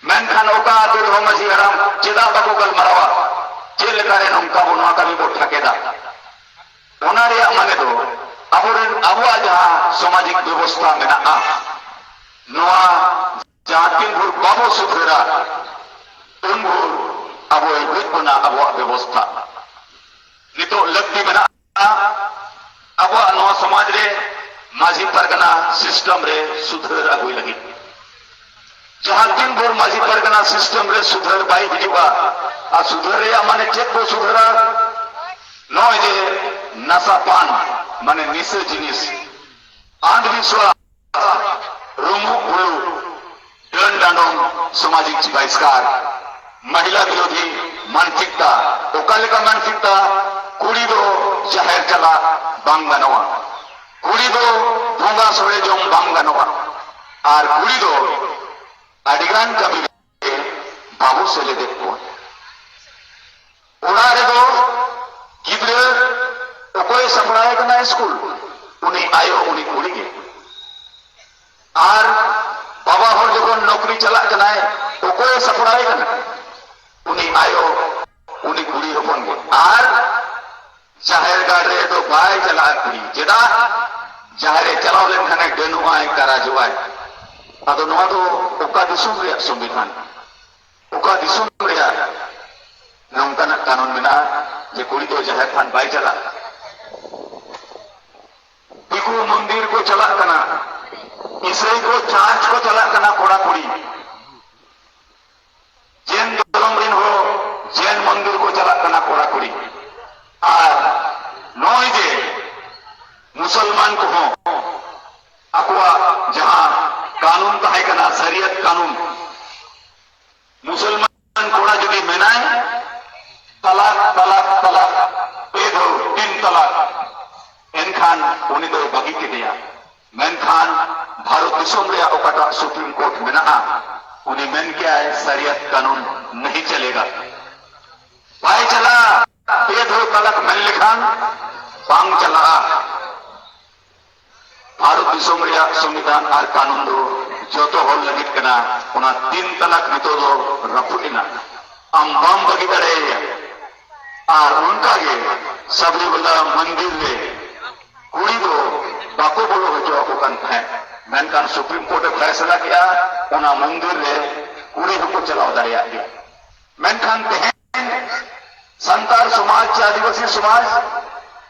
ᱢᱮᱱᱠᱷᱟᱱ ᱚᱠᱟ ᱟᱛᱳ ᱨᱮᱦᱚᱸ ᱢᱟᱹᱡᱷᱤ ᱦᱟᱲᱟᱢ ᱪᱮᱫᱟᱜ ᱵᱟᱠᱚ ᱜᱟᱞᱢᱟᱨᱟᱣᱟ? ᱪᱮᱫ ᱞᱮᱠᱟᱨᱮ ᱱᱚᱝᱠᱟ ᱵᱚ ᱱᱚᱣᱟ ᱠᱟᱹᱢᱤ ᱵᱚ ᱴᱷᱟᱠᱮᱫᱟ? ᱚᱱᱟ ᱨᱮᱭᱟᱜ ᱢᱟᱱᱮ ᱫᱚ ᱟᱵᱚᱨᱮᱱ, ᱟᱵᱚᱣᱟᱜ ᱡᱟᱦᱟᱸ ᱥᱟᱢᱟᱡᱤᱠ ᱵᱮᱵᱚᱥᱛᱷᱟ ᱢᱮᱱᱟᱜᱼᱟ, ᱱᱚᱣᱟ ᱡᱟᱦᱟᱸ ᱛᱤᱱ ᱵᱷᱳᱨ ᱵᱟᱵᱚ ᱥᱩᱫᱷᱟᱹᱨᱟ, ᱩᱱ ᱵᱷᱳᱨ ᱟᱵᱚᱭ ᱵᱩᱡᱽ ᱵᱚᱱᱟ ᱟᱵᱚᱣᱟᱜ ᱵᱮᱵᱚᱥᱛᱷᱟ᱾ ᱱᱤᱛᱚᱜ ᱞᱟᱹᱠᱛᱤ ᱢᱮᱱᱟᱜᱼᱟ ᱟᱵᱚᱣᱟᱜ ᱱᱚᱣᱟ ᱥᱚᱢᱟᱡᱽ ᱨᱮ ᱢᱟᱹᱡᱷᱤ ᱯᱟᱨᱜᱟᱱᱟ ᱥᱤᱥᱴᱮᱢ ᱨᱮ ᱥᱩᱫᱷᱟᱹᱨ ᱟᱹᱜᱩᱭ ᱞᱟᱹᱜᱤᱫ᱾ ᱡᱟᱦᱟᱸ ᱛᱤᱱ ᱵᱷᱳᱨ ᱢᱟᱹᱡᱷᱤ ᱯᱟᱨᱜᱟᱱᱟ ᱥᱤᱥᱴᱮᱢ ᱨᱮ ᱥᱩᱫᱷᱟᱹᱨ ᱵᱟᱭ ᱦᱤᱡᱩᱜᱼᱟ, ᱟᱨ ᱥᱩᱫᱷᱟᱹᱨ ᱨᱮᱭᱟᱜ ᱢᱟᱱᱮ ᱪᱮᱫ ᱵᱚ ᱥᱩᱫᱷᱟᱹᱨᱟ? ᱱᱚᱜᱼᱚᱭ ᱡᱮ ᱱᱟᱥᱟ ᱯᱟᱱ, ᱢᱟᱱᱮ ᱱᱤᱥᱟᱹ ᱡᱤᱱᱤᱥ, ᱟᱸᱫᱷ ᱵᱤᱥᱣᱟᱥ, ᱨᱩᱢᱩᱜ ᱵᱷᱩᱞᱩᱜ, ᱰᱟᱹᱱ ᱰᱟᱸᱰᱚᱢ, ᱥᱟᱢᱟᱡᱤᱠ ᱵᱟᱦᱤᱥᱠᱟᱨ, ᱢᱟᱦᱤᱞᱟ ᱵᱤᱨᱳᱫᱷᱤ ᱢᱟᱱᱥᱤᱠᱛᱟ᱾ ᱚᱠᱟ ᱞᱮᱠᱟ ᱢᱟᱱᱥᱤᱠᱛᱟ? ᱠᱩᱲᱤ ᱫᱚ ᱡᱟᱦᱮᱨ ᱪᱟᱞᱟᱜ ᱵᱟᱝ ᱜᱟᱱᱚᱜᱼᱟ, ᱠᱩᱲᱤ ᱫᱚ ᱵᱚᱸᱜᱟ ᱥᱚᱲᱮ ᱡᱚᱢ ᱵᱟᱝ ᱜᱟᱱᱚᱜᱼᱟ, ᱟᱨ ᱠᱩᱲᱤ ᱫᱚ ᱟᱹᱰᱤᱜᱟᱱ ᱠᱟᱹᱢᱤ ᱨᱮ ᱵᱟᱵᱚ ᱥᱮᱞᱮᱫᱮᱫ ᱠᱚᱣᱟ᱾ ᱚᱲᱟᱜ ᱨᱮᱫᱚ ᱜᱤᱫᱽᱨᱟᱹ ᱚᱠᱚᱭ ᱥᱟᱯᱲᱟᱣᱮ ᱠᱟᱱᱟ ᱥᱠᱩᱞ? ᱩᱱᱤ ᱟᱭᱳ, ᱩᱱᱤ ᱠᱩᱲᱤ ᱜᱮ᱾ ᱟᱨ ᱵᱟᱵᱟ ᱦᱚᱲ ᱡᱚᱠᱷᱚᱱ ᱱᱚᱠᱨᱤ ᱪᱟᱞᱟᱜ ᱠᱟᱱᱟᱭ, ᱚᱠᱚᱭᱮ ᱥᱟᱯᱲᱟᱣᱮ ᱠᱟᱱᱟ? ᱩᱱᱤ ᱟᱭᱳ, ᱩᱱᱤ ᱠᱩᱲᱤ ᱦᱚᱯᱚᱱ ᱜᱮ᱾ ᱟᱨ ᱡᱟᱦᱮᱨ ᱜᱟᱲ ᱨᱮ ᱫᱚ ᱵᱟᱭ ᱪᱟᱞᱟᱜᱼᱟ ᱠᱩᱲᱤ᱾ ᱪᱮᱫᱟᱜ? ᱡᱟᱦᱮᱨ ᱨᱮ ᱪᱟᱞᱟᱣ ᱞᱮᱱᱠᱷᱟᱱᱮ ᱰᱟᱹᱱᱩᱜᱼᱟᱭ, ᱠᱟᱨᱟᱡᱚᱜᱼᱟᱭ᱾ ᱟᱫᱚ ᱱᱚᱣᱟ ᱫᱚ ᱚᱠᱟ ᱫᱤᱥᱚᱢ ᱨᱮᱭᱟᱜ ᱥᱚᱝᱵᱤᱫᱷᱟᱱ? ᱚᱠᱟ ᱫᱤᱥᱚᱢ ᱨᱮᱭᱟᱜ ᱱᱚᱝᱠᱟᱱᱟᱜ ᱠᱟᱹᱱᱩᱱ ᱢᱮᱱᱟᱜᱼᱟ ᱡᱮ ᱠᱩᱲᱤ ᱫᱚ ᱡᱟᱦᱮᱨ ᱛᱷᱟᱱ ᱵᱟᱭ ᱪᱟᱞᱟᱜᱼᱟ? ᱫᱤᱠᱩ ᱢᱚᱱᱫᱤᱨ ᱠᱚ ᱪᱟᱞᱟᱜ ᱠᱟᱱᱟ, ᱤᱥᱟᱹᱭ ᱠᱚ ᱪᱟᱨᱪ ᱠᱚ ᱪᱟᱞᱟᱜ ᱠᱟᱱᱟ ᱠᱚᱲᱟ ᱠᱩᱲᱤ᱾ ᱡᱮᱱ ᱫᱷᱚᱨᱚᱢ ᱨᱮᱱ ᱦᱚᱲ ᱡᱮᱱ ᱢᱚᱱᱫᱤᱨ ᱠᱚ ᱪᱟᱞᱟᱜ ᱠᱟᱱᱟ ᱠᱚᱲᱟ ᱠᱩᱲᱤ᱾ ᱟᱨ ᱱᱚᱜᱼᱚᱭ ᱡᱮ ᱢᱩᱥᱚᱞᱢᱟᱱ ᱠᱚᱦᱚᱸ ᱟᱠᱚᱣᱟᱜ ᱡᱟᱦᱟᱸ ᱠᱟᱹᱱᱩᱱ ᱛᱟᱦᱮᱸ ᱠᱟᱱᱟ, ᱥᱟᱨᱤᱭᱟᱛ ᱠᱟᱹᱱᱩᱱ, ᱢᱩᱥᱚᱞᱢᱟᱱ ᱠᱚᱲᱟ ᱡᱩᱫᱤ ᱢᱮᱱᱟᱭ, "ᱛᱟᱞᱟᱠ, ᱛᱟᱞᱟᱠ, ᱛᱟᱞᱟᱠ, ᱯᱮ ᱫᱷᱟᱣ, ᱛᱤᱱ ᱛᱟᱞᱟᱠ", ᱮᱱᱠᱷᱟᱱ ᱩᱱᱤ ᱫᱚᱭ ᱵᱟᱹᱜᱤ ᱠᱮᱫᱮᱭᱟ᱾ ᱢᱮᱱᱠᱷᱟᱱ ᱵᱷᱟᱨᱚᱛ ᱫᱤᱥᱚᱢ ᱨᱮᱭᱟᱜ ᱚᱠᱟᱴᱟᱜ ᱥᱩᱯᱨᱤᱢ ᱠᱳᱨᱴ ᱢᱮᱱᱟᱜᱼᱟ, ᱩᱱᱤ ᱢᱮᱱ ᱠᱮᱭᱟᱭ, "ᱥᱟᱨᱤᱭᱟᱛ ᱠᱟᱹᱱᱩᱱ ᱱᱟᱦᱤ ᱪᱟᱞᱮᱜᱟ", ᱵᱟᱭ ᱪᱟᱞᱟᱜᱼᱟ᱾ ᱯᱮ ᱫᱷᱟᱣ ᱛᱟᱞᱟᱠ ᱢᱮᱱ ᱞᱮᱠᱷᱟᱱ ᱵᱟᱝ ᱪᱟᱞᱟᱜᱼᱟ᱾ ᱵᱷᱟᱨᱚᱛ ᱫᱤᱥᱚᱢ ᱨᱮᱭᱟᱜ ᱥᱚᱝᱵᱤᱫᱷᱟᱱ ᱟᱨ ᱠᱟᱹᱱᱩᱱ ᱫᱚ ᱡᱚᱛᱚ ᱦᱚᱲ ᱞᱟᱹᱜᱤᱫ ᱠᱟᱱᱟ᱾ ᱚᱱᱟ ᱛᱤᱱ ᱛᱟᱞᱟᱠ ᱱᱤᱛᱚᱜ ᱫᱚ ᱨᱟᱹᱯᱩᱫ ᱮᱱᱟ, ᱟᱢ ᱵᱟᱢ ᱵᱟᱹᱜᱤ ᱫᱟᱲᱮᱭᱟᱭᱟ᱾ ᱟᱨ ᱚᱱᱠᱟ ᱜᱮ ᱥᱟᱵᱨᱤᱢᱟᱞᱟ ᱢᱚᱱᱫᱤᱨ ᱨᱮ ᱠᱩᱲᱤ ᱫᱚ ᱵᱟᱠᱚ ᱵᱚᱞᱚ ᱦᱚᱪᱚ ᱟᱠᱚ ᱠᱟᱱ ᱛᱟᱦᱮᱸᱫ, ᱢᱮᱱᱠᱷᱟᱱ ᱥᱩᱯᱨᱤᱢ ᱠᱳᱨᱴ ᱮ ᱯᱷᱟᱭᱥᱟᱞᱟ ᱠᱮᱫᱼᱟ, ᱚᱱᱟ ᱢᱚᱱᱫᱤᱨ ᱨᱮ ᱠᱩᱲᱤ ᱦᱚᱸᱠᱚ ᱪᱟᱞᱟᱣ ᱫᱟᱲᱮᱭᱟᱜ ᱜᱮᱭᱟ᱾ ᱢᱮᱱᱠᱷᱟᱱ ᱛᱮᱦᱮᱧ ᱥᱟᱱᱛᱟᱲ ᱥᱚᱢᱟᱡᱽ ᱪᱮ ᱟᱹᱫᱤᱵᱟᱹᱥᱤ ᱥᱚᱢᱟᱡᱽ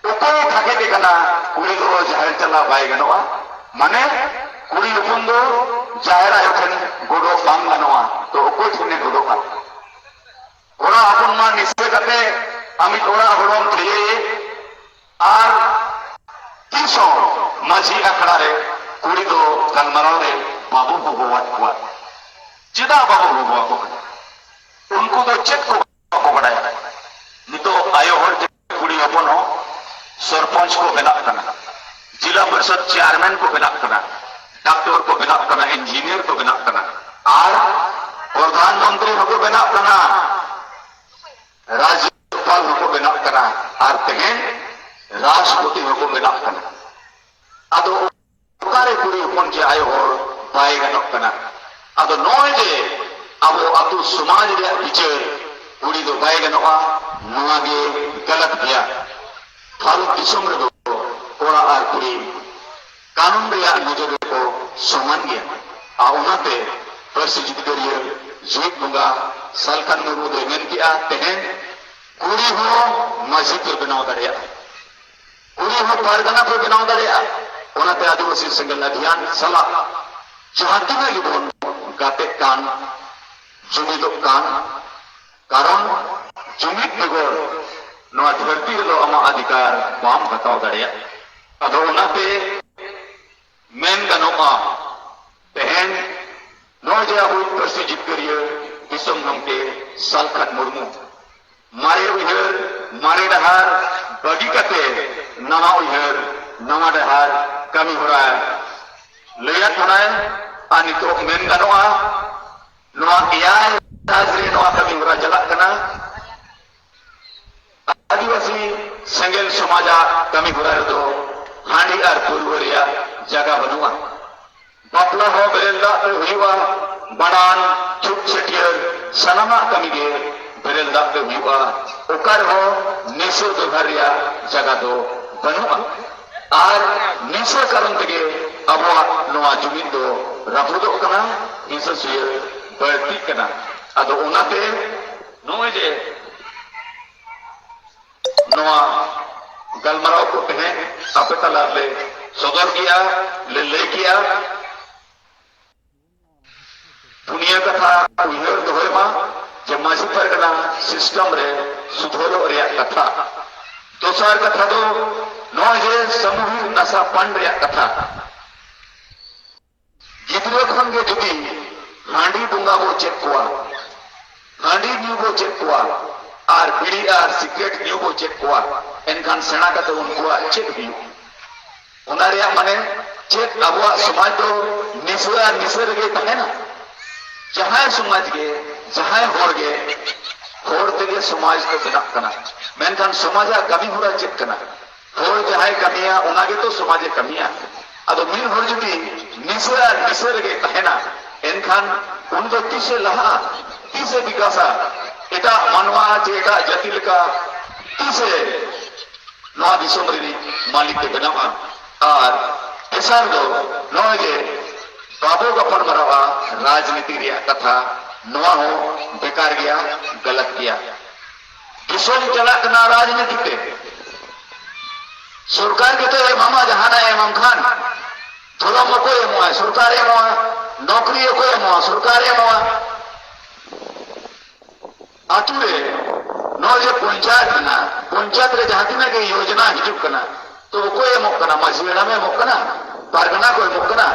ᱚᱠᱚᱭ ᱛᱷᱟᱠᱮᱛ ᱮ ᱠᱟᱱᱟ? ᱠᱩᱲᱤ ᱫᱚ ᱡᱟᱦᱮᱨ ᱪᱟᱞᱟᱣ ᱵᱟᱭ ᱜᱟᱱᱚᱜᱼᱟ᱾ ᱢᱟᱱᱮ ᱠᱩᱲᱤ ᱦᱚᱯᱚᱱ ᱫᱚ ᱡᱟᱦᱮᱨ ᱟᱭᱳ ᱴᱷᱮᱱ ᱜᱚᱰᱚᱜ ᱵᱟᱝ ᱜᱟᱱᱚᱜᱼᱟ᱾ ᱛᱚ ᱚᱠᱚᱭ ᱴᱷᱮᱱᱮ ᱜᱚᱰᱚᱜᱼᱟ? ᱠᱚᱲᱟ ᱦᱚᱯᱚᱱ ᱢᱟ ᱱᱤᱥᱟᱹ ᱠᱟᱛᱮ ᱟᱢᱤᱡ ᱚᱲᱟᱜ ᱦᱚᱲᱮᱢ ᱛᱷᱟᱹᱭᱟᱹᱭᱮ᱾ ᱟᱨ ᱛᱤᱥ ᱦᱚᱸ ᱢᱟᱹᱡᱷᱤ ᱟᱠᱷᱲᱟ ᱨᱮ ᱠᱩᱲᱤ ᱫᱚ ᱜᱟᱞᱢᱟᱨᱟᱣ ᱨᱮ ᱵᱟᱵᱚ ᱦᱚᱦᱚᱣᱟᱫ ᱠᱚᱣᱟ᱾ ᱪᱮᱫᱟᱜ ᱵᱟᱵᱚ ᱦᱚᱦᱚᱣᱟᱠᱚ ᱠᱟᱱᱟ? ᱩᱱᱠᱩ ᱫᱚ ᱪᱮᱫ ᱠᱚ ᱵᱟᱠᱚ ᱵᱟᱰᱟᱭᱟ? ᱱᱤᱛᱚᱜ ᱟᱭᱳ ᱦᱚᱲ ᱛᱮ ᱠᱩᱲᱤ ᱦᱚᱯᱚᱱ ᱦᱚᱸ ᱥᱚᱨᱯᱚᱧᱪ ᱠᱚ ᱵᱮᱱᱟᱜ ᱠᱟᱱᱟ, ᱡᱤᱞᱟ ᱯᱚᱨᱤᱥᱚᱫ ᱪᱮᱭᱟᱨᱢᱮᱱ ᱠᱚ ᱵᱮᱱᱟᱜ ᱠᱟᱱᱟ, ᱰᱟᱠᱛᱚᱨ ᱠᱚ ᱵᱮᱱᱟᱜ ᱠᱟᱱᱟ, ᱤᱧᱡᱤᱱᱤᱭᱟᱨ ᱠᱚ ᱵᱮᱱᱟᱜ ᱠᱟᱱᱟ, ᱟᱨ ᱯᱨᱚᱫᱷᱟᱱ ᱢᱚᱱᱛᱨᱤ ᱦᱚᱸᱠᱚ ᱵᱮᱱᱟᱜ ᱠᱟᱱᱟ, ᱨᱟᱡᱽᱡᱚᱯᱟᱞ ᱦᱚᱸᱠᱚ ᱵᱮᱱᱟᱜ ᱠᱟᱱᱟ, ᱟᱨ ᱛᱮᱦᱮᱧ ᱨᱟᱥᱴᱨᱚᱯᱚᱛᱤ ᱦᱚᱸᱠᱚ ᱵᱮᱱᱟᱜ ᱠᱟᱱᱟ᱾ ᱟᱫᱚ ᱚᱠᱟᱨᱮ ᱠᱩᱲᱤ ᱦᱚᱯᱚᱱ ᱪᱮ ᱟᱭᱳ ᱦᱚᱲ ᱵᱟᱭ ᱜᱟᱱᱚᱜ ᱠᱟᱱᱟ? ᱟᱫᱚ ᱱᱚᱜᱼᱚᱭ ᱡᱮ ᱟᱵᱚ ᱟᱹᱛᱩ ᱥᱚᱢᱟᱡᱽ ᱨᱮᱭᱟᱜ ᱵᱤᱪᱟᱹᱨ ᱠᱩᱲᱤ ᱫᱚ ᱵᱟᱭ ᱜᱟᱱᱚᱜᱼᱟ, ᱱᱚᱣᱟ ᱜᱮ ᱜᱟᱞᱟᱛ ᱜᱮᱭᱟ᱾ ᱵᱷᱟᱨᱚᱛ ᱫᱤᱥᱚᱢ ᱨᱮᱫᱚ ᱠᱚᱲᱟ ᱟᱨ ᱠᱩᱲᱤ ᱠᱟᱹᱱᱩᱱ ᱨᱮᱭᱟᱜ ᱱᱚᱡᱚᱨ ᱨᱮᱠᱚ ᱥᱚᱢᱟᱱ ᱜᱮᱭᱟ᱾ ᱟᱨ ᱚᱱᱟᱛᱮ ᱯᱟᱹᱨᱥᱤ ᱡᱤᱛᱠᱟᱹᱨᱤᱭᱟᱹ ᱡᱩᱢᱤᱫ ᱵᱚᱸᱜᱟ ᱥᱟᱞᱠᱷᱟᱱ ᱢᱩᱨᱢᱩ ᱫᱚᱭ ᱢᱮᱱ ᱠᱮᱜᱼᱟ, ᱛᱮᱦᱮᱧ ᱠᱩᱲᱤ ᱦᱚᱸ ᱢᱟᱹᱡᱷᱤ ᱯᱮ ᱵᱮᱱᱟᱣ ᱫᱟᱲᱮᱭᱟᱜᱼᱟ, ᱠᱩᱲᱤ ᱦᱚᱸ ᱯᱟᱨᱜᱟᱱᱟ ᱯᱮ ᱵᱮᱱᱟᱣ ᱫᱟᱲᱮᱭᱟᱜᱼᱟ᱾ ᱚᱱᱟᱛᱮ ᱟᱹᱫᱤᱵᱟᱹᱥᱤ ᱥᱮᱸᱜᱮᱞ ᱚᱵᱷᱤᱭᱟᱱ ᱥᱟᱞᱟᱜ ᱡᱟᱦᱟᱸ ᱛᱤᱱᱟᱹᱜ ᱜᱮᱵᱚᱱ ᱜᱟᱛᱮᱜ ᱠᱟᱱ, ᱡᱩᱢᱤᱫᱚᱜ ᱠᱟᱱ, ᱠᱟᱨᱚᱱ ᱡᱩᱢᱤᱫ ᱵᱮᱜᱚᱨ ᱱᱚᱣᱟ ᱫᱷᱟᱹᱨᱛᱤ ᱨᱮᱫᱚ ᱟᱢᱟᱜ ᱚᱫᱷᱤᱠᱟᱨ ᱵᱟᱢ ᱦᱟᱛᱟᱣ ᱫᱟᱲᱮᱭᱟᱜᱼᱟ᱾ ᱟᱫᱚ ᱚᱱᱟᱛᱮ ᱢᱮᱱ ᱜᱟᱱᱚᱜᱼᱟ, ᱛᱮᱦᱮᱧ ᱱᱚᱜᱼᱚᱭ ᱡᱮ ᱟᱵᱚᱭᱤᱡ ᱯᱟᱹᱨᱥᱤ ᱡᱤᱛᱠᱟᱹᱨᱤᱭᱟᱹ ᱫᱤᱥᱚᱢ ᱜᱚᱢᱠᱮ ᱥᱟᱞᱠᱷᱟᱱ ᱢᱩᱨᱢᱩ ᱢᱟᱨᱮ ᱩᱭᱦᱟᱹᱨ, ᱢᱟᱨᱮ ᱰᱟᱦᱟᱨ ᱵᱟᱹᱜᱤ ᱠᱟᱛᱮ ᱱᱟᱣᱟ ᱩᱭᱦᱟᱹᱨ, ᱱᱟᱣᱟ ᱰᱟᱦᱟᱨ ᱠᱟᱹᱢᱤ ᱦᱚᱨᱟ ᱞᱟᱹᱭᱟᱫ ᱵᱚᱱᱟᱭ᱾ ᱟᱨ ᱱᱤᱛᱚᱜ ᱢᱮᱱ ᱜᱟᱱᱚᱜᱼᱟ, ᱱᱚᱣᱟ ᱮᱭᱟᱭ ᱨᱟᱡᱽ ᱨᱮ ᱱᱚᱣᱟ ᱠᱟᱹᱢᱤ ᱦᱚᱨᱟ ᱪᱟᱞᱟᱜ ᱠᱟᱱᱟ᱾ ᱟᱹᱫᱤᱵᱟᱹᱥᱤ ᱥᱮᱸᱜᱮᱞ ᱥᱚᱢᱟᱡᱟᱜ ᱠᱟᱹᱢᱤ ᱦᱚᱨᱟ ᱨᱮᱫᱚ ᱦᱟᱺᱰᱤ ᱟᱨ ᱯᱟᱹᱨᱣᱟᱹ ᱨᱮᱭᱟᱜ ᱡᱟᱭᱜᱟ ᱵᱟᱹᱱᱩᱜᱼᱟ᱾ ᱵᱟᱯᱞᱟ ᱦᱚᱸ ᱵᱮᱨᱮᱞ ᱫᱟᱜ ᱛᱮ ᱦᱩᱭᱩᱜᱼᱟ, ᱵᱷᱟᱸᱰᱟᱱ, ᱪᱷᱩᱛ ᱪᱷᱟᱹᱴᱭᱟᱹᱨ, ᱥᱟᱱᱟᱢᱟᱜ ᱠᱟᱹᱢᱤ ᱜᱮ ᱵᱮᱨᱮᱞ ᱫᱟᱜ ᱛᱮ ᱦᱩᱭᱩᱜᱼᱟ᱾ ᱚᱠᱟ ᱨᱮᱦᱚᱸ ᱱᱤᱥᱟᱹ ᱵᱮᱵᱷᱟᱨ ᱨᱮᱭᱟᱜ ᱡᱟᱭᱜᱟ ᱫᱚ ᱵᱟᱹᱱᱩᱜᱼᱟ᱾ ᱟᱨ ᱱᱤᱥᱟᱹ ᱠᱟᱨᱚᱱ ᱛᱮᱜᱮ ᱟᱵᱚᱣᱟᱜ ᱱᱚᱣᱟ ᱡᱩᱢᱤᱫ ᱫᱚ ᱨᱟᱹᱯᱩᱫᱚᱜ ᱠᱟᱱᱟ, ᱦᱤᱸᱥᱟᱹ ᱥᱩᱭᱟᱹ ᱵᱟᱹᱲᱛᱤᱜ ᱠᱟᱱᱟ᱾ ᱟᱫᱚ ᱚᱱᱟᱛᱮ ᱱᱚᱜᱼᱚᱭ ᱡᱮ ᱱᱚᱣᱟ ᱜᱟᱞᱢᱟᱨᱟᱣ ᱠᱚ ᱛᱮᱦᱮᱧ ᱟᱯᱮ ᱛᱟᱞᱟ ᱨᱮᱞᱮ ᱥᱚᱫᱚᱨ ᱠᱮᱜᱼᱟ, ᱞᱮ ᱞᱟᱹᱭ ᱠᱮᱜᱼᱟ᱾ ᱯᱩᱱᱭᱟᱹ ᱠᱟᱛᱷᱟ ᱩᱭᱦᱟᱹᱨ ᱫᱚᱦᱚᱭ ᱢᱟ ᱡᱮ ᱢᱟᱹᱡᱷᱤ ᱯᱟᱨᱜᱟᱱᱟ system ᱨᱮ ᱥᱩᱫᱷᱟᱹᱨᱚᱜ ᱨᱮᱭᱟᱜ ᱠᱟᱛᱷᱟ᱾ ᱫᱚᱥᱟᱨ ᱠᱟᱛᱷᱟ ᱫᱚ ᱱᱚᱜᱼᱚᱭ ᱡᱮ ᱥᱟᱢᱩᱦᱤᱠ ᱱᱟᱥᱟ ᱯᱟᱱ ᱨᱮᱭᱟᱜ ᱠᱟᱛᱷᱟ᱾ ᱜᱤᱫᱽᱨᱟᱹ ᱠᱷᱚᱱ ᱜᱮ ᱡᱩᱫᱤ ᱦᱟᱺᱰᱤ ᱵᱚᱸᱜᱟ ᱵᱚ ᱪᱮᱫ ᱠᱚᱣᱟ, ᱦᱟᱺᱰᱤ ᱧᱩ ᱵᱚ ᱪᱮᱫ ᱠᱚᱣᱟ, ᱟᱨ ᱵᱤᱲᱤ ᱟᱨ ᱥᱤᱜᱨᱮᱴ ᱧᱩ ᱵᱚ ᱪᱮᱫ ᱠᱚᱣᱟ, ᱮᱱᱠᱷᱟᱱ ᱥᱮᱬᱟ ᱠᱟᱛᱮ ᱩᱱᱠᱩᱣᱟᱜ ᱪᱮᱫ ᱦᱩᱭᱩᱜᱼᱟ? ᱚᱱᱟ ᱨᱮᱭᱟᱜ ᱢᱟᱱᱮ ᱪᱮᱫ? ᱟᱵᱚᱣᱟᱜ ᱥᱚᱢᱟᱡᱽ ᱫᱚ ᱱᱤᱥᱟᱹ ᱟᱨ ᱱᱤᱥᱟᱹ ᱨᱮᱜᱮ ᱛᱟᱦᱮᱱᱟ᱾ ᱡᱟᱦᱟᱸᱭ ᱥᱚᱢᱟᱡᱽ ᱜᱮ, ᱡᱟᱦᱟᱸᱭ ᱦᱚᱲ ᱜᱮ, ᱦᱚᱲ ᱛᱮᱜᱮ ᱥᱚᱢᱟᱡᱽ ᱫᱚ ᱵᱮᱱᱟᱜ ᱠᱟᱱᱟ᱾ ᱢᱮᱱᱠᱷᱟᱱ ᱥᱚᱢᱟᱡᱟᱜ ᱠᱟᱹᱢᱤ ᱦᱚᱨᱟ ᱪᱮᱫ ᱠᱟᱱᱟ? ᱦᱚᱲ ᱡᱟᱦᱟᱸᱭ ᱠᱟᱹᱢᱤᱭᱟ, ᱚᱱᱟ ᱜᱮᱛᱚ ᱥᱚᱢᱟᱡᱮ ᱠᱟᱹᱢᱤᱭᱟ᱾ ᱟᱫᱚ ᱢᱤᱫ ᱦᱚᱲ ᱡᱩᱫᱤ ᱱᱤᱥᱟᱹ ᱟᱨ ᱱᱤᱥᱟᱹ ᱨᱮᱜᱮ ᱛᱟᱦᱮᱱᱟ, ᱮᱱᱠᱷᱟᱱ ᱩᱱᱤ ᱫᱚ ᱛᱤᱥᱮ ᱞᱟᱦᱟᱜᱼᱟ? ᱛᱤᱥᱮ ᱵᱤᱠᱟᱥᱟ? ᱮᱴᱟᱜ ᱢᱟᱱᱣᱟ ᱪᱮ ᱮᱴᱟᱜ ᱡᱟᱹᱛᱤ ᱞᱮᱠᱟ ᱛᱤᱥᱮ ᱱᱚᱣᱟ ᱫᱤᱥᱚᱢ ᱨᱤᱱᱤᱡ ᱢᱟᱹᱞᱤᱠ ᱮ ᱵᱮᱱᱟᱣᱟ? ᱟᱨ ᱛᱮᱥᱟᱨ ᱫᱚ ᱱᱚᱜᱼᱚᱭ ᱡᱮ ᱵᱟᱵᱚ ᱜᱟᱯᱟᱞ ᱢᱟᱨᱟᱣᱟ ᱨᱟᱡᱽᱱᱤᱛᱤ ᱨᱮᱭᱟᱜ ᱠᱟᱛᱷᱟ, ᱱᱚᱣᱟ ᱦᱚᱸ ᱵᱮᱠᱟᱨ ᱜᱮᱭᱟ, ᱜᱟᱞᱟᱛ ᱜᱮᱭᱟ᱾ ᱫᱤᱥᱚᱢ ᱪᱟᱞᱟᱜ ᱠᱟᱱᱟ ᱨᱟᱡᱽᱱᱤᱛᱤ ᱛᱮ᱾ ᱥᱚᱨᱠᱟᱨ ᱜᱮᱛᱚ ᱮᱢᱟᱢᱟ, ᱡᱟᱦᱟᱱᱟᱜ ᱮ ᱮᱢᱟᱢ ᱠᱷᱟᱱ᱾ ᱫᱷᱚᱨᱚᱢ ᱚᱠᱚᱭ ᱮᱢᱚᱜᱼᱟ? ᱥᱚᱨᱠᱟᱨ ᱮᱢᱚᱜᱼᱟ᱾ ᱱᱚᱠᱨᱤ ᱚᱠᱚᱭ ᱮᱢᱚᱜᱼᱟ? ᱥᱚᱨᱠᱟᱨ ᱮᱢᱚᱜᱼᱟ᱾ ᱟᱛᱳ ᱨᱮ ᱱᱚᱜᱼᱚᱭ ᱡᱮ ᱯᱚᱧᱪᱟᱭᱮᱛ ᱢᱮᱱᱟᱜᱼᱟ, ᱯᱚᱧᱪᱟᱭᱮᱛ ᱨᱮ ᱡᱟᱦᱟᱸ ᱛᱤᱱᱟᱹᱜ ᱜᱮ ᱭᱳᱡᱚᱱᱟ ᱦᱤᱡᱩᱜ ᱠᱟᱱᱟ, ᱛᱚ ᱚᱠᱚᱭ ᱮᱢᱚᱜ ᱠᱟᱱᱟ? ᱢᱟᱹᱡᱷᱤ ᱦᱟᱲᱟᱢᱮ ᱮᱢᱚᱜ ᱠᱟᱱᱟ? ᱯᱟᱨᱜᱟᱱᱟ ᱠᱚ ᱮᱢᱚᱜ ᱠᱟᱱᱟ?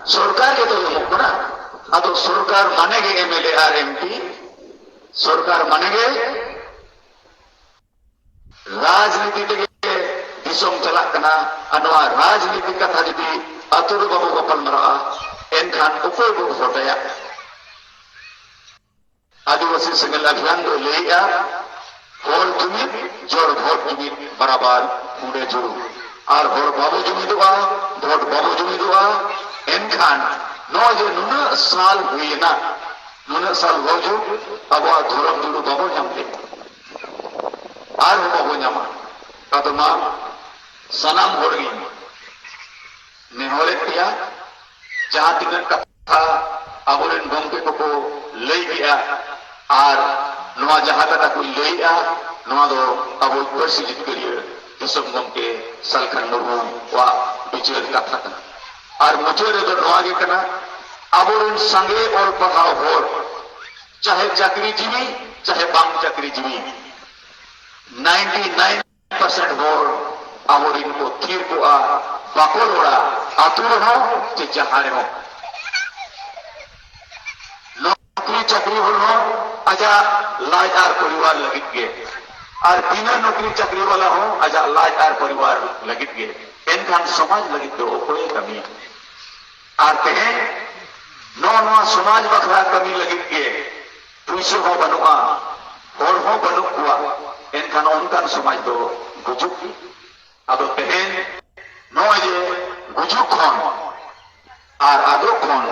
ᱥᱚᱨᱠᱟᱨ ᱜᱮᱛᱚ ᱮᱢᱚᱜ ᱠᱟᱱᱟ᱾ ᱟᱫᱚ ᱥᱚᱨᱠᱟᱨ ᱢᱟᱱᱮ ᱜᱮ M L A R M P, ᱥᱚᱨᱠᱟᱨ ᱢᱟᱱᱮ ᱜᱮ ᱨᱟᱡᱽᱱᱤᱛᱤ ᱛᱮᱜᱮ ᱫᱤᱥᱚᱢ ᱪᱟᱞᱟᱜ ᱠᱟᱱᱟ᱾ ᱟᱨ ᱱᱚᱣᱟ ᱨᱟᱡᱽᱱᱤᱛᱤ ᱠᱟᱛᱷᱟ ᱡᱩᱫᱤ ᱟᱛᱳ ᱨᱮ ᱵᱟᱵᱚ ᱜᱟᱯᱟᱞ ᱢᱟᱨᱟᱜᱼᱟ, ᱮᱱᱠᱷᱟᱱ ᱚᱠᱚᱭ ᱵᱚ ᱵᱷᱳᱴ ᱟᱭᱟ? ᱟᱹᱫᱤᱵᱟᱹᱥᱤ ᱥᱮᱸᱜᱮᱞ ᱟᱵᱷᱤᱭᱟᱱ ᱫᱚ ᱞᱟᱹᱭᱮᱜᱼᱟ, ᱦᱚᱲ ᱡᱩᱢᱤᱫ, ᱡᱚᱲ ᱵᱷᱳᱴ ᱡᱩᱢᱤᱫ ᱵᱟᱨᱟᱵᱟᱨ ᱚᱸᱰᱮ ᱡᱩᱲᱩ᱾ ᱟᱨ ᱦᱚᱲ ᱵᱟᱵᱚ ᱡᱩᱢᱤᱫᱚᱜᱼᱟ, ᱵᱷᱳᱴ ᱵᱟᱵᱚ ᱡᱩᱢᱤᱫᱚᱜᱼᱟ, ᱮᱱᱠᱷᱟᱱ ᱱᱚᱜᱼᱚᱭ ᱡᱮ ᱱᱩᱱᱟᱹᱜ ᱥᱟᱞ ᱦᱩᱭᱮᱱᱟ, ᱱᱩᱱᱟᱹᱜ ᱥᱟᱞ ᱦᱩᱭ ᱡᱩᱜ ᱟᱵᱚᱣᱟᱜ ᱫᱷᱚᱨᱚᱢ ᱡᱩᱲᱩ ᱵᱟᱵᱚ ᱧᱟᱢ ᱞᱮᱫ, ᱟᱨᱦᱚᱸ ᱵᱟᱵᱚ ᱧᱟᱢᱟ᱾ ᱟᱫᱚ ᱢᱟ ᱥᱟᱱᱟᱢ ᱦᱚᱲ ᱜᱮ ᱱᱮᱦᱚᱨᱮᱫ ᱯᱮᱭᱟ, ᱡᱟᱦᱟᱸ ᱛᱤᱱᱟᱹᱜ ᱠᱟᱛᱷᱟ ᱟᱵᱚᱨᱮᱱ ᱜᱚᱢᱠᱮ ᱠᱚᱠᱚ ᱞᱟᱹᱭ ᱠᱮᱜᱼᱟ, ᱟᱨ ᱱᱚᱣᱟ ᱡᱟᱦᱟᱸ ᱠᱟᱛᱷᱟ ᱠᱚᱧ ᱞᱟᱹᱭᱮᱜᱼᱟ, ᱱᱚᱣᱟ ᱫᱚ ᱟᱵᱚ ᱯᱟᱹᱨᱥᱤ ᱡᱤᱛᱠᱟᱹᱨᱤᱭᱟᱹ ᱫᱤᱥᱚᱢ ᱜᱚᱢᱠᱮ ᱥᱟᱞᱠᱷᱟᱱ ᱢᱩᱨᱢᱩᱣᱟᱜ ᱵᱤᱪᱟᱹᱨ ᱠᱟᱛᱷᱟ ᱠᱟᱱᱟ᱾ ᱟᱨ ᱢᱩᱪᱟᱹᱫ ᱨᱮᱫᱚ ᱱᱚᱣᱟ ᱜᱮ ᱠᱟᱱᱟ, ᱟᱵᱚᱨᱮᱱ ᱥᱟᱸᱜᱮ ᱚᱞ ᱯᱟᱲᱦᱟᱣ ᱦᱚᱲ, ᱪᱟᱦᱮ ᱪᱟᱹᱠᱨᱤ ᱡᱤᱣᱤ, ᱪᱟᱦᱮ ᱵᱟᱝ ᱪᱟᱹᱠᱨᱤ ᱡᱤᱣᱤ, ninety nine percent ᱦᱚᱲ ᱟᱵᱚᱨᱮᱱ ᱠᱚ ᱛᱷᱤᱨ ᱠᱚᱜᱼᱟ, ᱵᱟᱠᱚ ᱨᱚᱲᱟ, ᱟᱹᱛᱩ ᱨᱮᱦᱚᱸ ᱪᱮ ᱡᱟᱦᱟᱸ ᱨᱮᱦᱚᱸ᱾ ᱱᱚᱠᱨᱤ ᱪᱟᱹᱠᱨᱤ ᱦᱚᱲ ᱦᱚᱸ ᱟᱡᱟᱜ ᱞᱟᱡ ᱟᱨ ᱯᱚᱨᱤᱵᱟᱨ ᱞᱟᱹᱜᱤᱫ ᱜᱮ, ᱟᱨ ᱵᱤᱱᱟᱹ ᱱᱚᱠᱨᱤ ᱪᱟᱹᱠᱨᱤ ᱵᱟᱞᱟ ᱦᱚᱸ ᱟᱡᱟᱜ ᱞᱟᱡ ᱟᱨ ᱯᱚᱨᱤᱵᱟᱨ ᱞᱟᱹᱜᱤᱫ ᱜᱮ᱾ ᱮᱱᱠᱷᱟᱱ ᱥᱚᱢᱟᱡᱽ ᱞᱟᱹᱜᱤᱫ ᱫᱚ ᱚᱠᱚᱭᱮ ᱠᱟᱹᱢᱤᱭᱟ? ᱟᱨ ᱛᱮᱦᱮᱧ ᱱᱚᱜᱼᱚ ᱱᱚᱣᱟ ᱥᱚᱢᱟᱡᱽ ᱵᱟᱠᱷᱨᱟ ᱠᱟᱹᱢᱤ ᱞᱟᱹᱜᱤᱫ ᱜᱮ ᱯᱩᱭᱥᱟᱹ ᱦᱚᱸ ᱵᱟᱹᱱᱩᱜᱼᱟ, ᱦᱚᱲ ᱦᱚᱸ ᱵᱟᱹᱱᱩᱜ ᱠᱚᱣᱟ, ᱮᱱᱠᱷᱟᱱ ᱚᱱᱠᱟᱱ ᱥᱚᱢᱟᱡᱽ ᱫᱚ ᱜᱩᱡᱩᱜ ᱜᱮ᱾ ᱟᱫᱚ ᱛᱮᱦᱮᱧ ᱱᱚᱜᱼᱚᱭ ᱡᱮ ᱜᱩᱡᱩᱜ ᱠᱷᱚᱱ ᱟᱨ ᱟᱫᱚᱜ ᱠᱷᱚᱱ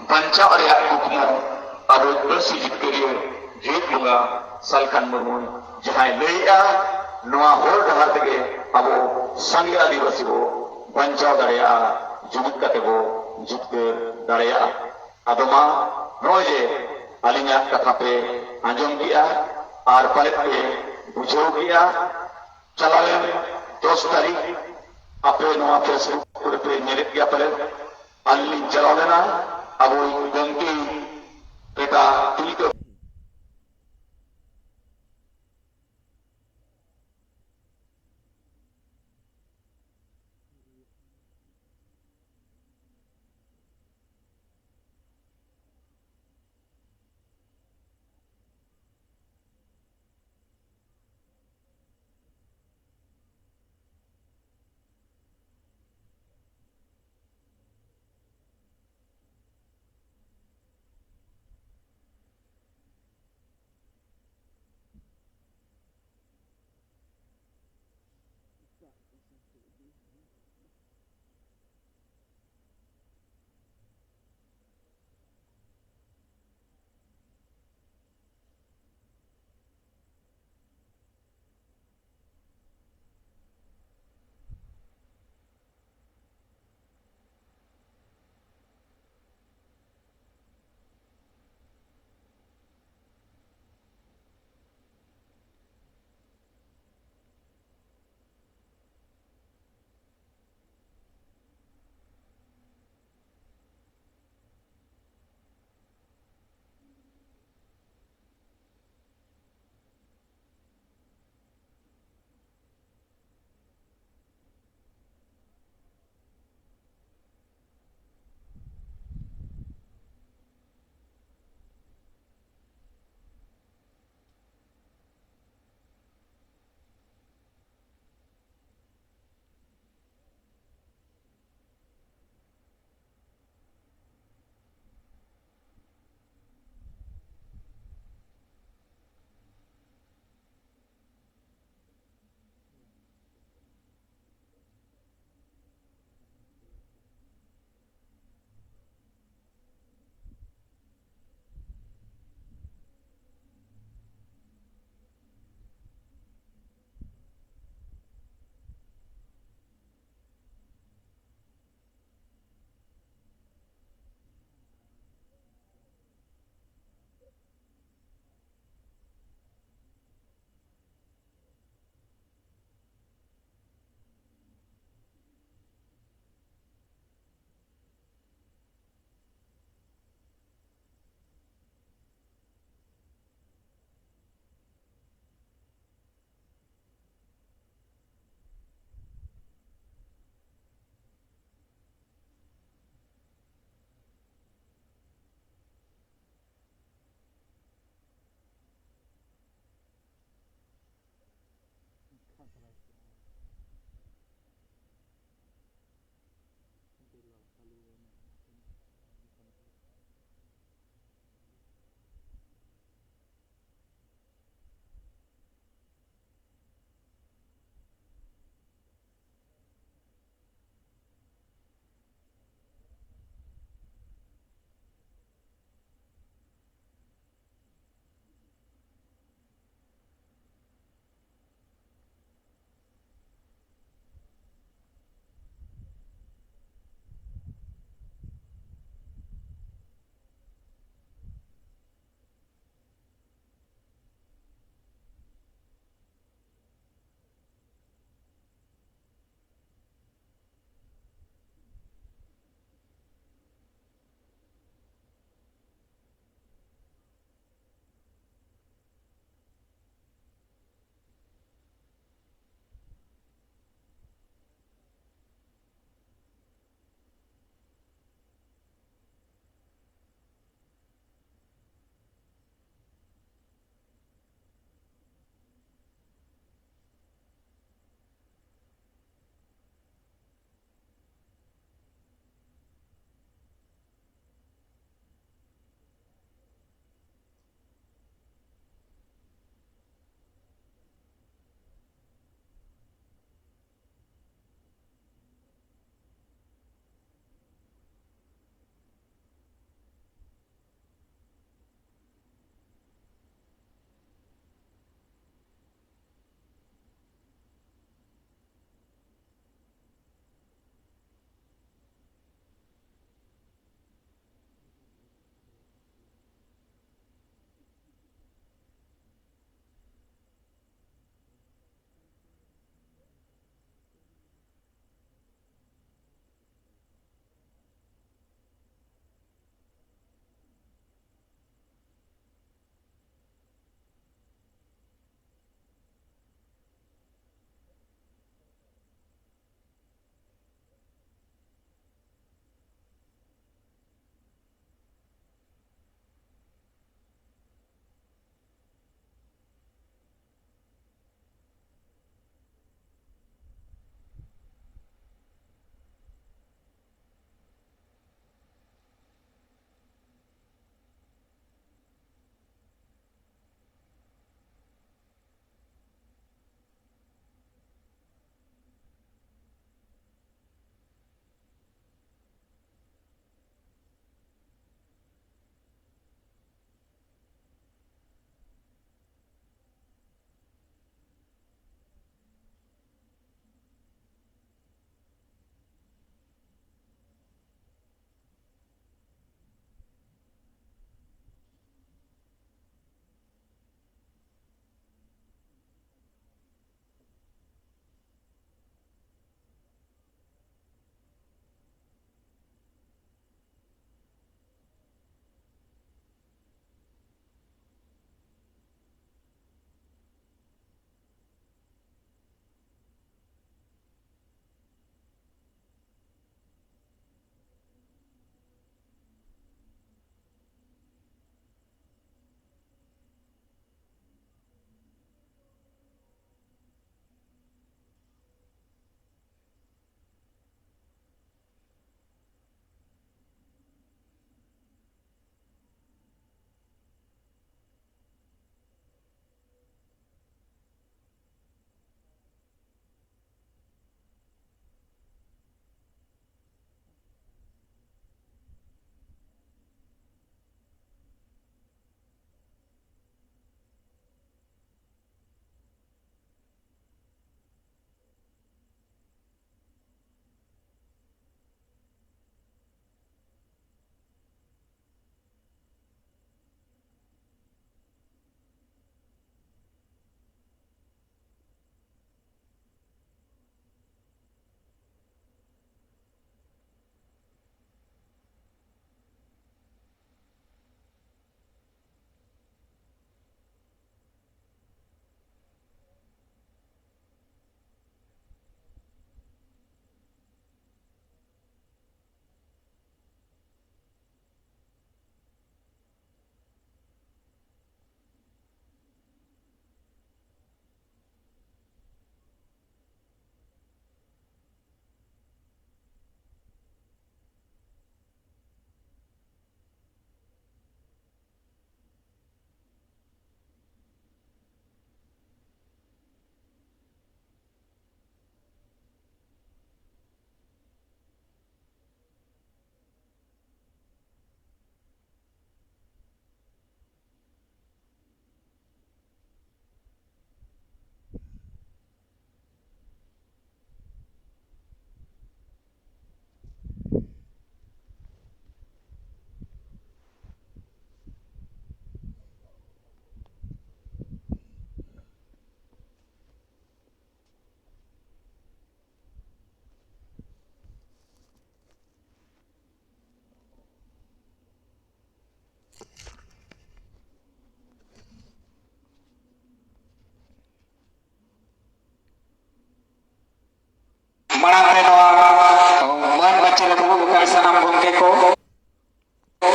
ᱵᱟᱧᱪᱟᱣ ᱨᱮᱭᱟᱜ ᱠᱩᱠᱢᱩ ᱟᱵᱚ ᱯᱟᱹᱨᱥᱤ ᱡᱤᱛᱠᱟᱹᱨᱤᱭᱟᱹ ᱡᱤᱭᱮᱫ ᱵᱚᱸᱜᱟ ᱥᱟᱞᱠᱷᱟᱱ ᱢᱩᱨᱢᱩ ᱡᱟᱦᱟᱸᱭ ᱞᱟᱹᱭᱮᱜᱼᱟ, ᱱᱚᱣᱟ ᱦᱚᱨ ᱰᱟᱦᱟᱨ ᱛᱮᱜᱮ ᱟᱵᱚ ᱥᱟᱸᱜᱮ ᱟᱹᱫᱤᱵᱟᱹᱥᱤ ᱵᱚ ᱵᱟᱧᱪᱟᱣ ᱫᱟᱲᱮᱭᱟᱜᱼᱟ, ᱡᱩᱢᱤᱫ ᱠᱟᱛᱮ ᱵᱚ ᱡᱤᱛᱠᱟᱹᱨ ᱫᱟᱲᱮᱭᱟᱜᱼᱟ᱾ ᱟᱫᱚ ᱢᱟ ᱱᱚᱜᱼᱚᱭ ᱡᱮ ᱟᱹᱞᱤᱧᱟᱜ ᱠᱟᱛᱷᱟ ᱯᱮ ᱟᱸᱡᱚᱢ ᱠᱮᱜᱼᱟ ᱟᱨ ᱯᱟᱞᱮᱫ ᱯᱮ ᱵᱩᱡᱷᱟᱹᱣ ᱠᱮᱜᱼᱟ, ᱪᱟᱞᱟᱣᱮᱱ ᱫᱚᱥ ᱛᱟᱹᱨᱤᱠᱷ ᱟᱯᱮ ᱱᱚᱣᱟ Facebook ᱠᱚᱨᱮ ᱯᱮ ᱧᱮᱞᱮᱫ ᱜᱮᱭᱟ ᱯᱟᱞᱮ, ᱟᱹᱞᱤᱧ ᱞᱤᱧ ᱪᱟᱞᱟᱣ ᱞᱮᱱᱟ ᱟᱵᱚᱭᱤᱡ ᱜᱚᱢᱠᱮ ᱵᱮᱴᱟ ᱛᱤᱞᱠᱟᱹ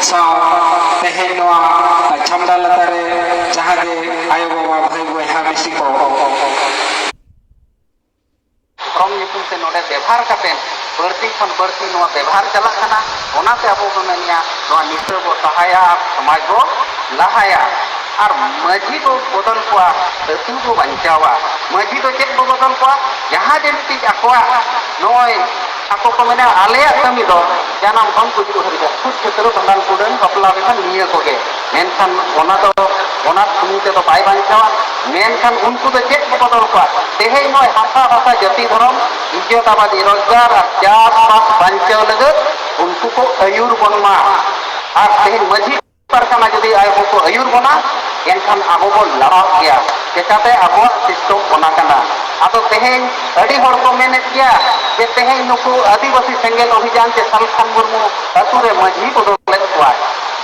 ᱥᱟᱶ ᱛᱮᱦᱮᱧ ᱱᱚᱣᱟ ᱪᱷᱟᱢᱰᱟ ᱞᱟᱛᱟᱨ ᱨᱮ ᱡᱟᱦᱟᱸ ᱜᱮ ᱟᱭᱳ ᱵᱟᱵᱟ, ᱵᱷᱟᱹᱭ ᱵᱚᱭᱦᱟ, ᱢᱤᱥᱤ ᱠᱚ, ᱫᱷᱚᱨᱚᱢ ᱧᱩᱛᱩᱢ ᱛᱮ ᱱᱚᱰᱮ ᱵᱮᱵᱷᱟᱨ ᱠᱟᱛᱮ ᱵᱟᱹᱲᱛᱤ ᱠᱷᱚᱱ ᱵᱟᱹᱲᱛᱤ ᱱᱚᱣᱟ ᱵᱮᱵᱷᱟᱨ ᱪᱟᱞᱟᱜ ᱠᱟᱱᱟ᱾ ᱚᱱᱟᱛᱮ ᱟᱵᱚ ᱵᱚᱱ ᱢᱮᱱᱮᱜᱼᱟ, ᱱᱚᱣᱟ ᱱᱤᱥᱟᱹ ᱵᱚ ᱥᱟᱦᱟᱭᱟ ᱟᱨ ᱥᱚᱢᱟᱡᱽ ᱵᱚ ᱞᱟᱦᱟᱭᱟ᱾ ᱟᱨ ᱢᱟᱹᱡᱷᱤ ᱵᱚ ᱵᱚᱫᱚᱞ ᱠᱚᱣᱟ, ᱟᱹᱛᱩ ᱵᱚ ᱵᱟᱧᱪᱟᱣᱟ᱾ ᱢᱟᱹᱡᱷᱤ ᱫᱚ ᱪᱮᱫ ᱵᱚ ᱵᱚᱫᱚᱞ ᱠᱚᱣᱟ? ᱡᱟᱦᱟᱸ ᱡᱮ ᱢᱤᱫᱴᱤᱡ ᱟᱠᱚᱣᱟᱜ ᱱᱚᱜᱼᱚᱭ ᱟᱠᱚ ᱠᱚ ᱢᱮᱱᱟ, ᱟᱞᱮᱭᱟᱜ ᱠᱟᱹᱢᱤ ᱫᱚ ᱡᱟᱱᱟᱢ ᱠᱷᱚᱱ ᱜᱩᱡᱩᱜ ᱦᱟᱹᱵᱤᱡ ᱫᱚ ᱪᱷᱩᱛ ᱪᱷᱟᱹᱛᱟᱹᱨ ᱵᱷᱟᱸᱰᱟᱱ ᱠᱩᱰᱟᱹᱱ ᱵᱟᱯᱞᱟ ᱨᱮᱦᱚᱸ ᱱᱤᱭᱟᱹ ᱠᱚᱜᱮ᱾ ᱢᱮᱱᱠᱷᱟᱱ ᱚᱱᱟ ᱫᱚ, ᱚᱱᱟ ᱥᱩᱢᱩᱝ ᱛᱮᱫᱚ ᱵᱟᱭ ᱵᱟᱧᱪᱟᱣᱟ᱾ ᱢᱮᱱᱠᱷᱟᱱ ᱩᱱᱠᱩ ᱫᱚ ᱪᱮᱫ ᱠᱚ ᱵᱚᱫᱚᱞ ᱠᱚᱣᱟ? ᱛᱮᱦᱮᱧ ᱱᱚᱜᱼᱚᱭ ᱦᱟᱥᱟ ᱵᱷᱟᱥᱟ ᱡᱟᱹᱛᱤ ᱫᱷᱚᱨᱚᱢ ᱤᱡᱽᱡᱚᱛ ᱟᱵᱟᱫᱤ ᱨᱳᱡᱽᱜᱟᱨ ᱟᱨ ᱪᱟᱥᱵᱟᱥ ᱵᱟᱧᱪᱟᱣ ᱞᱟᱹᱜᱤᱫ ᱩᱱᱠᱩ ᱠᱚ ᱟᱹᱭᱩᱨ ᱵᱚᱱ ᱢᱟ᱾ ᱟᱨ ᱛᱮᱦᱮᱧ ᱢᱟᱹᱡᱷᱤ ᱯᱟᱨᱜᱟᱱᱟ ᱡᱩᱫᱤ ᱟᱵᱚ ᱠᱚ ᱟᱹᱭᱩᱨ ᱵᱚᱱᱟ, ᱮᱱᱠᱷᱟᱱ ᱟᱵᱚ ᱵᱚᱱ ᱞᱟᱲᱟᱣ ᱜᱮᱭᱟ᱾ ᱪᱮᱠᱟᱛᱮ ᱟᱵᱚᱣᱟᱜ system ᱚᱱᱟ ᱠᱟᱱᱟ᱾ ᱟᱫᱚ ᱛᱮᱦᱮᱧ ᱟᱹᱰᱤ ᱦᱚᱲ ᱠᱚ ᱢᱮᱱᱮᱫ ᱜᱮᱭᱟ ᱡᱮ ᱛᱮᱦᱮᱧ ᱱᱩᱠᱩ ᱟᱹᱫᱤᱵᱟᱹᱥᱤ ᱥᱮᱸᱜᱮᱞ ᱚᱵᱷᱤᱡᱟᱱ ᱪᱮ ᱥᱟᱞᱠᱷᱟᱱ ᱢᱩᱨᱢᱩ ᱟᱹᱛᱩ ᱨᱮ ᱢᱟᱹᱡᱷᱤ ᱵᱚᱫᱚᱞᱮᱫ ᱠᱚᱣᱟᱭ,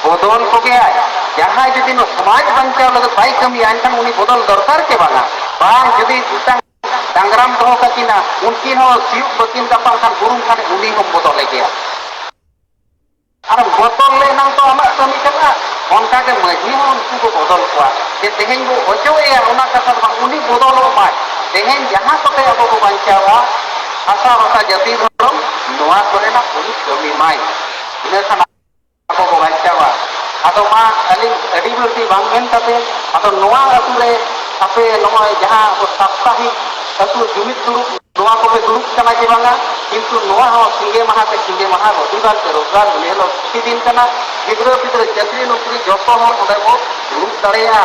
ᱵᱚᱫᱚᱞ ᱠᱚᱜᱮᱭᱟᱭ᱾ ᱡᱟᱦᱟᱸᱭ ᱡᱩᱫᱤ ᱱᱚᱣᱟ ᱥᱚᱢᱟᱡᱽ ᱵᱟᱧᱪᱟᱣ ᱞᱟᱹᱜᱤᱫ ᱵᱟᱭ ᱠᱟᱹᱢᱤᱭᱟ, ᱮᱱᱠᱷᱟᱱ ᱩᱱᱤ ᱵᱚᱫᱚᱞ ᱫᱚᱨᱠᱟᱨ ᱪᱮ ᱵᱟᱝᱟ? ᱵᱟᱝ, ᱡᱩᱫᱤ ᱢᱤᱫᱴᱟᱝ ᱰᱟᱝᱨᱟᱢ ᱫᱚᱦᱚ ᱠᱟᱹᱠᱤᱱᱟ, ᱩᱱᱠᱤᱱ ᱦᱚᱸ ᱥᱤᱭᱳᱜ ᱵᱟᱹᱠᱤᱱ ᱜᱟᱯᱟᱱ ᱠᱷᱟᱱ ᱵᱩᱨᱩᱢ ᱠᱷᱟᱱ ᱩᱱᱤ ᱦᱚᱸᱢ ᱵᱚᱫᱚᱞᱮ ᱜᱮᱭᱟ᱾ ᱟᱨ ᱵᱚᱫᱚᱞ ᱞᱮᱱᱟᱝ ᱛᱚ ᱟᱢᱟᱜ ᱠᱟᱹᱢᱤ ᱪᱟᱵᱟᱜᱼᱟ᱾ ᱚᱱᱠᱟ ᱜᱮ ᱢᱟᱹᱡᱷᱤ ᱦᱚᱸ ᱩᱱᱠᱩ ᱠᱚ ᱵᱚᱫᱚᱞ ᱠᱚᱣᱟ᱾ ᱡᱮ ᱛᱮᱦᱮᱧ ᱵᱚ ᱚᱪᱚᱭᱮᱭᱟ, ᱚᱱᱟ ᱠᱟᱛᱷᱟ ᱫᱚ ᱵᱟᱝ, ᱩᱱᱤ ᱵᱚᱫᱚᱞᱚᱜ ᱢᱟᱭ᱾ ᱛᱮᱦᱮᱧ ᱡᱟᱦᱟᱸ ᱠᱚᱛᱮ ᱟᱵᱚ ᱵᱚ ᱵᱟᱧᱪᱟᱣᱟ, ᱦᱟᱥᱟ ᱵᱷᱟᱥᱟ ᱡᱟᱹᱛᱤ ᱫᱷᱚᱨᱚᱢ, ᱱᱚᱣᱟ ᱠᱚᱨᱮᱱᱟᱜ ᱩᱱᱤ ᱠᱟᱹᱢᱤ ᱢᱟᱭ᱾ ᱤᱱᱟᱹ ᱠᱷᱟᱱ ᱟᱵᱚ ᱵᱚ ᱵᱟᱧᱪᱟᱣᱟ᱾ ᱟᱫᱚ ᱢᱟ ᱟᱹᱞᱤᱧ ᱟᱹᱰᱤ ᱵᱟᱹᱲᱛᱤ ᱵᱟᱝ ᱢᱮᱱ ᱠᱟᱛᱮ, ᱟᱫᱚ ᱱᱚᱣᱟ ᱟᱹᱛᱩ ᱨᱮ ᱟᱯᱮ ᱱᱚᱜᱼᱚᱭ ᱡᱟᱦᱟᱸ ᱟᱵᱚ ᱥᱟᱯᱛᱟᱦᱤᱠ ᱟᱹᱛᱩ ᱡᱩᱢᱤᱫ ᱫᱩᱲᱩᱵ, ᱱᱚᱣᱟ ᱠᱚᱯᱮ ᱫᱩᱲᱩᱵ ᱠᱟᱱᱟ ᱪᱮ ᱵᱟᱝᱟ? ᱠᱤᱱᱛᱩ ᱱᱚᱣᱟ ᱦᱚᱸ ᱥᱤᱸᱜᱮ ᱢᱟᱦᱟ ᱥᱮ ᱥᱤᱸᱜᱮ ᱢᱟᱦᱟ, ᱨᱚᱵᱤᱵᱟᱨ ᱥᱮ ᱨᱚᱵᱤᱵᱟᱨ, ᱩᱱ ᱦᱤᱞᱳᱜ ᱪᱷᱩᱴᱤ ᱫᱤᱱ ᱠᱟᱱᱟ᱾ ᱜᱤᱫᱽᱨᱟᱹ ᱯᱤᱫᱽᱨᱟᱹ, ᱪᱟᱹᱠᱨᱤ ᱱᱚᱠᱨᱤ ᱡᱚᱛᱚ ᱦᱚᱲ ᱚᱸᱰᱮ ᱵᱚ ᱫᱩᱲᱩᱵ ᱫᱟᱲᱮᱭᱟᱜᱼᱟ᱾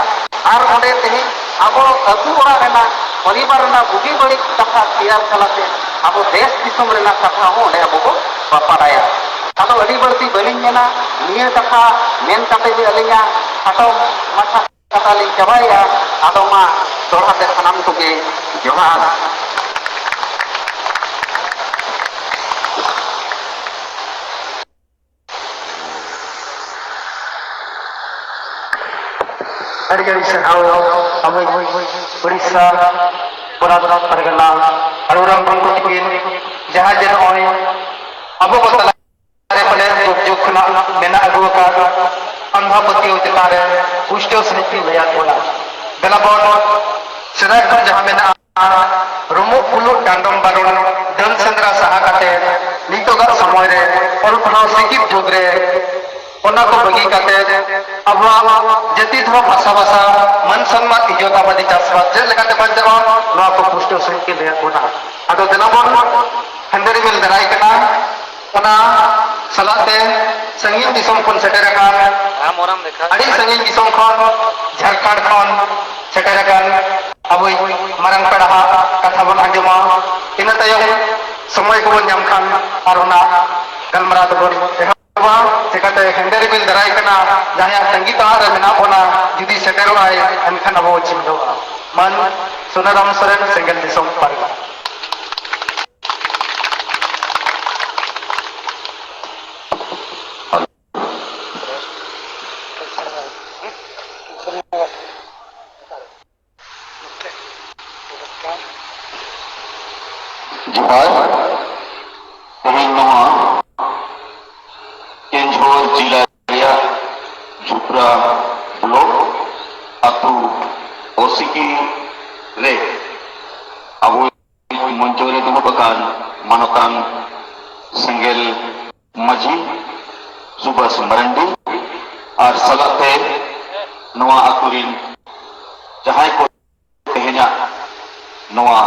ᱟᱨ ᱚᱸᱰᱮ ᱛᱮᱦᱮᱧ ᱟᱵᱚ ᱟᱹᱛᱩ ᱚᱲᱟᱜ ᱨᱮᱱᱟᱜ, ᱯᱚᱨᱤᱵᱟᱨ ᱨᱮᱱᱟᱜ ᱵᱩᱜᱤ ᱵᱟᱹᱲᱤᱡ ᱠᱟᱛᱷᱟ ᱥᱮᱭᱟᱨ ᱛᱟᱞᱟᱛᱮ ᱟᱵᱚ ᱫᱮᱥ ᱫᱤᱥᱚᱢ ᱨᱮᱱᱟᱜ ᱠᱟᱛᱷᱟ ᱦᱚᱸ ᱚᱸᱰᱮ ᱟᱵᱚ ᱵᱚ ᱵᱟᱯᱟᱲᱟᱭᱟ᱾ ᱟᱫᱚ ᱟᱹᱰᱤ ᱵᱟᱹᱲᱛᱤ ᱵᱟᱹᱞᱤᱧ ᱢᱮᱱᱟ, ᱱᱤᱭᱟᱹ ᱠᱟᱛᱷᱟ ᱢᱮᱱ ᱠᱟᱛᱮ ᱜᱮ ᱟᱹᱞᱤᱧᱟᱜ ᱠᱷᱟᱴᱚ ᱢᱟᱪᱷᱟ ᱠᱟᱛᱷᱟ ᱞᱤᱧ ᱪᱟᱵᱟᱭᱮᱜᱼᱟ᱾ ᱟᱫᱚ ᱢᱟ ᱫᱚᱦᱲᱟ ᱛᱮ ᱥᱟᱱᱟᱢ ᱠᱚᱜᱮ ᱡᱚᱦᱟᱨ᱾ ᱟᱹᱰᱤ ᱟᱹᱰᱤ ᱥᱟᱨᱦᱟᱣ ᱟᱵᱚ ᱩᱲᱤᱥᱥᱟ ᱯᱚᱱᱚᱛ ᱯᱟᱨᱜᱟᱱᱟ ᱟᱹᱨᱩ ᱨᱮᱱ ᱜᱚᱢᱠᱮ ᱛᱟᱹᱠᱤᱱ, ᱡᱟᱦᱟᱸ ᱡᱮ ᱱᱚᱜᱼᱚᱭ ᱟᱵᱚ ᱠᱚ ᱛᱟᱞᱟ ᱨᱮ ᱯᱟᱞᱮ ᱡᱩᱜᱽ ᱡᱩᱜᱽ ᱠᱷᱚᱱᱟᱜ ᱢᱮᱱᱟᱜ ᱟᱹᱜᱩ ᱟᱠᱟᱫ ᱟᱸᱫᱷᱟ ᱯᱟᱹᱛᱭᱟᱹᱣ ᱪᱮᱛᱟᱱ ᱨᱮ ᱯᱩᱥᱴᱟᱹᱣ ᱥᱟᱹᱦᱤᱡ ᱠᱤᱱ ᱞᱟᱹᱭᱟᱫ ᱵᱚᱱᱟ᱾ ᱫᱮᱞᱟ ᱵᱚᱱ, ᱥᱮᱫᱟᱭ ᱠᱷᱚᱱ ᱡᱟᱦᱟᱸ ᱢᱮᱱᱟᱜᱼᱟ, ᱨᱩᱢᱩᱜ ᱯᱷᱩᱞᱩᱜ ᱰᱟᱸᱰᱚᱢ ᱵᱟᱨᱚᱱ ᱰᱟᱹᱱ ᱥᱮᱸᱫᱽᱨᱟ ᱥᱟᱦᱟ ᱠᱟᱛᱮ ᱱᱤᱛᱚᱜᱟᱜ ᱥᱚᱢᱚᱭ ᱨᱮ ᱚᱞ ᱯᱟᱲᱦᱟᱣ ᱥᱤᱠᱷᱤᱛ ᱡᱩᱜᱽ ᱨᱮ ᱚᱱᱟ ᱠᱚ ᱵᱟᱹᱜᱤ ᱠᱟᱛᱮ ᱟᱵᱚᱣᱟᱜ ᱡᱟᱹᱛᱤ ᱫᱷᱚᱨᱚᱢ ᱵᱷᱟᱥᱟ ᱵᱷᱟᱥᱟ ᱢᱟᱹᱱ ᱥᱚᱱᱢᱟᱱ ᱤᱡᱽᱡᱚᱛ ᱟᱵᱟᱫᱤ ᱪᱟᱥᱵᱟᱥ ᱪᱮᱫ ᱞᱮᱠᱟᱛᱮ ᱵᱟᱧᱪᱟᱜᱼᱟ, ᱱᱚᱣᱟ ᱠᱚ ᱯᱩᱥᱴᱟᱹᱣ ᱥᱟᱹᱦᱤᱡ ᱠᱤᱱ ᱞᱟᱹᱭᱟᱫ ᱵᱚᱱᱟ᱾ ᱟᱫᱚ ᱫᱮᱞᱟ ᱵᱚᱱ, ᱦᱮᱸᱫᱮ ᱨᱤᱢᱤᱞ ᱫᱟᱨᱟᱭ ᱠᱟᱱᱟ, ᱚᱱᱟ ᱥᱟᱞᱟᱜ ᱛᱮ ᱥᱟᱺᱜᱤᱧ ᱫᱤᱥᱚᱢ ᱠᱷᱚᱱ ᱥᱮᱴᱮᱨ ᱟᱠᱟᱱ, ᱟᱹᱰᱤ ᱥᱟᱺᱜᱤᱧ ᱫᱤᱥᱚᱢ ᱠᱷᱚᱱ, ᱡᱷᱟᱲᱠᱷᱚᱸᱰ ᱠᱷᱚᱱ ᱥᱮᱴᱮᱨ ᱟᱠᱟᱱ ᱟᱵᱚᱭᱤᱡ ᱢᱟᱨᱟᱝ ᱯᱮᱲᱟ ᱦᱟᱜ ᱠᱟᱛᱷᱟ ᱵᱚᱱ ᱟᱸᱡᱚᱢᱟ᱾ ᱤᱱᱟᱹ ᱛᱟᱭᱚᱢ ᱥᱚᱢᱚᱭ ᱠᱚᱵᱚᱱ ᱧᱟᱢ ᱠᱷᱟᱱ ᱟᱨ ᱚᱱᱟ ᱜᱟᱞᱢᱟᱨᱟᱣ ᱫᱚᱵᱚᱱ ᱮᱦᱚᱵᱟ᱾ ᱪᱤᱠᱟᱹᱛᱮ ᱦᱮᱸᱫᱮ ᱨᱤᱢᱤᱞ ᱫᱟᱨᱟᱭ ᱠᱟᱱᱟ, ᱡᱟᱦᱟᱸᱭᱟᱜ ᱛᱟᱺᱜᱤ ᱛᱟᱲᱟᱜ ᱨᱮ ᱢᱮᱱᱟᱜ ᱵᱚᱱᱟ, ᱡᱩᱫᱤ ᱥᱮᱴᱮᱨᱚᱜᱼᱟᱭ, ᱮᱱᱠᱷᱟᱱ ᱟᱵᱚ ᱵᱚᱱ ᱪᱤᱱᱦᱟᱹᱣᱟ᱾ ᱢᱟᱹᱱ ᱥᱩᱱᱟᱨᱟᱢ ᱥᱚᱨᱮᱱ, ᱥᱮᱸᱜᱮᱞ ᱫᱤᱥᱚᱢ ᱯᱟᱨᱜᱟᱱᱟ᱾ ᱡᱚᱦᱟᱨ᱾ ᱛᱮᱦᱮᱧ ᱱᱚᱣᱟ ᱠᱮᱸᱡᱷᱚᱨ ᱡᱮᱞᱟ ᱨᱮᱭᱟᱜ ᱡᱷᱩᱯᱨᱟ ᱵᱞᱚᱠ ᱟᱹᱛᱩ ᱚᱥᱤᱠᱤ ᱨᱮ ᱟᱵᱚ ᱢᱚᱧᱪᱚ ᱨᱮ ᱫᱩᱲᱩᱵ ᱟᱠᱟᱱ ᱢᱟᱱᱚᱛᱟᱱ ᱥᱮᱸᱜᱮᱞ ᱢᱟᱹᱡᱷᱤ ᱥᱩᱵᱷᱟᱥ ᱢᱟᱨᱟᱱᱰᱤ ᱟᱨ ᱥᱟᱞᱟᱜ ᱛᱮ ᱱᱚᱣᱟ ᱟᱹᱛᱩ ᱨᱤᱱ ᱡᱟᱦᱟᱸᱭ ᱠᱚ ᱛᱮᱦᱮᱧᱟᱜ ᱱᱚᱣᱟ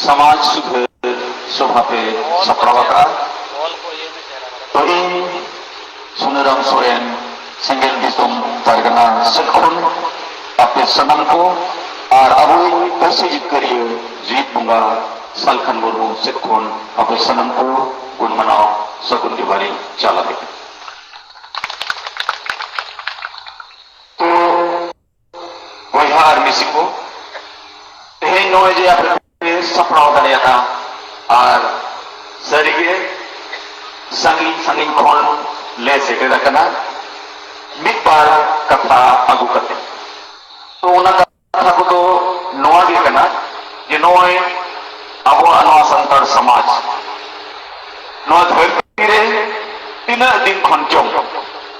ᱥᱚᱢᱟᱡᱽ ᱥᱩᱫᱷᱟᱹᱨ ᱥᱚᱵᱷᱟ ᱯᱮ ᱥᱟᱯᱲᱟᱣ ᱟᱠᱟᱫᱼᱟ᱾ ᱛᱚ ᱤᱧ ᱥᱩᱱᱟᱹᱨᱟᱢ ᱥᱚᱨᱮᱱ, ᱥᱮᱸᱜᱮᱞ ᱫᱤᱥᱚᱢ ᱯᱟᱨᱜᱟᱱᱟ ᱥᱮᱫ ᱠᱷᱚᱱ ᱟᱯᱮ ᱥᱟᱱᱟᱢ ᱠᱚ ᱟᱨ ᱟᱵᱚᱭᱤᱡ ᱯᱟᱹᱨᱥᱤ ᱡᱤᱛᱠᱟᱹᱨᱤᱭᱟᱹ ᱡᱤᱣᱤᱫ ᱵᱚᱸᱜᱟ ᱥᱟᱞᱠᱷᱟᱱ ᱢᱩᱨᱢᱩ ᱥᱮᱫ ᱠᱷᱚᱱ ᱟᱯᱮ ᱥᱟᱱᱟᱢ ᱠᱚ ᱜᱩᱱ ᱢᱟᱱᱟᱣ ᱥᱟᱹᱜᱩᱱ ᱡᱚᱦᱟᱨᱤᱧ ᱪᱟᱞ ᱟᱯᱮ ᱠᱟᱱᱟ᱾ ᱛᱚ ᱵᱚᱭᱦᱟ ᱟᱨ ᱢᱤᱥᱤ ᱠᱚ, ᱛᱮᱦᱮᱧ ᱱᱚᱜᱼᱚᱭ ᱡᱮ ᱟᱯᱮ ᱯᱮ ᱥᱟᱯᱲᱟᱣ ᱫᱟᱲᱮᱭᱟᱫᱟ ᱟᱨ ᱥᱟᱹᱨᱤᱜᱮ ᱥᱟᱺᱜᱤᱧ ᱥᱟᱺᱜᱤᱧ ᱠᱷᱚᱱ ᱞᱮ ᱥᱮᱴᱮᱨ ᱟᱠᱟᱱᱟ ᱢᱤᱫ ᱵᱟᱨ ᱠᱟᱛᱷᱟ ᱟᱹᱜᱩ ᱠᱟᱛᱮ᱾ ᱛᱚ ᱚᱱᱟ ᱠᱟᱛᱷᱟ ᱠᱚᱫᱚ ᱱᱚᱣᱟ ᱜᱮ ᱠᱟᱱᱟ ᱡᱮ ᱱᱚᱜᱼᱚᱭ ᱟᱵᱚᱣᱟᱜ ᱱᱚᱣᱟ ᱥᱟᱱᱛᱟᱲ ᱥᱚᱢᱟᱡᱽ ᱱᱚᱣᱟ ᱫᱷᱟᱹᱨᱛᱤ ᱨᱮ ᱛᱤᱱᱟᱹᱜ ᱫᱤᱱ ᱠᱷᱚᱱ ᱪᱚᱝ